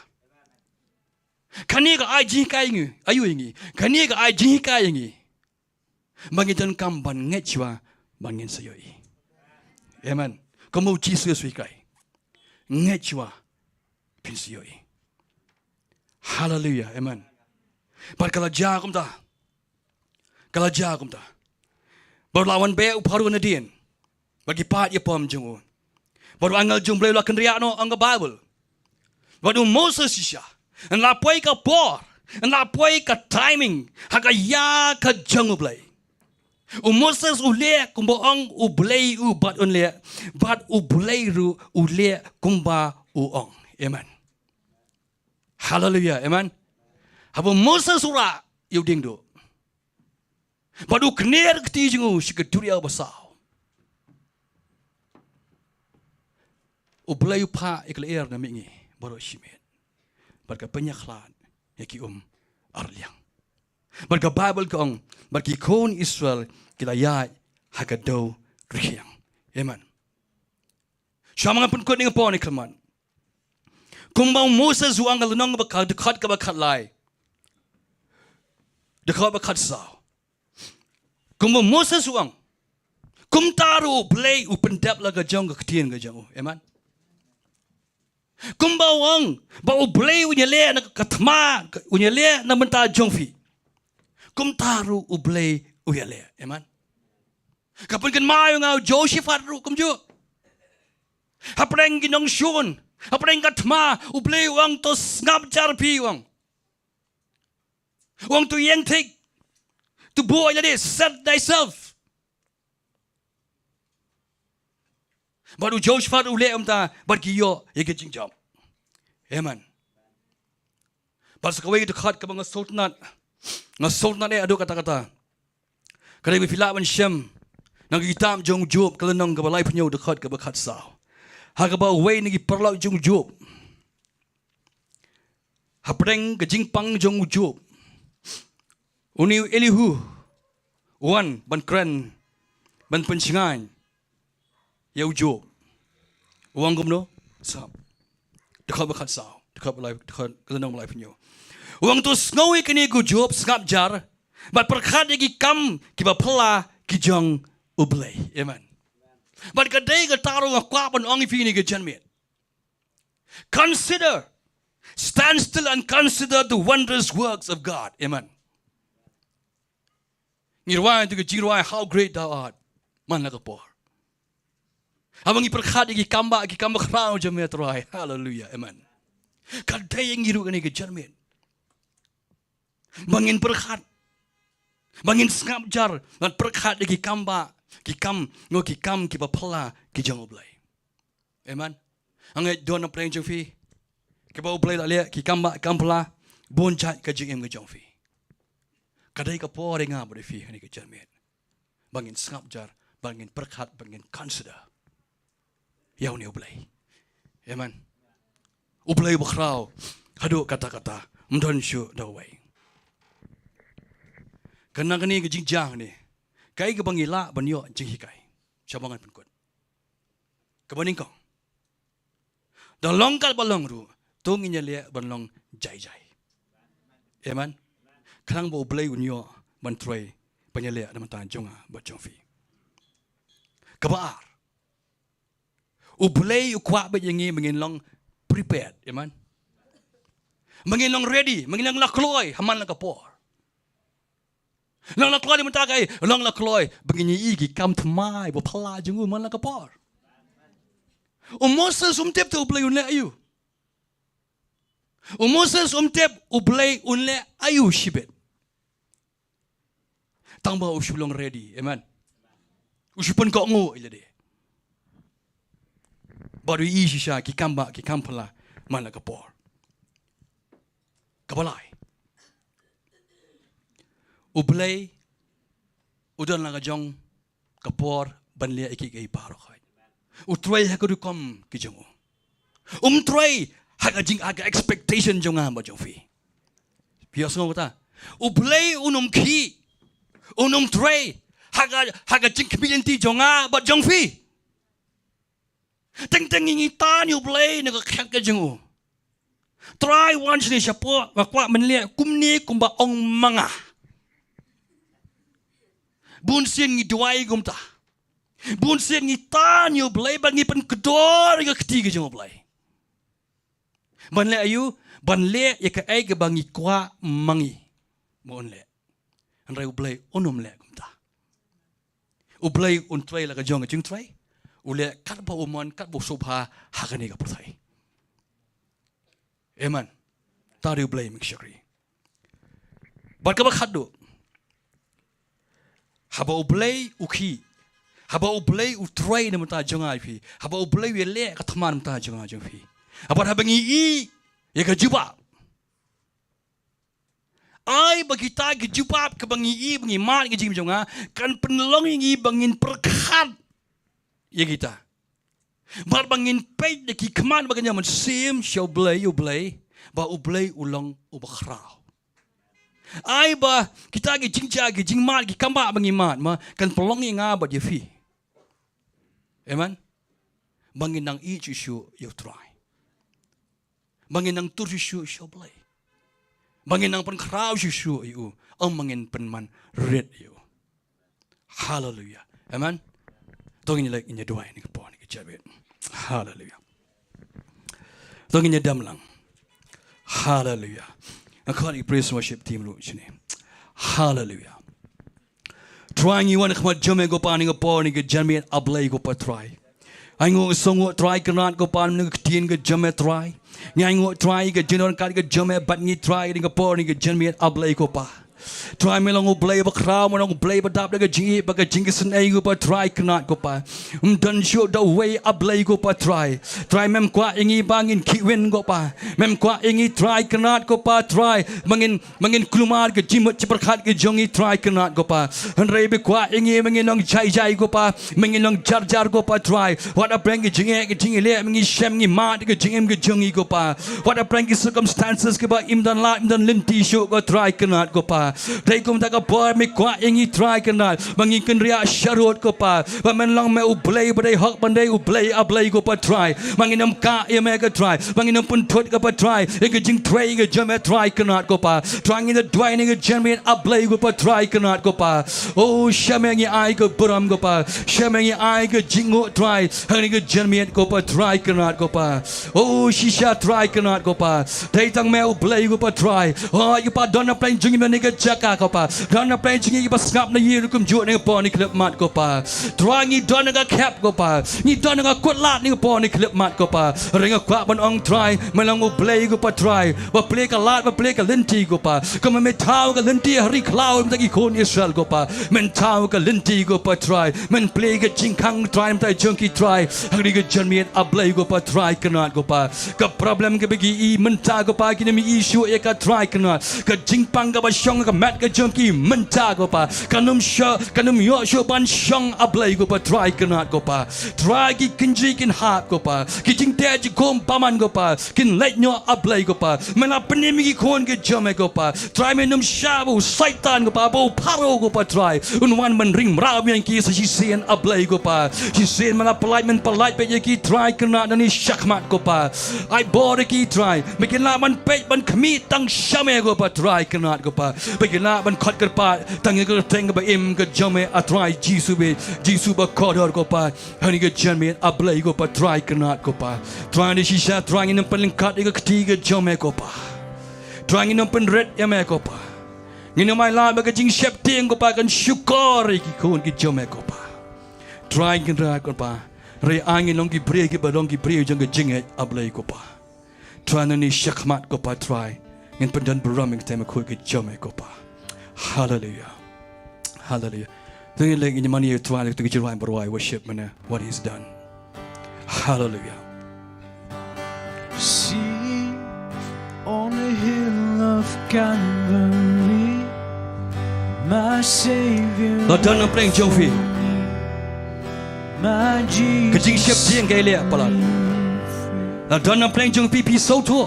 Kane ka ai jinghikai ïa ngi, aïu ïa ngi. Kane ka ai jinghikai ïa ngi. Ba ngin donkam ban ngeit shuwa ba ngin sa ïohi. Amen. Kumba u Jisu u hikai. Ngeit shuwa phin sa ïohi. Hallelujah. Amen. Bad ka la jia kumta. Ka la jia kumta. Bad u la wan beh u Pharaoh nadien. Bad ki paid ïapom jong u. Bad u angel jong U Blei u la kynriah noh, ong ka Bible. Bad u Moses shisha. Yn la poi ka por. Yn la poi ka timing. Ha ka ïa ka jong U Blei. U Moses u leh kumba ong U Blei u bad un leh. Bad U Blei ruh u leh kumba u ong. Amen. Hallelujah. Amen. Haba u Moses u rah ïa u dieng duh. Bad u kner kti jong u sha ka duriaw basaw. U Blei u phah ïa ka lyer na mihngi baroh shimet. Bad ka pynïakhlad ïa ki um arliang. Bad ka Bible ka ong, bad ki khun Israel ki la ïaid ha ka dewrkhiang. Amen. Shuwa ma ngan pynkut ïa nga por ne khlem mat. Kumba u Moses u ong ha lynnong ba khat, dkhot kaba khatlai. Dkhot ba khatsaw. Kumba u Moses u ong. Kumta ruh U Blei u pyndep la ka jong ka ktien ka jong u. Amen. Kumba u ong ba U Blei un ïaleh na ka thma, un ïaleh na bynta jong phi. Kumta ruh U Blei u ïaleh. Amen. Ka pynkynmaw ïa nga u Jehoshaphat ruh kumjuh. Hapdeng ki nongshun, hapdeng ka thma, U Blei u ong to sngap jar phi u ong. U ong to ïeng thik. To buh ïa lade, set thyself. Bad u Jehoshaphat u leh kumta, bad ki ïoh ïa ka jingjop. Amen. Bad sa kawei ka dkhot kaba nga sngewtynnat. Nga sngewtynnat eh haduh katta katta. Ka dei ba phi lah ban shem na ka kitab jong u Job ka lynnong kaba laiphew hynñiew dkhot kaba khatsaw. Ha kaba uwei na ki paralok jong u Job. Hapdeng ka jingpang jong u Job. Une u Elihu. U wan ban kren. Ban pynshngaiñ. Ïa u Job. U ong kumno? Sngap. Dkhot ba khatsaw. Dkhot ba lai, dkhot ka lynnong ba laiphew hynñiew. U ong to sngew ïa kane ko Job, sngap jar. Bad pyrkhat ïa ki kam kiba phylla ki jong U Blei. Amen. Bad ka dei kata ruh nga kwah ban ong ïa phi kane ka janmiet. Consider. Stand still and consider the wondrous works of God. Amen. Ngi rwai tu ka jingrwai, How Great Thou Art. Man la ka por. Haba ngi pyrkhat ïa ki kam ba, ki kam bakhraw jong me Trai. Hallelujah. Amen. Ka dei ïa ngi ruh kane ka janmiet. Ba ngin pyrkhat. Ba ngin sngap jar. Ban pyrkhat ïa ki kam ba, ki kam, ngo ki kam kiba phylla ki jong U Blei. Amen. Nga ngeit don na pdeng jong phi. Kaba U Blei u la leh, ki kam bah, ki kam phylla, bun jait ka jingim ka jong phi. Ka dei ka por ïa nga bad ïa phi ha kane ka janmiet ba ngin sngap jar, ba ngin pyrkhat, ba ngin consider ïa une U Blei. Amen. U Blei uba khraw haduh katta katta, ym don shuh da uwei. Kane, kane ka jingjia ne, kaei kaba ngi lah ban ïoh jinghikai sha ba ngan pynkut? Kaba nyngkong, da long katba long ruh, to ngin ïaleh ban long jai jai. Amen. Khnang ba U Blei un ïoh ban trei, ban ïaleh na ka bynta jong nga bad jong phi. Kaba ar, U Blei u kwah beit ïa ngi ba ngin long prepared. Amen. Ba ngin long ready, ba ngin long la kloi ha man la ka por. Long la kloi na ka bynta kaei? Long la kloi ba ngin ïohi ki kam thymmai ba phylla jong u man la ka por. U Moses um tip te U Blei un leh aïu. U Moses um tip U Blei un leh aïu shibit. Tang ba u shu long ready. Amen. U shu pynkohnguh ïa lade. Bad u ïohi shisha ki kam bah, ki kam phylla man la ka por. Kaba lai, U Blei u don la ka jong ka por ban leh ïa kiei kiei baroh. U trei ha ka rukom ka jong u. Um trei ha ka jing, ha ka expectation jong nga bad jong phi. Phi ïohsngew kata? U Blei un ym khih, un ym trei ha ka, ha ka jingkhmih lynti jong nga bad jong phi. Teng teng ngi, ngi tan ïa U Blei na ka khet ka jong u. Trai, wan shane shapoh, nga kwah ban leh kumne kumba ong ma nga. Bun sien ngi duwai kumta. Bun sien ngi tan ïa U Blei bad ngi pynkdor ïa ka kti ka jong U Blei. Ban leh aïu? Ban leh ïa kaei kaba ngi kwah ma ngi ba un leh. Hynrei U Blei un ym leh kumta. U Blei un trei la ka jong ka jingtrei. U leh katba u mon, katba u sngewbha ha kane ka pyrthei. Amen. Tang da U Blei, me ki shakri. Bad kaba khatduh, haba U Blei u khih, haba U Blei u trei na ka bynta jong nga jong phi, haba U Blei u ïaleh ka thma na ka bynta jong nga jong phi, bad haba ngi ïohi ïa ka jubab, ai ba kita ki jubab kaba ngi ïohi, ba ngi mad ha ka jingim jong nga, kan pynlong ïa ngi ba ngin pyrkhat ïa kita. Bad ba ngin peit da ki khmat ba kynja mynsiem sha U Blei, U Blei, ba U Blei u long uba khraw. Ai ba kita ki jingjia, ki jingmad, ki kam bah ba ngi mad, ma kan pynlong ïa nga bad ïa phi, amen, ba ngin nang ïeit shuh shuh ïa U Trai. Ba ngin nang tur shuh shuh sha U Blei. Ba ngin nang pynkhraw shuh shuh ïa u. Ym ba ngin pynman rit ïa u. Haleluia. Amen. To ngin ïa leit, ngin ïa duwai ha kane ka por, ha kane ka janmiet. Haleluia. To ngin ïa dem lang. Haleluia. Nga khot ïa ki praise worship team ruh shane. Haleluia. Trai, ngi wan ha khmat jong me ko Pa ha kane ka por, ha kane ka janmiet, A Blei ko Pa Trai. Ainguh sngewbha Trai Kynrad ko Pa, na ka ktien ka jong me Trai. Ngi ainguh Trai ka jingdon kat ka jong me bad ngi Trai, ha kane ka por, ha kane ka janmiet, A Blei ko Pa. Trai, me long U Blei ba khraw, me long U Blei ba dap da ka jingïeit bad ka jingïaseng, ko Pa Trai Kynrad ko Pa. Ym don shuh da uwei, A Blei ko Pa Trai. Trai, mem kwah ïa ngi ba ngin khihwin ko Pa. Mem kwah ïa ngi Trai Kynrad ko Pa Trai, ba ngin, ba ngin kulmar ka jingmut jingpyrkhat ka jong ngi Trai Kynrad ko Pa. Hynrei me kwah ïa ngi ba ngin long jai jai ko Pa, ba ngin long jar jar ko Pa Trai. Wat hapdeng ka jingeh ka jingeh leh, ba ngi shem, ngi mad ka jingim ka jong ngi ko Pa. Wat hapdeng ki circumstances kiba ym don lad, ym don lynti shuh ko Trai Kynrad ko Pa. Dei kumta ka por me kwah ïa ngi Trai Kynrad, ba ngin kynriah sharud ko Pa, ba men long me U Blei ba dei hok, ba dei U Blei, A Blei ko Pa Trai. Ba ngin ym kah ïa me ko Trai, ba ngin ym pynthut ko Pa Trai ïa ka jingtrei ka jong me Trai Kynrad ko Pa. Trai, ngi da duwai ha kane ka janmiet, A Blei ko Pa Trai Kynrad ko Pa. O, sha me ngi ai ka burom ko Pa, sha me ngi ai ka jingnguh Trai, ha kane ka janmiet ko Pa Trai Kynrad ko Pa. O, shisha Trai Kynrad ko Pa. Dei tang me U Blei ko Pa Trai. O, ïa Pa, don hapdeng jong ngi ha kane ka jaka ko Pa. Don na pdeng jong ngi kiba sngap na ïing ruh kumjuh na ka por na ka khyllipmat ko Pa. Trai ngi don na ka khep ko Pa. Ngi don na ka kut lad na ka por na ka khyllipmat ko Pa. Hynrei nga kwah ban ong Trai, me long U Blei ko Pa Trai. Ba plie ka lad, ba plie ka lynti ko Pa. Kumba me thaw ka lynti ha ri khlaw mynta ki khun Israel ko Pa. Men thaw ka lynti ko Pa Trai. Men plie ka jingkhang Trai mynta jong ki Trai. Ha kane ka janmiet A Blei ko Pa Trai kynrad ko Pa. Ka problem kaba ki i mynta ko Pa, kim ïohi shuh ïa ka Trai kynrad. Ka jingpang kaba shong ka met ka jong ki mynta ko Pa. Kan ym shuh, kan ym ïoh shuh ban shong A Blei ko Pa Trai kynrad ko Pa. Trai ki kynjri kin hap ko Pa. Ki jingteh jingkhum bymman ko Pa. Kin leit noh A Blei ko Pa. Me la pynim ïa ki khun ki jong me ko Pa. Trai me nym shah ba u Saitan ko Pa, ba u Pharaoh ko Pa Trai un wan ban ring mraw ïa ki sa shisien A Blei ko Pa. Shisien me la pyllait, men pyllait beit ïa ki Trai kynrad nangne shakhmat ko Pa. Ai bor ïa ki Trai. Me kin lah ban peit ban khmih tang sha me ko Pa Trai kynrad ko Pa. Me kin lah ban khot kyrpad tang ïa ka kyrteng kaba im ka jong me A Trai Jisu beit. Jisu ba kordor ko Pa. Ha kane ka janmiet A Blei ko Pa Trai kynrad ko Pa. Trai ngi shisha Trai ngin ym pynlyngkot ïa ka kti ka jong me ko Pa. Trai ngin ym pynrit ïa me ko Pa. Ngin ym ailad ba ka jingsheptieng ko Pa kan shukor ïa ki khun ki jong me ko Pa. Trai kynrad ko Pa. Hynrei ai ngin long ki briew kiba long ki briew jong ka jingngeit A Blei ko Pa. Trai nangne shakhmat ko Pa Trai. Ngin pyndon burom ïa ka kyrteng bakhuid ka jong me ko Pa. Haleluia. Haleluia. To ngin leh ngin ïa mane ïa u Trai, to ngin jingrwai ba rwai worship mynne What He's Done. Haleluia. See on the hill of Calvary, my Savior. La don na pdeng jong phi ka jingsheptieng ka ïaleh palat. La don na pdeng jong phi, phi sngewthuh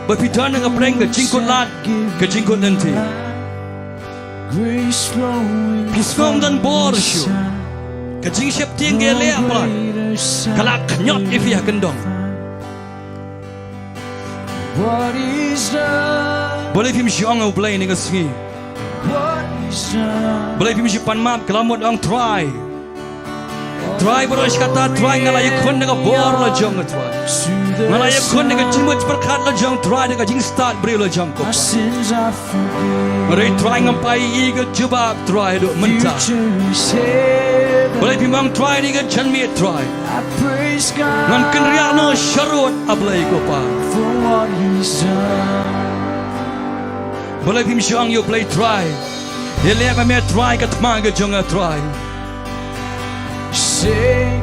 ba phi don ha ka pdeng ka jingkut lad, ka jingkut lynti. Phi sngewdon bor shuh. Ka jingsheptieng ka ïaleh palat. Ka la khñiot ïa phi ha kyndong. Balei phim shong ha U Blei ne ka sngi? Balei phim shu pan map, ka la mut ong Trai. Trai baroh shi katta, Trai nga la ïakhun na ka bor la jong Trai. Nga la ïakhun na ka jingmut pyrkhat la jong Trai, na ka jingstad briew la jong ko. Hynrei Trai ngam pat ïohi ka jubab Trai haduh mynta. Balei phim ong Trai ne ka janmiet Trai. Ngan kynriah noh sharud A Blei ko Pa. Balei phim shong ïa U Blei Trai. Ïaleh ma me Trai ka thma ka jong nga Trai. Sing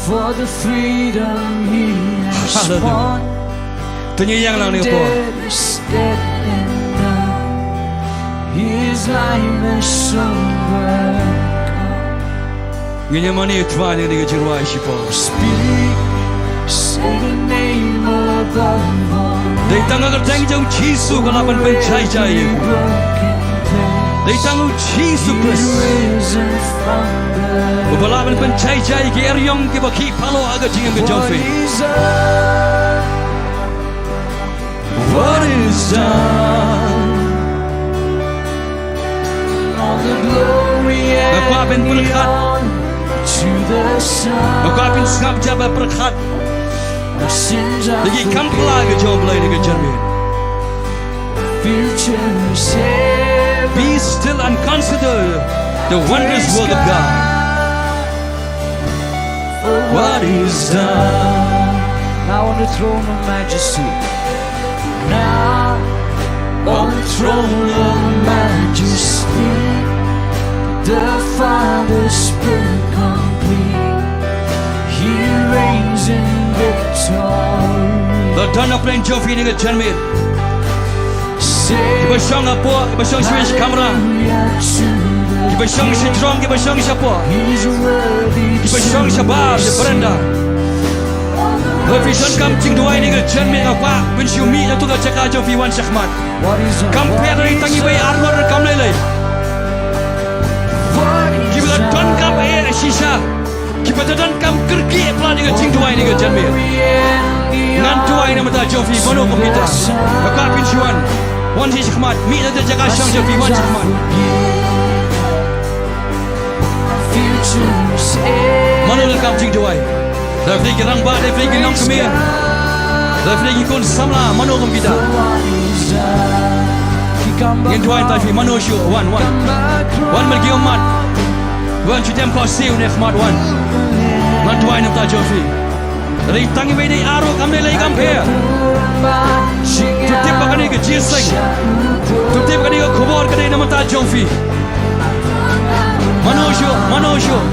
for the freedom he has won. Haleluia. To ngin ïeng lang ne ko. Death is dead and done. His life has overcome. Ngin ïa mane Trai ïa kane ka jingrwai shipor. Speak, say the name above all names. Dei tang ka kyrteng jong Jisu ka lah ban pynjai jai ïa ki. Dei tang u Jisu Khrist uba lah ban pynjai jai ïa ki eriong kiba khih paloh ha ka jingim ka jong phi. What is done? All the glory and the honor to the Son. Nga kwah phin pyrkhat. Nga kwah phin sngap ïa ba pyrkhat. Ïa ki kam pla ka jong U Blei ha ka janmiet. Future is heaven. Be still and consider the wondrous work of God. What is done? Now on the throne of majesty. Now on the throne of majesty. The Father's plan complete. He reigns in victory. Lada don na pdeng jong phi ha kane ka janmiet. Kiba shong hapoh, kiba shong shane sha kamra. Kiba shong shajrong, kiba shong shapoh. Kiba shong shabar, sha veranda. Lada phi donkam jingduwai ha kane ka janmiet, nga kwah phin shu mih na tu ka jaka jong phi, wan shakhmat. Kam pher ïa tang iwei arngut, kam lei lei. Kiba donkam eh shisha. Kiba donkam kyrkieh palat ïa ka jingduwai ha kane ka janmiet. Ngan duwai na ka bynta jong phi, mano kum kita. Nga kwah phin shu wan. Wan shakhmat, mih na tu ka jaka shong jong phi, wan shakhmat. Mano donkam jingduwai? Lada phi ki rangbah, lada phi ki nongkmie, lada phi ki khun samla, mano kum kita. Ngin duwai na ka bynta jong phi, mano shuh, wan, wan. Wan, wan ki mat. Wan, shu dem khohsiew ne khmat, wan. Ngan duwai na ka bynta jong phi. Hynrei tang iwei i ïaroh, kam dei lei kam pher. To tip ba kane ka jingïaseng, to tip ba kane ka khubor ka dei na ka bynta jong phi. Mano shuh, mano shuh.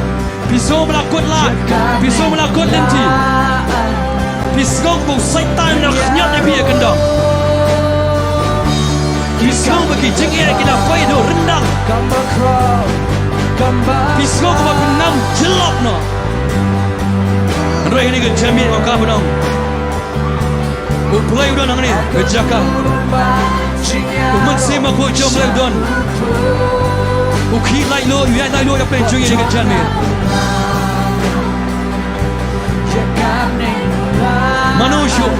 Phi sngew ba la kut lad, phi sngew ba la kut lynti. Phi sngew ba u Soitan u la khñiot ïa phi ha kyndong. Phi sngew ba ki jingeh ki la poi haduh ryndang. Phi sngew ba phin ym jyllop noh. Hynrei ha kane ka janmiet nga kwah ban ong, U Blei u don hangne ha ka jaka. U Mynsiem Bakhuid jong U Blei u don. U khih laitluid, u ïaid laitluid hapdeng jong ngi ha kane ka janmiet. Mano shuh.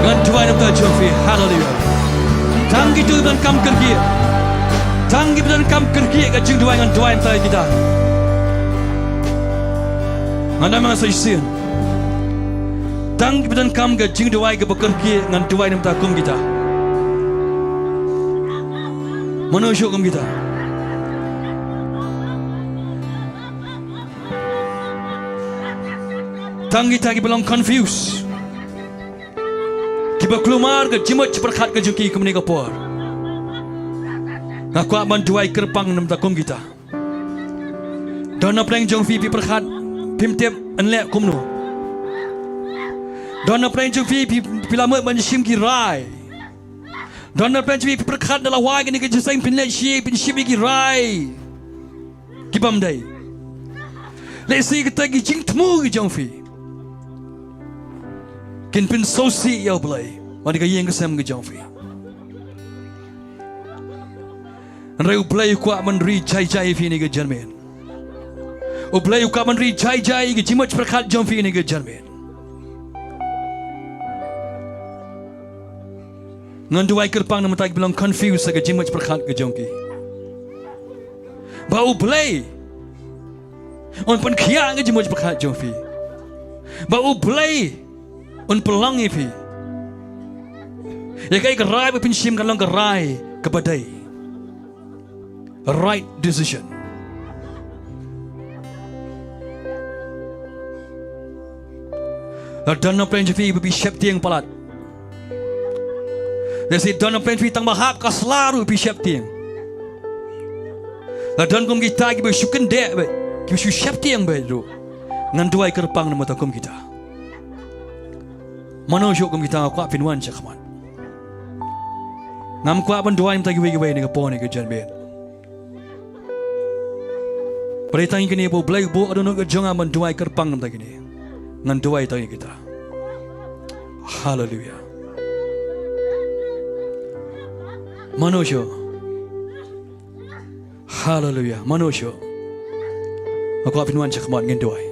Ngan duwai na ka bynta jong phi. Haleluia. Tang kito kiba donkam kyrkieh. Tang kiba donkam kyrkieh ka jingduwai, ngan duwai na ka bynta kita. Ngan duwai na ka bynta shisien. Tang kiba donkam ka jingduwai kaba kyrkieh, ngan duwai na ka bynta kum kita. Mano shuh kum kita. Tang kita kiba long confuse, kiba kulmar ka jingmut jingpyrkhat ka jong ki kumne ka por. Nga kwah ban duwai kyrpang na ka bynta kum kita. Don na pdeng jong phi phi pyrkhat phim tip yn leh kumno. Don na pdeng jong phi phi, phi la mut ban shim ki rai. Don na pdeng jong phi phi pyrkhat da lawei kane ka jingïaseng phin leh shi, phin shim ïa ki rai kibym dei. Lehse kita ki jingthmu ki jong phi kin pynsngewsih ïa U Blei bad ka ïing ka sem ka jong phi. Hynrei U Blei u kwah ban ri jai jai ïa phi ha kane ka janmiet. U Blei u kwah ban ri jai jai ïa ka jingmut jingpyrkhat jong phi ha kane ka janmiet. Ngan duwai kyrpang na ka bynta kiba long confuse ha ka jingmut jingpyrkhat ka jong ki, ba U Blei un pynkhiah ka jingmut jingpyrkhat jong phi, ba U Blei un pynlong ïa phi ïa kaei ka rai ba phin shim kan long ka rai kaba dei. Right decision. La don na pdeng jong phi ba phi sheptieng palat. Lehse don na pdeng jong phi tang ba hap ka sla ruh phi sheptieng. La don kum kita kiba shu kyndeh beit, kiba shu sheptieng beit ruh. Ngan duwai kyrpang na ka bynta kum kita. Mano shuh kum kita, nga kwah phin wan sha khmat. Ngam kwah ban duwai na ka bynta kiwei kiwei ha kane ka por, ha kane ka janmiet. Hynrei tang ïa kine ba U Blei u buh ha dohnud ka jong nga ban duwai kyrpang na ka bynta kine. Ngan duwai tang ïa kita. Haleluia. Mano shuh. Haleluia. Mano shuh. Nga kwah phin wan sha khmat, ngin duwai.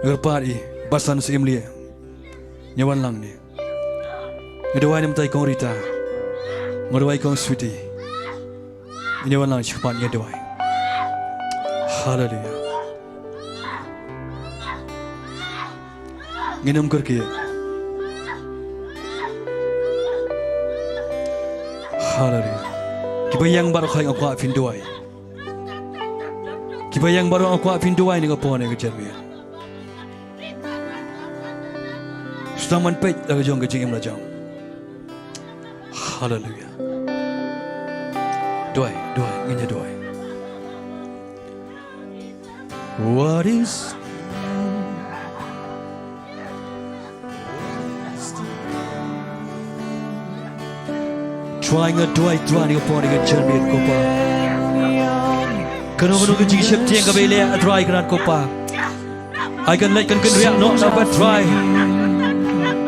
Kyrpad ïa i Basan Syiemlieh, ngi wan lang ne. Nga duwai na ka bynta i Kong Rita. Nga duwai i Kong Sweety. Ngi wan lang sha khmat, ngi duwai. Haleluia. Ngin ym kyrkieh. Haleluia. Kiba ïeng baroh, nga kwah phin duwai. Kiba ïeng baroh, nga kwah phin duwai ha kane ka por, ha kane ka janmiet. Sdang ban peit la ka jong ka jingim la jong. Haleluia. Duwai, duwai, ngin ïa duwai. What is Trai, nga duwai Trai ha kane ka por, ha kane ka janmiet ko Pa. Kano kano ka jingsheptieng kaba ïaleh Trai, kynrad ko Pa, ai kan leit kan kynriah noh na pdeng Trai.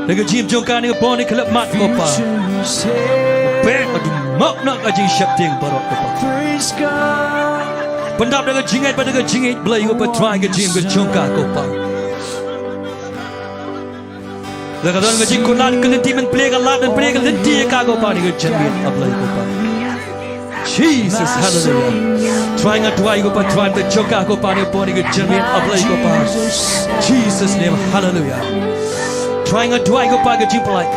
Da ka jingim jong ka ha kane ka por, ha kane ka khyllipmat ko Pa, beh ka dum mok na ka jingsheptieng baroh ko Pa. Pyndap da ka jingngeit bad da ka jingïeit Blei ko Pa Trai, ka jingim ka jong ka ko Pa. Lada ka don ka jingkut lad, ka lynti, men plie ka lad, men plie ka lynti ïa ka ko Pa, ha kane ka janmiet, A Blei ko Pa. Jesus, haleluia. Trai, nga duwai ko Pa Trai, da ka jong ka ko Pa, ha kane ka por, ha kane ka janmiet, A Blei ko Pa. Jesus name, haleluia. Trai nga duwai ko Pa ka jingpyllait.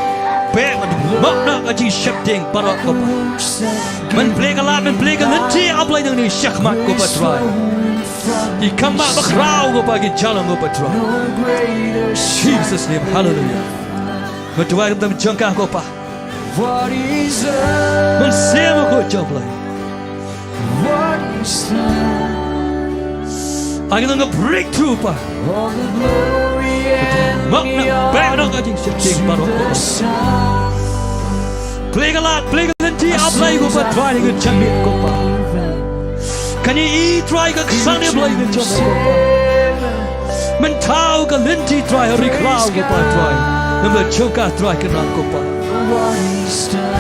Beh, map noh ka jingsheptieng baroh ko Pa. Men plie ka lad, men plie ka lynti A Blei nangne shakhmat ko Pa Trai. Ki khambah bakhraw ko Pa, ki jaiñ ko Pa Trai. Jesus name, hallelujah. Nga duwai ruh tam jong ka ko Pa. Men sngewbha ko jong Blei. Ai ka long ka breakthrough Pa. Map noh, beh noh ka jingsheptieng baroh ko Pa. Plie ka lad, plie ka lynti A Blei ko Pa Trai, ka jingmut ko Pa. Kane i Trai ka ksang A Blei ka jong ko Pa. Men thaw ka lynti Trai ha ri khlaw ko Pa Trai. Namar jong ka Trai ka nang ko Pa.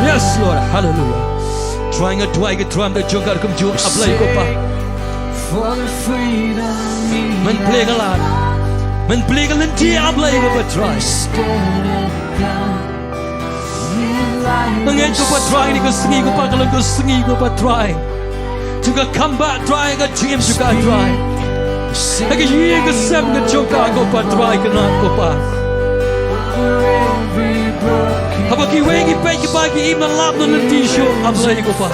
Yes Lord, hallelujah. Trai nga duwai ka Trai, namar jong ka kumjuh A Blei ko Pa. Men plie ka lad, men plie ka lynti A Blei ko Pa Trai. Nga ngeit ko Pa Trai, kane ka sngi ko Pa ka long ka sngi ko Pa Trai jong ka khambah Trai, ka jingim jong ka Trai. Ha ka ïing ka sem ka jong ka ko Pa Trai, ka nang ko Pa. Haba kiwei ki peit ki Pa, ki im na lad na lynti shuh A Blei ko Pa.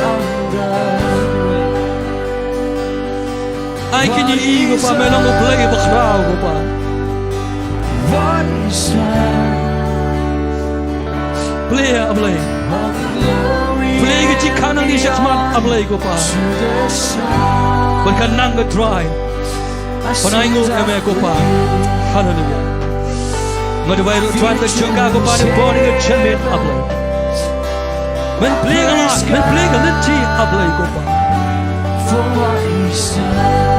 Ai kine i ko Pa, men long A Blei bakhraw ko Pa. Plie A Blei. Plie ka jingkhang nangne shakhmat A Blei ko Pa. Bad ka nang ka Trai. Ban ai nguh ïa me ko Pa. Hallelujah. Nga duwai ruh Trai ka jong ka ko Pa, ne bun ka jingmut A Blei. Men plie ka lad, men plie ka lynti A Blei ko Pa.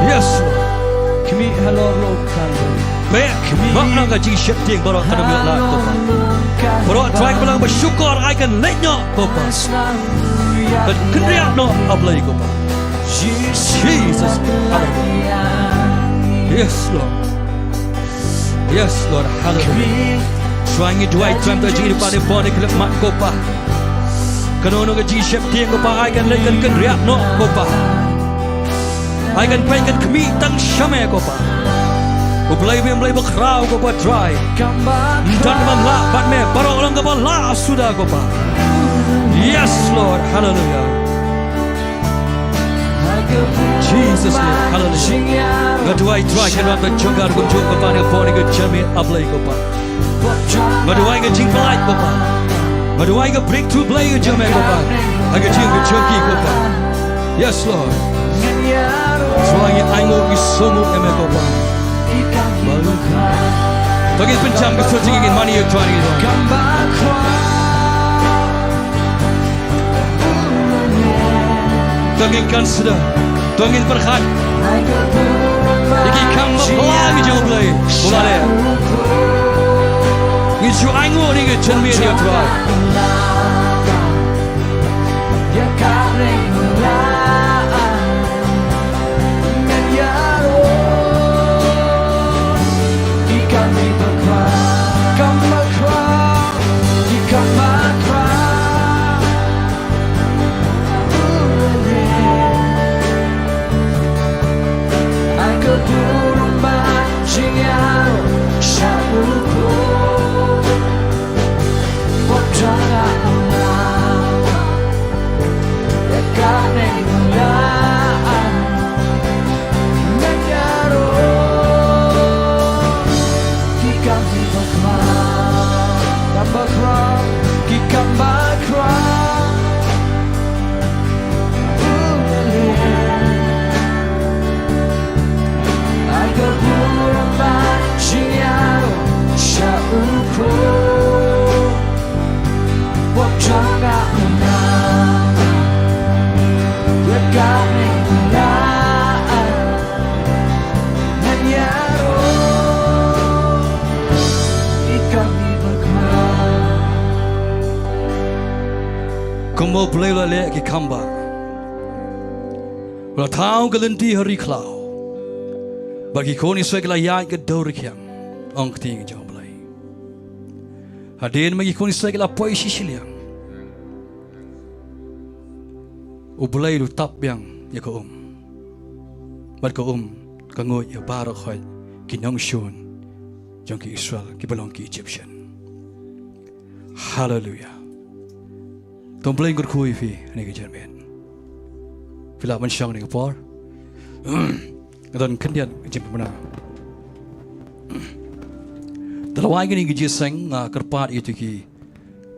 Yes Lord. Khmih halor lum Kalbari. Beh, map noh ka jingsheptieng baroh ka dang ïa lad ko Pa. Baroh Trai ka balang ba shukor ai kan leit noh ko Pa. Kan kynriah noh A Blei ko Pa. Jesus. Hallelujah. Yes Lord. Yes Lord. Hallelujah. Trai ngi duwai Trai, ka jingim ba ne bun ne khlem mat ko Pa. Kano kano ka jingsheptieng ko Pa, ai kan leit kan kynriah noh ko Pa. Ai kan peit kan khmih tang sha me ko Pa. U Blei, u Blei bakhraw ko Pa Trai. Ym don kaba lah bad me, baroh long kaba lah suda ko Pa. Yes Lord, hallelujah. Jesus name, hallelujah. Nga duwai Trai ka rat ba jong ka rukom jong ko Pa, ne bun ne ka jingmut A Blei ko Pa. Nga duwai ka jingpyllait ko Pa. Nga duwai ka breakthrough Blei ka jong me ko Pa. Ha ka jingim ka jong ki ko Pa. Yes Lord. Trai ngi ai nguh ngi sngewnguh ïa me ko Pa. To ngin pynjam ka sur jong ngi, ngin mane ïa u Trai ngi. To ngin consider, to ngin pyrkhat ïa ki kam ba pla ngi jong U Blei. Bun ale ngin shu ai nguh ïa ka jingmane ïa u Trai. Kumba U Blei u la leh ki khambah, u la thaw ka lynti ha ri khlaw, bad ki khun Israel ki la ïaid ka dewrkhiang, ong ka ktien jong U Blei. Hadien ba ki khun Israel ki la poi shi shiliang, U Blei u tap biang ïa ka um, bad ka um ka nguid ïa baroh khoit ki nongshun jong ki Israel kiba long ki Egyptian. Haleluya. To U Blei un kyrkhu ïa phi ha kane ka janmiet. Phi lah ban shong ha kane ka por. Nga don khyndiat ka jingpynbna. Da la wai kane ka jingïaseng, nga kyrpad ïa kito ki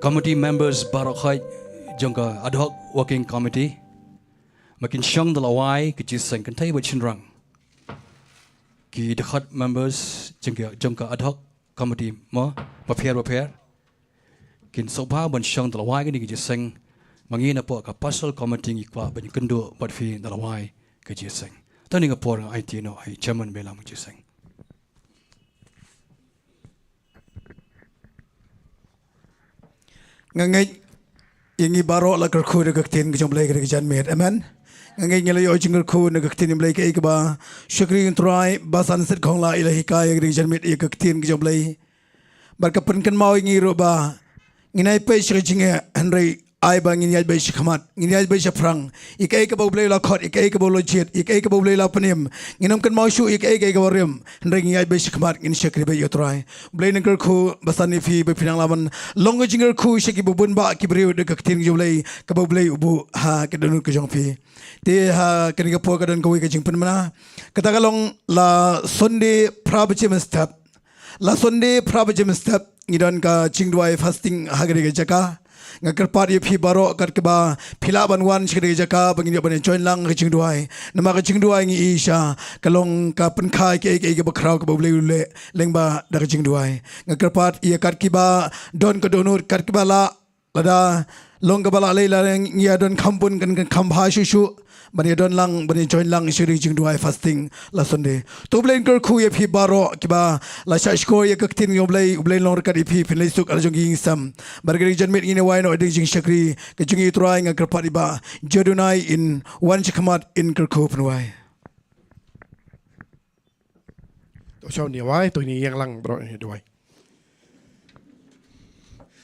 committee members baroh khoit jong ka ad hoc working committee ba kin shong da la wai ka jingïaseng, kynthei bad shynrang. Ki dkhot members jong ka, jong ka ad hoc committee mo bapher bapher kin sngewbha ban shong da la wai kane ka jingïaseng. Ma ngi napoh ka pastoral committee ngi kwah ban ïakynduh bad phi da la wai ka jingïaseng. Te ha kane ka por nga aiti noh ïa i chairman ba ïalam ka jingïaseng. Nga ngeit ïa ngi baroh la kyrkhu da ka ktien ka jong U Blei ha kane ka janmiet. Amen. Nga ngeit ngi la ïoh jingkyrkhu na ka ktien U Blei, kaei kaba u shakri U Trai Bah Sansit Khongla i la hikai ha kane ka janmiet ïa ka ktien ka jong U Blei. Bad ka pynkynmaw ïa ngi ruh ba ngin ïai peit sha ka jingeh, hynrei ai ba ngin ïaid beit sha khmat, ngin ïaid beit shaphrang. Ïa kaei kaba U Blei u la khot, ïa kaei kaba u la jied, ïa kaei kaba U Blei u la pynim, ngin ym kynmaw shuh ïa kaei kaei kaba rim, hynrei ngin ïaid beit sha khmat, ngin shakri beit ïa U Trai. U Blei un kyrkhu bha san ïa phi ba phi nang lah ban long ka jingkyrkhu sha ki bun bah ki briew da ka ktien ka jong U Blei kaba U Blei u buh ha ka dohnud ka jong phi. Te ha kane ka por ka don kawei ka jingpynbna. Kata ka long la Sunday phra baje mynstep. La Sunday phra baje mynstep ngi don ka jingduwai fasting ha kane ka jaka. Nga kyrpad ïa phi baroh kat kaba phi lah ban wan sha kane ka jaka ba ngin ïoh ban join lang ha ka jingduwai. Namar ka jingduwai ngi i sha ka long ka pynkha ïa kaei kaei kaba khraw kaba U Blei u leh lyngba da ka jingduwai. Nga kyrpad ïa kat kiba don ka dohnud, kat kiba lah, lada long kaba lah lei, lada ngi ïa don kham bun kan, kan kham bha shuh shuh ban ïa don lang, ban ïa join lang sha ka jingduwai fasting la Sunday. To U Blei un kyrkhu ïa phi baroh kiba la shah shkor ïa ka ktien jong U Blei, U Blei un long ryngkat ïa phi, phin leit suk ha la jong ki ïing ki sem. Bad ha kane ka janmiet ngin ïa wai noh da ka jingshakri ka jong ngi. Trai, nga kyrpad ïa i Bah Jodunai in wan sha khmat in kyrkhu pynwai. To shon ïa wai, to ngin ïeng lang baroh ïa duwai.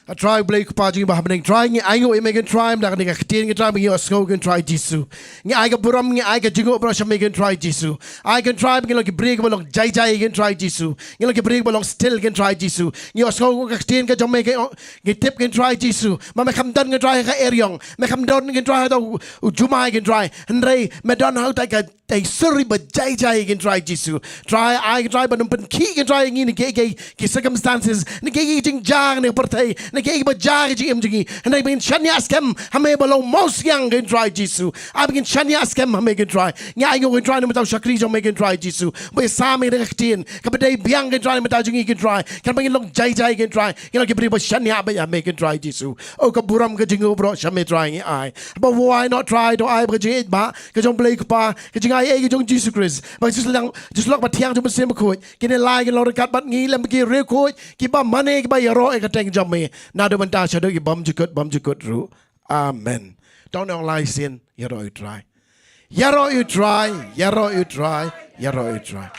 A Trai U Blei Kpa jong ngi ba ha bneng, Trai ngi ainguh ïa me Kynrad Trai, mynta kane ka ktien Kynrad Trai ba ngi ïohsngew Kynrad Trai Jisu. Ngi ai ka burom, ngi ai ka jingïaroh baroh sha me Kynrad Trai Jisu. Ai Kynrad Trai ba ngi long ki briew kiba long jai jai Kynrad Trai Jisu. Ngi long ki briew kiba long still Kynrad Trai Jisu. Ngi ïohsngew ka ktien ka jong me, ngi tip Kynrad Trai Jisu ba me kham don Kynrad Trai ha ka eriong, me kham don Kynrad Trai ha uta u jumai Kynrad Trai. Hynrei me don ha uta ka Trai, sorry, ba jai jai Kynrad Trai Jisu. Trai, ai Kynrad Trai ba nym pynkhih Kynrad Trai ïa ngi na kiei kiei ki circumstances, na kiei kiei ki jingjia na ka pyrthei, na kiei kiei ba jia ki jingim jong ngi. Hynrei ba ngin shaniah skhem ha me ba long mawsiang Kynrad Trai Jisu. Ai ba ngin shaniah skhem ha me Kynrad Trai. Ngi ainguh Kynrad Trai na ka bynta u shakri jong me Kynrad Trai Jisu. Ba ïa sam ïa kane ka ktien kaba dei biang Kynrad Trai na ka bynta jong ngi Kynrad Trai. Khnang ba ngin long jai jai Kynrad Trai. Ngin long ki briew ba shaniah beit ha me Kynrad Trai Jisu. Oh, ka burom ka jingïaroh baroh sha me Trai ngi ai. Ba wai noh Trai, to ai ba ka jingïeit ba ka jong U Blei Kpa, ka jingaiei ka jong Jisu Khrist, bad ka jingïasyllok, jingïasyllok bathiang jong U Mynsiem Bakhuid kin ïalai, kin long ryngkat bad ngi lem bad ki riewkhuid kiba mane, kiba ïaroh ïa ka kyrteng jong me naduh mynta shaduh ki bymjukut bymjukut ruh. Amen. To ngin ong lai sien: Ïaroh ïa U Trai. Ïaroh ïa U Trai, ïaroh ïa U Trai, ïaroh ïa U Trai.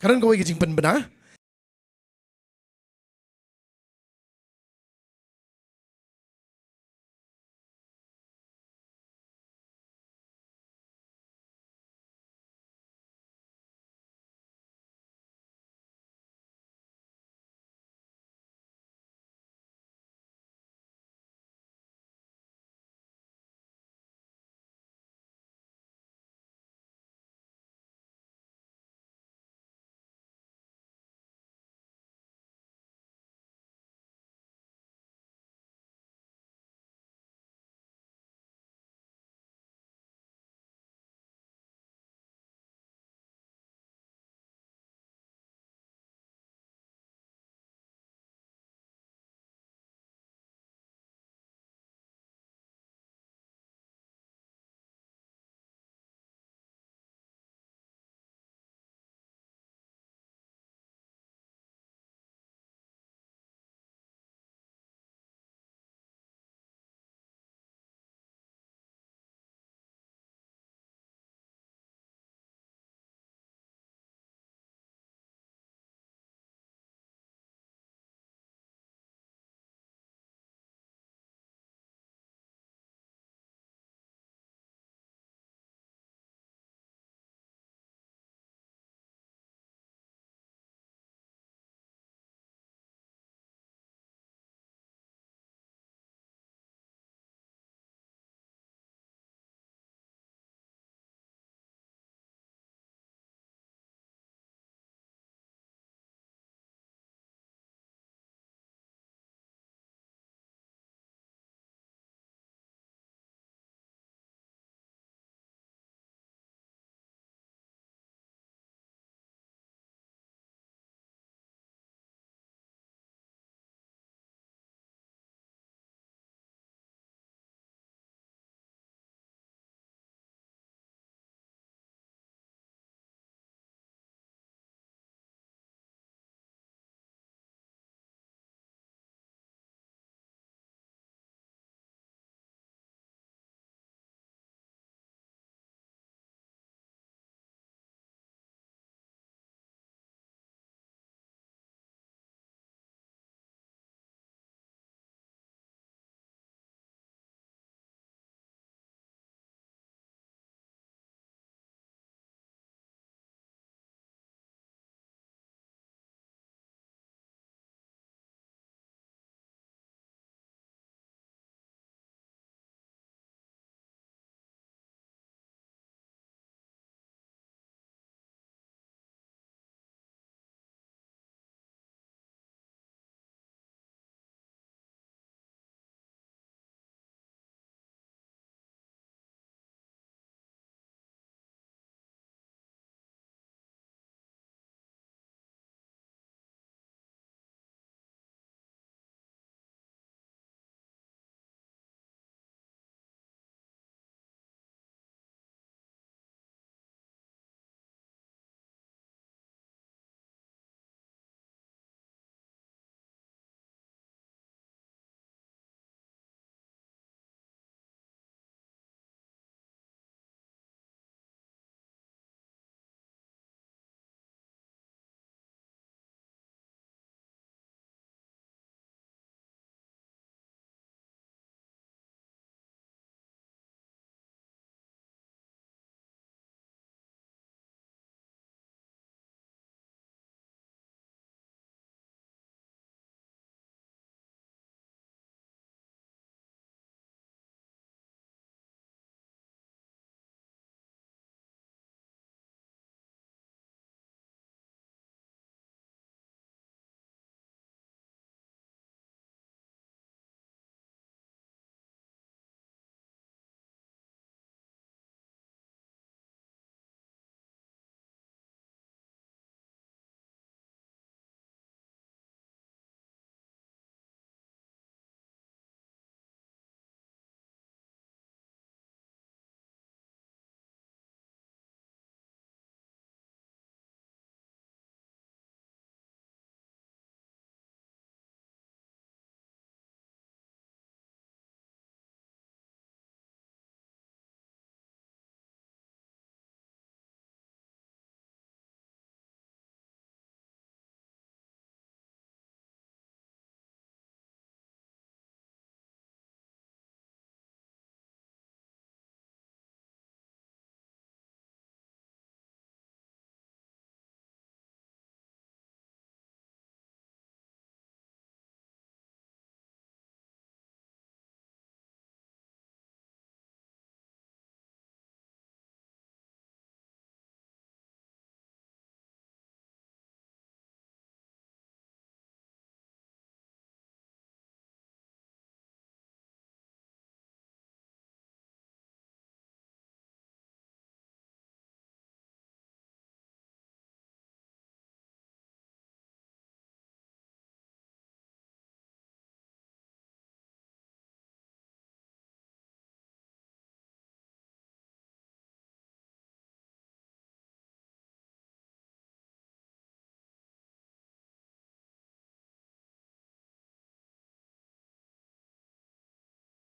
Ka don kawei ka jingpynbna.